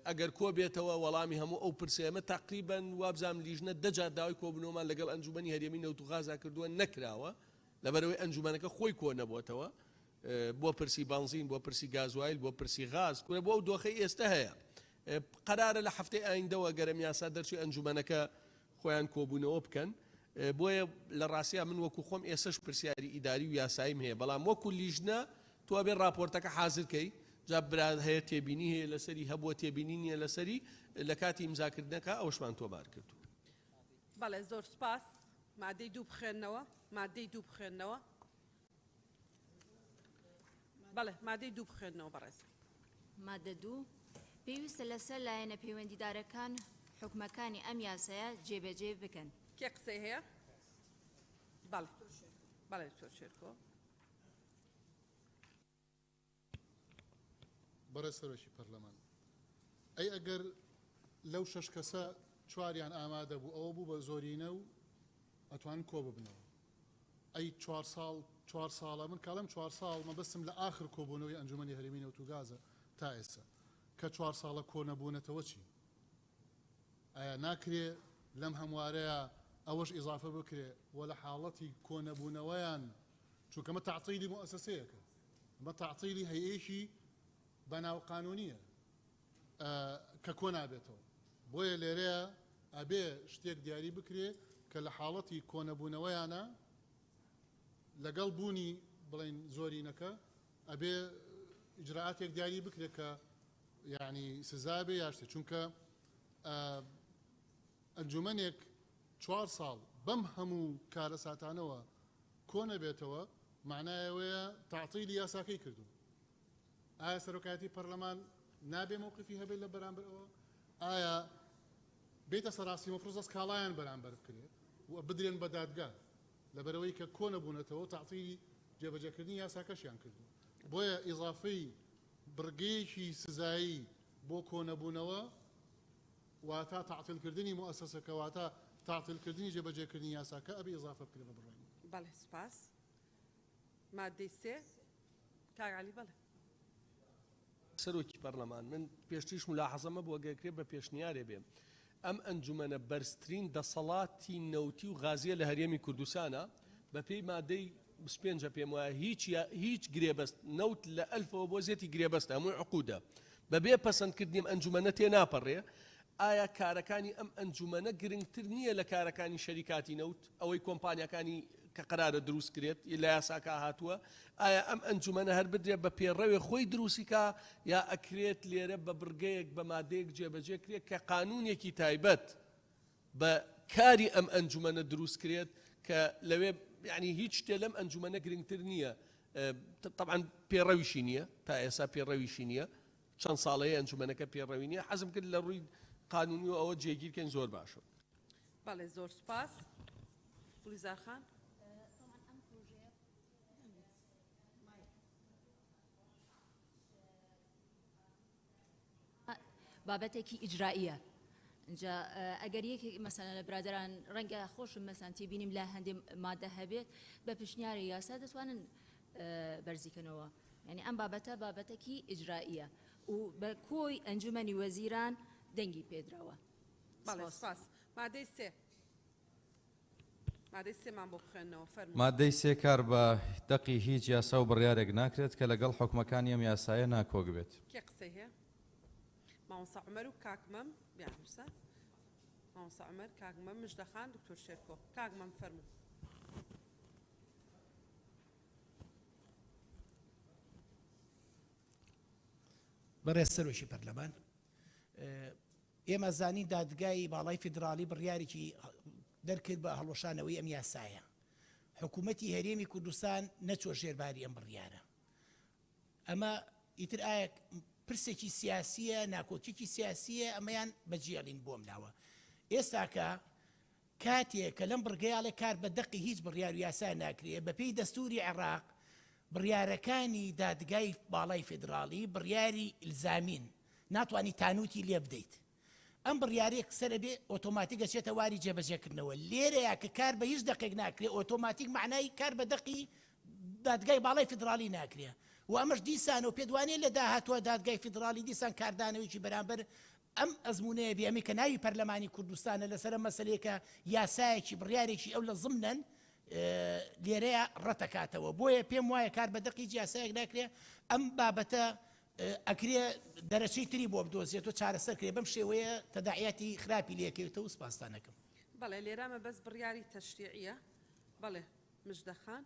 ئەگەر کۆ بێتەوە وەڵامی هەموو ئەو پرسەیە ئەمە تەقریبەن وابزانم لیژنە دە جار داوای کۆبوونەوەمان لەگەڵ ئەنجومەنی هەرێمی نەوت و غازا کردووە نەکراوە لەبەرئەوەی ئەنجومەنەکە خۆی کۆ نەبۆتەوە بۆ پرسی بەنزین، بۆ پرسی گازوایل، بۆ پرسی غاز، کورە بۆ ئەو دۆخەی ئێستە هەیە. قەرارە لە هەفتەی ئایندەوە گەر ئەم یاسا دەرچێ ئەنجومەنەکە خۆیان کۆبوونەوە بکەن. بۆیە لە ڕاستیا من وەکو خۆم ئێسەش پرسیاری ئیداری و یاساییم هەیە، بەڵام وەکو لیژنە تۆ ئەبێ ڕاپۆرتەکە حازر کەی، جا برا هەیە تێبینی هەیە لەسەری، هەبووە تێبینی نییە لەسەری، لە کاتی ئیمزاکردنەکە ئەوەشمان تۆمار کردووە. بەڵێ زۆر سوپاس. مادەی دوو بخوێننەوە. مادەی دوو بخوێننەوە. بەڵێ مادەی دوو بخوێنەوە بەڕێز. مادە دوو، پێویستە لەسەر لایەنە پەیوەندیدارەکان حوکمەکانی ئەم یاسایە جێبەجێ بکەن. کێ قسەی هەیە؟ بەڵێ بەڵێ دکتۆر شێرکۆ. بەڕێز سەرۆکی پەرلەمان، ئەی ئەگەر لەو شەش کەسە چواریان ئامادە بوو ئەوە بوو بە زۆرینە و ئەتوانن کۆ ببنەوە؟ ئەی چوار ساڵ چوار ساڵە من کاڵێم چوار ساڵ مەبەستم لە ئاخر کۆبوونەوەی ئەنجومەنی هەرێمی نەوت و گازە تا ئێستا کە چوار ساڵە کۆ نەبوونەتەوە چی؟ ئایا ناکرێ لەم هەموارەیا ئەوەش ئیزافە بکرێ و لە حاڵەتی کۆ نەبوونەوەیان چونکە ئەمە تەعتیلی موئەسەسەیەکە ئەمە تەعتیلی هەیئەیەکی بەناو قانونیە کە کۆ نابێتەوە بۆیە لێرەیە ئەبێ شتێک دیاری بکرێ کە لە حاڵەتی کۆنەبوونەوەیانە لەگەڵ بوونی بڵین زۆرینەکە ئەبێ ئیجرائاتێک دیاری بکرێت کە یعنی سزا بێ یا شتێ چونکە ئەنجومەنێک چوار ساڵ بەم هەموو کارەساتانەوە کۆ نەبێتەوە معنای ئەوەیە تەعتیلی یاساکەی کردووە ئایا سەرۆکایەتی پەرلەمان نابێ مەوقفی هەبێت لە بەرامبەر ئەوە؟ ئایا بێتە سەراستی مەفروزە سکاڵایان بەرامبەر بکرێت و بدرێن بە دادگا لەبەرەوەی کە کۆ نەبوونەتەوە تەعتیلی جێبەجێکردنی یاساکەشیان کردووە بۆیە ئیزافەی بڕگەیەکی سزایی بۆ کۆنەبوونەوە واتە تەعتیلکردنی موئەسەسەکە واتە تەعتیلکردنی جێبەجێکردنی یاساکە ئەبێ ئیزافە بکرێت بە بڕوای من. بەڵێ سوپاس. مادەی سێ کاک عەلی بەڵێ. سەرۆکی پەرلەمان، من پێشتریش مولاحەزەم هەبوو ئەگەر کرێ بە پێشنیارێ بێ ئەم ئەنجومەنە بەرزترین دەسەڵاتی نەوتی و غازیە لە هەرێمی کوردستانە بەپێی مادەی 25 پێم وایە هیچ هیچ گرێبەست نەوت لە ئەلفەوە بۆ زێتی گرێبەستە هەمووی عقودە بەبێ پەسەندکردنی ئەم ئەنجومەنە تێناپەڕێ ئایا کارەکانی ئەم ئەنجومەنە گرنگتر نییە لە کارەکانی شەریکاتی نەوت ئەوەی کۆمپانیاکانی کە قەرارە دروست کرێت لە یاساکە هاتووە ئایا ئەم ئەنجومەنە هەر بدرێت بە پێڕەوێ خۆی دروستی کا یا ئەکرێت لێرە بە بڕگەیەک بە مادەیەک جێبەجێ کرێت کە قانونێکی تایبەت بە کاری ئەم ئەنجومەنە دروست کرێت کە لەوێ یعنی هیچ شتێ لەم ئەنجومەنە گرنگتر نییە طبعا پێڕەویشی نییە تا ئێستا پێڕەویشی نییە چەند ساڵەیە ئەنجومەنەکە پێڕەوی نییە حەزم کرد لە ڕووی قانونی و ئەوە جێگیر کەین زۆر باشە. بەڵێ زۆر سوپاس گوڵیزار خان. بابەتێکی ئیجرائیە جا ئەگەر یەکێک مەسەلەن لە برادەران ڕەنگە خۆشم مەسەلەن تێبینیم لە هەندێ مادە هەبێت بە پێشنیاری یاسا دەتوانن بەرزیکەنەوە یعنی ئەم بابەتە بابەتێکی ئیجرائیە و بە کۆی ئەنجومەنی وەزیران دەنگی پێدراوە. بەڵێ سپاس. مادەی سێ مادەی سێمان بۆ بخوێنەوە فەرموو. مادەی سێ کار بە دەقی هیچ یاسا و بڕیارێک ناکرێت کە لەگەڵ حوکمەکانی ئەم یاسایە ناکۆک بێت. کێ قسەی هەیە؟ مامۆستا عومەر و کاک مەم بیاننووسە. مامۆستا عومەر، کاک مەم، مژدە خان، دکتۆر شێرکۆ. کاک مەم فەرموو. بەڕێز سەرۆکی پەرلەمان. ئێمە زانین دادگای باڵای فیدراڵی بڕیارێکی دەرکرد بە هەڵوەشانەوەی ئەم یاسایە. حکوومەتی هەرێمی کوردستان نەچووە ژێر باری ئەم بڕیارە. ئەمە ئیتر ئایا پرسێکی سیاسییە، ناکۆکیەکی سیاسییە، ئەمەیان بەجێڵین بۆم لاوە. ئێستاکە کاتێ کە لەم بڕگەیە ئەڵێ کار بە دەقی هیچ بڕیار و یاسا ناکرێ، بەپێی دەستووری عێڕاق بڕیارەکانی دادگای باڵای فیدراڵی بڕیاری ئیلزامین، ناتوانی تانووتی لێ بدەیت. ئەم بڕیارە یەکسەر ئەبێ ئۆتۆماتیک ئەچێتە واری جێبەجێکردنەوە. لێرەیا کە کار بە هیچ دەقێک ناکرێ، ئۆتۆماتیک مەعنای کار بە دەقی دادگای باڵای فیدراڵی ناکرێ و ئەمەش دیسانەوە پێت وانیە لە داهاتووە دادگای فیدراڵی دیسان کاردانەوەیەکی بەرامبەر ئەم ئەزموونەیە بێ، ئەمەی کە ناوی پەرلەمانی کوردستانە لەسەر ئەم مەسەلەیە کە یاسایەکی بڕیارێکی ئەو لە زمنەن لێرەیە ڕەتەکاتەوە. بۆیە پێم وایە کار بە دەقی هیچ یاسایەک ناکرێ. ئەم بابەتە ئەکرێ دەرەچەی تری بۆ بدۆزرێتەوە چارەسەر کرێ، بەم شێوەیە تەداعیاتی خراپی لێکەوێتەوە و سپاستان ئەکەم. بەڵێ لێرە مەبەست بڕیاری تەشریعیە. بەڵێ مژدە خان.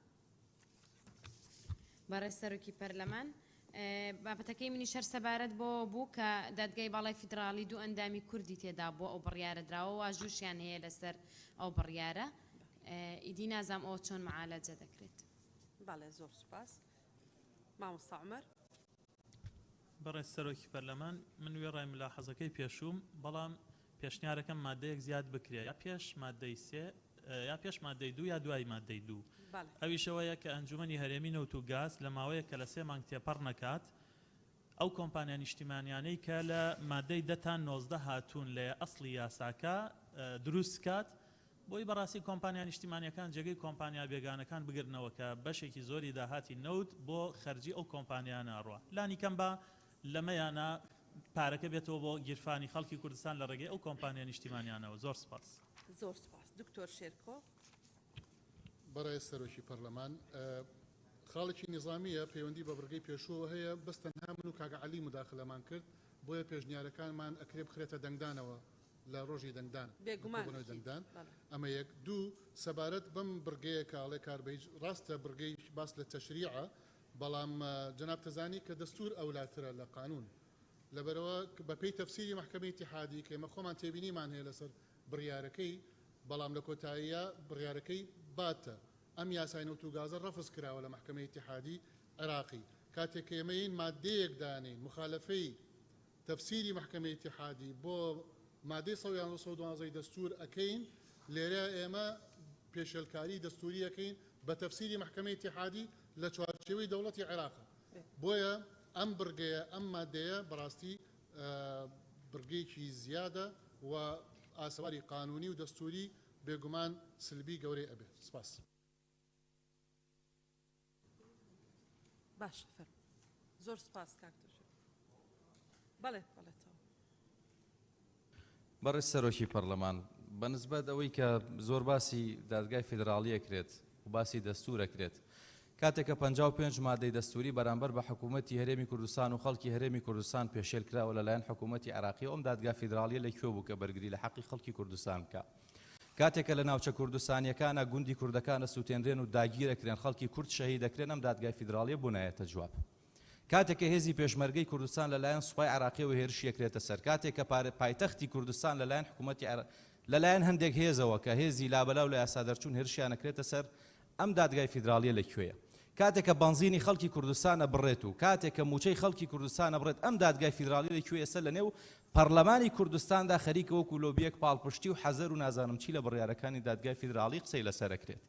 بەڕێز سەرۆکی پەرلەمان، بابەتەکەی منیش هەر سەبارەت بەوە بوو کە دادگای باڵای فیدراڵی دوو ئەندامی کوردی تێدا بووە ئەو بڕیارە دراوە، واژووشیان هەیە لەسەر ئەو بڕیارە، ئیدی نازانم ئەوە چۆن معالەجە دەکرێت. بەڵێ زۆر سوپاس. مامۆستا عومەر. بەڕێز سەرۆکی پەرلەمان، من وێڕای ملاحەزەکەی پێشووم، بەڵام پێشنیارەکەم مادەیەک زیاد بکرێ یا پێش مادەی سێ یا پێش مادەی دوو یا دوای مادەی دوو، ئەویش ئەوەیە کە ئەنجومەنی هەرێمی نەوت و گاز لە ماوەیەک کە لە سێ مانگ تێپەڕ نەکات ئەو کۆمپانیا نیشتیمانیانەی کە لە مادەی دە تا 19 هاتوون لە ئەسڵی یاساکە دروست کات بۆی بەڕاستی کۆمپانیا نیشتیمانیەکان جێگەی کۆمپانیا بێگانەکان بگرنەوە کە بەشێکی زۆری داهاتی نەوت بۆ خەرجی ئەو کۆمپانیانە ئەڕوا لانیکەم با لەمەیانا پارەکە بێتەوە بۆ گیرفانی خەڵکی کوردستان لە ڕێگەی ئەو کۆمپانیا نیشتیمانیانەوە زۆر سپاس. زۆر سپاس دکتۆر شێرکۆ. بەڕێز سەرۆکی پەرلەمان خاڵێکی نیزامییە پەیوەندی بە بڕگەی پێشووەوە هەیە بەس تەنها من و کاک عەلی موداخلەمان کرد بۆیە پێشنیارەکانمان ئەکرێ بخرێتە دەنگدانەوە لە ڕۆژی دەنگدان لە بێگومان کۆبوونەوەی ئەکید دەنگدان بەڵێ. ئەمە یەک دوو سەبارەت بەم بڕگەیە کە ئەڵێ کار بە هیچ ڕاستە بڕگەی باس لە تەشریعە بەڵام جەنابت ئەزانی کە دەستوور ئەولاترە لە قانوون لەبەرئەوە بە پێی تەفسیری مەحکەمەی ئیتیحادی کە ئێمە خۆمان تێبینیمان هەیە لەسەر بڕیارەکەی بەڵام لە کۆتاییا بڕیارەکەی باتە ئەم یاسای نەوت و گازە ڕەفز کراوە لە مەحکەمەی ئیتیحادی عێراقی کاتێک کە ئێمە یین ماددەیەک دانێین موخالەفەی تەفسیری مەحکەمەی ئیتیحادی بۆ مادەی 111 112 ی دەستوور ئەکەین، لێرە ئێمە پێشێلکاری دەستووری ئەکەین بە تەفسیری مەحکەمەی ئیتیحادی لە چوارچێوەی دەوڵەتی عێراقە. بۆیە ئەم بڕگەیە، ئەم مادەیە بەڕاستی بڕگەیەکی زیادە و ئاسەواری قانوونی و دەستووری بێگومان سلبی گەورەی ئەبێ. سپاس. باشە فەرموو زۆر سپاس کاک تۆشێ بەڵێ بەڵێ تەواو. بەڕێز سەرۆکی پەڕلەمان، بە نسبەت ئەوەی کە زۆر باسی دادگای فیدراڵی ئەکرێت و باسی دەستور ئەکرێت، کاتێک کە 55 مادەی دەستوری بەرامبەر بە حکوومەتی هەرێمی کوردستان و خەڵکی هەرێمی کوردستان پێشێل کراوە لەلایەن حکوومەتی عێراقیەوە، ئەم دادگا فیدراڵیە لە کوێ بوو کە بەرگری لە حەقی خەڵکی کوردستان بکا؟ کاتێک کە لە ناوچە کوردستانیەکانا گوندی کوردەکان ئەسوتێنرێن و داگیر ئەکرێن خەڵکی کورد شەهید ئەکرێن ئەم دادگای فیدراڵیە بۆ نایەتە جواب؟ کاتێک کە هێزی پێشمەرگەی کوردستان لە لایەن سوپای عێراقیەوە هێرشی ئەکرێتە سەر کاتێک کە پایتەختی کوردستان لە لایەن حکوومەتی لە لایەن هەندێک هێزەوە کە هێزی لابەلا و لە یاسادەرچوون هێرشیان ئەکرێتە سەر ئەم دادگای فیدراڵیە لە کوێیە؟ کاتێک کە بەنزینی خەڵکی کوردستان ئەبڕێت و کاتێک کە مووچەی خەڵکی کوردستان ئەبڕێت ئەم دادگای فیدراڵیە لە کوێیە؟ ئێستا لە نێو پەڕلەمانی کوردستاندا خەریکە وەکو لۆبیەک پاڵپشتی و حەزەر و نازانم چی لە بڕیارەکانی دادگای فیدراڵی قسەی لەسەر ئەکرێت.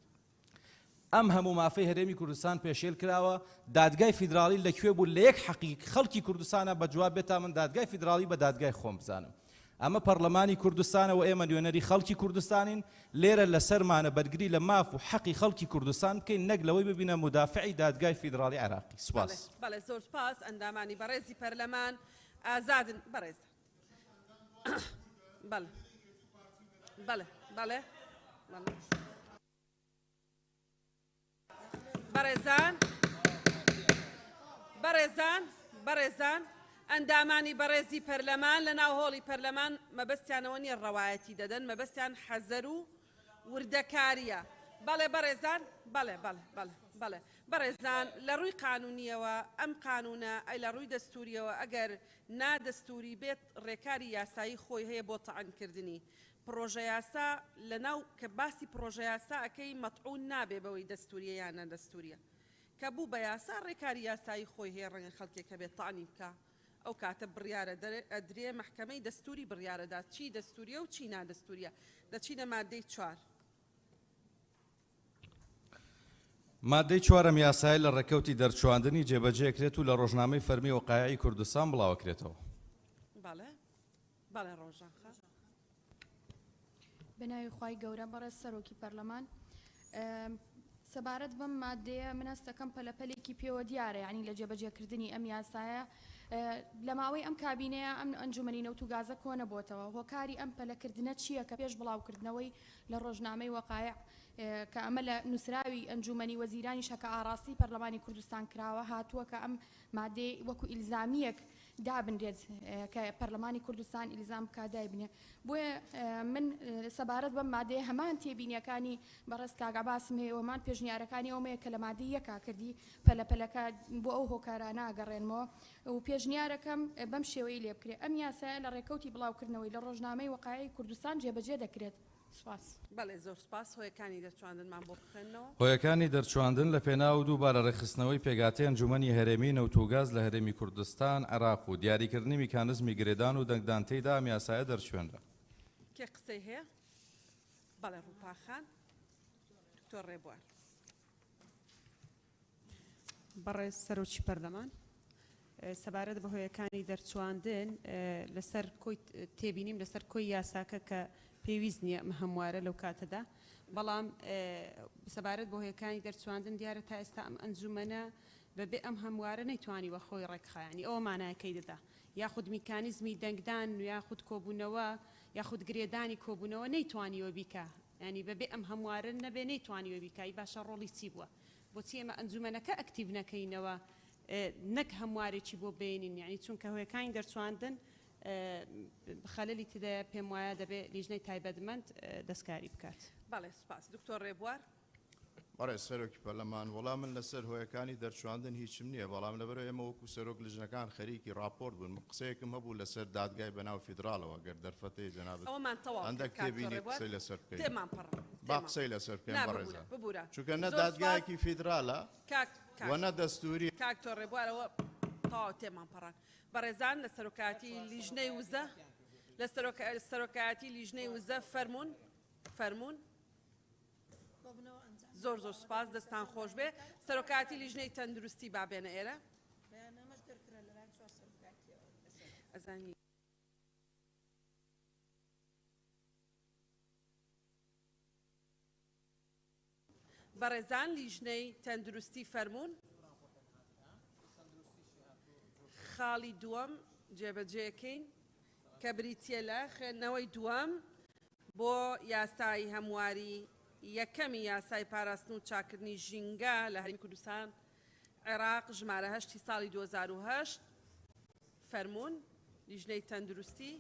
ئەم هەموو مافەی هەرێمی کوردستان پێشێل کراوە، دادگای فیدراڵی لە کوێ بوو لە یەک حەقی خەڵکی کوردستانا بە جواب بێت تا من دادگای فیدراڵی بە دادگای خۆم بزانم. ئەمە پەڕلەمانی کوردستانە و ئێمە نوێنەری خەڵکی کوردستانین، لێرە لەسەرمانە بەرگری لە ماف و حەقی خەڵکی کوردستان بکەین نەک لەوەی ببینە مودافعی دادگای فیدراڵی عێراقی. بەڵێ سوپاس. بەڵێ زۆر سوپاس ئەندامانی بەڕێزی پەرلەمان ئازادن بەڕێزان بەڵێ بەڵێ بەڵێ بەڵێ. بەڕێزان بەڕێزان بەڕێزان ئەندامانی بەڕێزی پەرلەمان لە ناو هۆڵی پەرلەمان مەبەستیانەوە نییە ڕەوایەتی دەدەن مەبەستیان حەزەر و وردەکاریە بەڵێ بەڕێزان بەڵێ بەڵێ بەڵێ. بەڵێ بەڕێزان لە ڕووی قانونیەوە ئەم قانونە ئەی لە ڕووی دەستوریەوە ئەگەر نا دەستوری بێت ڕێکاری یاسایی خۆی هەیە بۆ تەعن کردنی پڕۆژەیاسا لە ناو کە باسی پڕۆژەیاسا ئەکەی مەتعون نابێ بەوەی دەستوریە یان نادەستوریە کە بوو بە یاسا ڕێکاری یاسایی خۆی هەیە ڕەنگە خەڵکێک هەبێت تەعنی بکا ئەو کاتە بڕیارە ئەدرێ مەحکەمەی دەستوری بڕیارەدا چی دەستوریە و چی نادەستوریە دەچینە مادەی چوار. مادەی چوارەم یاسایە لە ڕێکەوتی دەرچواندنی جێبەجێکرێت و لە ڕۆژنامەی فەرمی وەقایعی کوردستان بڵاوەکرێتەوە. بەڵێ بەڵێ ڕۆژان خان. بەناوی خوای گەورە بەڕێز سەرۆکی پەرلەمان سەبارەت بەم مادەیە من هەستەکەم پەلەپەلێکی پێوە دیارە یعنی لە جێبەجێکردنی ئەم یاسایە لە ماوەی ئەم کابینەیە ئەم ئەنجومەنی نەوت و گازە کۆنە بۆتەوە هۆکاری ئەم پەلەکردنە چییە کە پێش بڵاوکردنەوەی لە ڕۆژنامەی وەقایع کە ئەمە لە نووسراوی ئەنجومەنی وەزیرانیشە کە ئاڕاستەی پەرلەمانی کوردستان کراوە هاتووە کە ئەم مادەی وەکو ئیلزامییەک دابنرێت کە پەرلەمانی کوردستان ئیلزام بکات دایبنێ بۆیە من سەبارەت بەم مادەیە هەمان تێبینیەکانی بەڕێز کاک عەباسم هەیە و هەمان پێشنیارەکانی ئەوم هەیە کە لە مادەی یەکا کردی پەلە پەلەکە بۆ ئەو هۆکارانە ئەگەڕێنمەوە و پێشنیارەکەم بەم شێوەی لێ بکرێ ئەم یاسایە لە ڕێکەوتی بڵاوکردنەوەی لە ڕۆژنامەی وەقایعی کوردستان جێبەجێ دەکرێت. سوپاس. بەڵێ زۆر سوپاس، هۆیەکانی دەرچواندنمان بۆ بخوێننەوە. هۆیەکانی دەرچواندن لە پێناو دووبارە ڕێکخستنەوەی پێکهاتەی ئەنجومەنی هەرێمیی نەوت و گاز لە هەرێمی کوردستان، عێراق و دیاریکردنی میکانزمی گرێدان و دەنگدان تێیدا ئەم یاسایە دەرچوێنرا. کێ قسەی هەیە؟ بەڵێ ڕووپا خان. دکتۆر ڕێبوار. بەڕێز سەرۆکی پەرلەمان، سەبارەت بە هۆیەکانی دەرچواندن لەسەر کۆی تێبینیم لەسەر کۆی یاساکە کە پێویست نییە ئەم هەموارە لەو کاتەدا، بەڵام سەبارەت بە هۆیەکانی دەرچواندن دیارە تا ئێستا ئەم ئەنجومەنە بەبێ ئەم هەموارە نەیتوانیوە خۆی ڕێکخا، یانی ئەوە مانایەکەی دەدا یاخود میکانیزمی دەنگدان یاخود کۆبوونەوە یاخود گرێدانی کۆبوونەوە نەیتوانیوە بیکا، یانی بەبێ ئەم هەموارە نەبێ نەیتوانیوە بیکا، ئی باشە ڕۆڵی چی بووە؟ بۆچی ئێمە ئەنجومەنەکە ئەکتیڤ نەکەینەوە نەک هەموارێکی بۆ بێنین یانی چونکە هۆیەکانی دەرچواندن خەلەلی تێدایە پێم وایە دەبێ لیژنەی تایبەتمەند دەستکاری بکات. بەڵێ سوپاس دکتۆر ڕێبوار. بەڕێز سەرۆکی پەرلەمان، وەڵا من لەسەر هۆیەکانی دەرچواندن هیچم نییە، بەڵام لەبەرئەوەی ئێمە وەکو سەرۆک لجنەکان خەریکی ڕاپۆرت بوون، من قسەیەکم هەبوو لەسەر دادگای بەناو فیدراڵەوە، گەر دەرفەت هەیە جەنابت ئەوەمان تەواو کرد هەندەک کاک تێبینی ڕێبوار، قسەی لەسەر بکەین. تێمان پەڕ، با تێمان قسەی لەسەر بکەین نا ببورە، بەڕێزان. ببورە. چونکە نە زۆر سوپاس دادگایەکی فیدرالە کاک و کاک نە دەستووری. کاک تۆ ڕێبوار ئەوە تەواو تێمان پەڕان. بەڕێزان لە سەرۆکایەتی لیژنەی وزە لە سەرۆکایەتی لیژنەی وزە فەرموون فەرموون. زۆر زۆر سوپاس دەستان خۆش بێ. سەرۆکایەتی لیژنەی تەندروستی با بێنە ئێرە. ئەزانی. بەڕێزان لیژنەی تەندروستی فەرموون. خاڵی دووەم جێبەجێکەین کە بریتییە لە خوێندنەوەی دووەم بۆ یاسای هەمواری یەکەمی یاسای پاراستن و چاککردنی ژینگە لە هەرێمی کوردستان عێراق ژمارە هەشتی ساڵی 2008 فەرموون لیژنەی تەندروستی.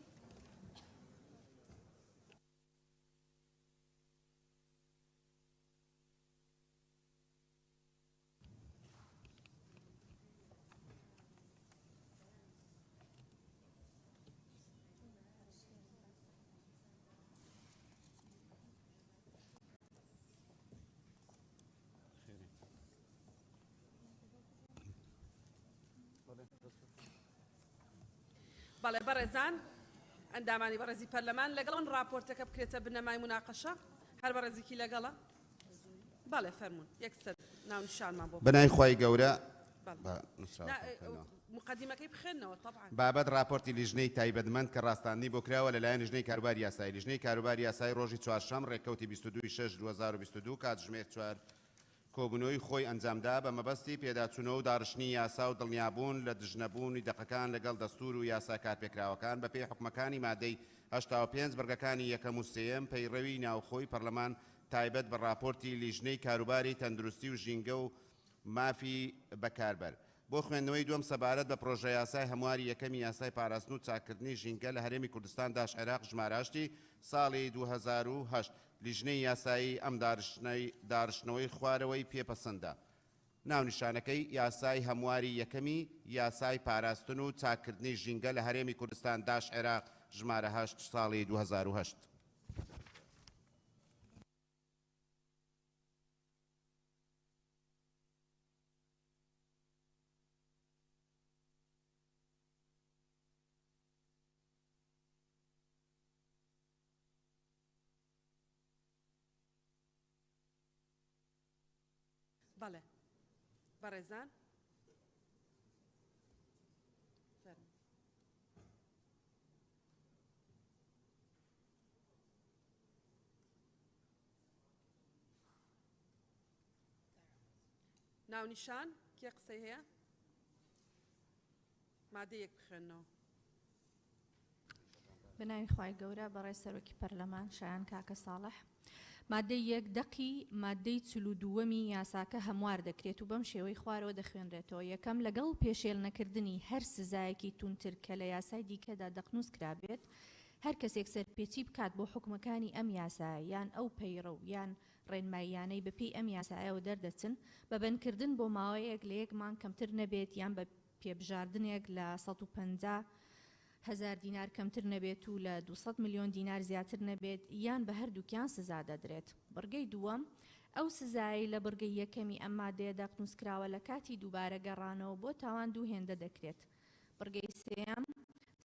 بەڵێ بەڕێزان ئەندامانی بەڕێزی پەرلەمان لەگەڵن راپۆرتەکە بکرێتە بنەمای مناقەشە هەر بەڕێزیکی لەگەڵە بەڵێ فەرموون یەکسەر ناونیشانمان بۆ بە ناوی خوای گەورە بەڵێ. با نووسراوەکە نا، بخوێنەوە. موقەدیمەکەی بخوێنەوە تەبعەن. بابەت ڕاپۆرتی لیژنەی تایبەتمەند کە ڕاستاندنی بۆ کراوە لەلایەن لیژنەی کاروباری یاسایی لیژنەی کاروباری یاسایی ڕۆژی چوارشەم ڕێککەوتی 22 ی شەش 2022 کاتژمێر چوار کۆبوونەوەی خۆی ئەنجامدا بە مەبەستی پێداچوونەوە و داڕشتنی یاسا و دڵنیابوون لە دژنەبوونی دەقەکان لەگەڵ دەستوور و یاسا کارپێکراوەکان بەپێی حوکمەکانی مادەی 85 بڕگەکانی یەکەم و سێیەم پەیڕەوی ناوخۆی پەرلەمان تایبەت بە ڕاپۆرتی لیژنەی کاروباری تەندروستی و ژینگە و مافی بەکاربەر بۆ خوێندنەوەی دووەم سەبارەت بە پڕۆژەیاسای هەمواری یەکەمی یاسای پاراستن و چاککردنی ژینگە لە هەرێمی کوردستان داش عێراق ژمارە هەشتی ساڵی 2008 لیژنەی یاسایی ئەم دارشتنەوەی خوارەوەی پێ پەسەندە. ناونیشانەکەی، یاسای هەمواری یەکەمی یاسای پاراستن و چاککردنی ژینگە لە هەرێمی کوردستان داش عێراق ژمارە هەشت ساڵی 2008. بەڵێ بەڕێزان فەرموو. ناونیشان کێ قسەی هەیە؟ مادەی یەک بخوێنەوە. بە ناوی خوای گەورە بەڕێز سەرۆکی پەرلەمان شایان کاکە ساڵح مادەی یەک دەقی مادەی 42ەمی یاساکە هەموار دەکرێت و بەم شێوەی خوارەوە دەخوێنرێتەوە یەکەم لەگەڵ پێشێل نەکردنی هەر سزایەکی توندتر کە لە یاسای دیکەدا دەقنووس کرابێت هەر کەسێک سەرپێچی بکات بۆ حوکمەکانی ئەم یاسایە یان ئەو پەیڕەو یان ڕێنماییانەی بەپێی ئەم یاسایەوە دەردەچن بە بەندکردن بۆ ماوەیەک لە یەک مانگ کەمتر نەبێت یان بە پێبژاردنێک لە 150 هەزار دینار کەمتر نەبێت و لە 200 ملیۆن دینار زیاتر نەبێت یان بە هەردووکیان سزا دەدرێت. بڕگەی دووەم، ئەو سزایەی لە بڕگەی یەکەمی ئەم مادەیە دەقنووسکراوە لە کاتی دووبارە گەڕانەوە بۆ تاوان دوو هێندە دەکرێت. بڕگەی سێیەم،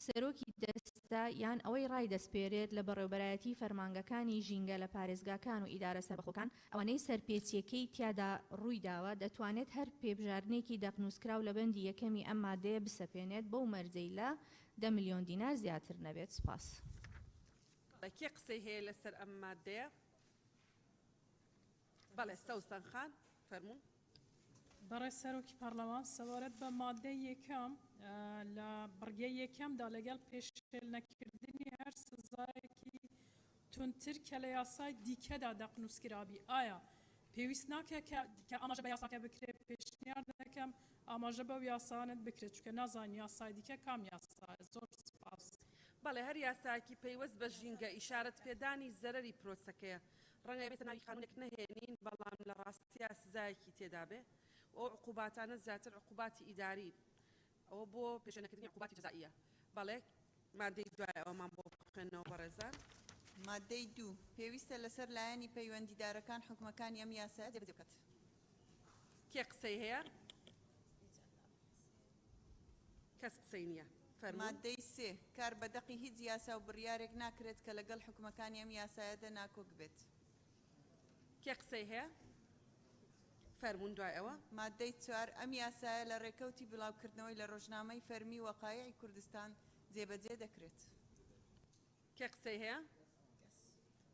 سەرۆکی دەستە یان ئەوەی ڕایدەسپێرێت لە بەڕێوبەرایەتی فەرمانگەکانی ژینگە لە پارێزگاکان و ئیدارە سەربەخۆکان ئەوانەی سەرپێچیەکەی تیادا ڕوویداوە دەتوانێت هەر پێبژاردنێکی دەقنووسکراو لە بەندی یەکەمی ئەم مادەیە بسەپێنێت بەو مەرجەی لە 10 ملیۆن دینار زیاتر نەبێت. سوپاس. کێ قسەی هەیە لەسەر ئەم مادەیە؟ بەڵێ سەوسەن خان فەرموو. بەڕێز سەرۆکی پەرلەمان سەبارەت بە مادەی یەکەم لە بڕگەی یەکەمدا لەگەڵ پێشێل نەکردنی هەر سزایەکی توندتر کە لە یاسای دیکەدا دەقنووسکرابی ئایا پێویست ناکە کە ئاماژە بە یاساکە بکرێت پێشنیار دەکەم ئاماژە بەو یاسانت بکرێت چونکە نازانین یاسای دیکە کام یاسایە زۆر سپاس. بەڵێ هەر یاسایەکی پەیوەست بە ژینگە ئیشارەت پێدانی زەرەری پرۆسەکەیە ڕەنگە ئێستا ناوی قانونێک نەهێنین بەڵام لە ڕاستیا سزایەکی تێدابێ و ئەو عقوباتانە زیاتر عقوباتی ئیدارین ئەوە بۆ پێشێنەکردنی عقوباتی جەزائیە بەڵێ مادەی دوای ئەوەمان بۆ بخوێنەوە بەڕێزان. مادەی دوو، پێویستە لەسەر لایەنی پەیوەندیدارەکان حوکمەکانی ئەم یاسایە جێبەجێ بکات. کێ قسەی هەیە؟ کەس قسەی نییە. فەرموون. مادەی سێ، کار بە دەقی هیچ یاسا و بڕیارێک ناکرێت کە لەگەڵ حوکمەکانی ئەم یاسایەدە ناکۆک بێت. کێ قسەی هەیە؟ فەرموون دوای ئەوە. مادەی چوار، ئەم یاسایە لە ڕێکەوتی بڵاوکردنەوەی لە ڕۆژنامەی فەرمی وەقایعی کوردستان جێبەجێ دەکرێت. کێ قسەی هەیە؟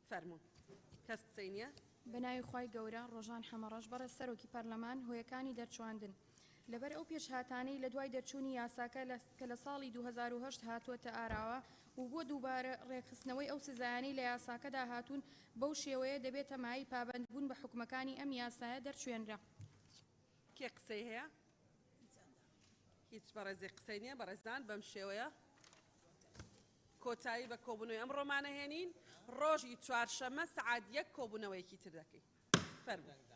فەرموون. کەس قسەی نییە؟ بەناوی خوای گەورە ڕۆژان حەمەڕەش بەڕێز سەرۆکی پەرلەمان هۆیەکانی دەرچواندن لەبەر ئەو پێشهاتانەی لە دوای دەرچوونی یاساکە کە لە ساڵی 2008 هاتووەتە ئاراوە و بۆ دووبارە ڕێکخستنەوەی ئەو سزایانەی لە یاساکەدا هاتوون بەو شێوەیە دەبێتە مایەی پابەندبوون بە حوکمەکانی ئەم یاسایە دەرچوێنرا. کێ قسەی هەیە؟ هیچ بەڕێزێک قسەی نییە بەڕێزان بەم شێوەیە کۆتایی بە کۆبوونەوەی ئەمڕۆمانەهێنین ڕۆژی چوارشەممە سەعات یەک کۆبوونەوەیەکی تر دەکەین فەرموو.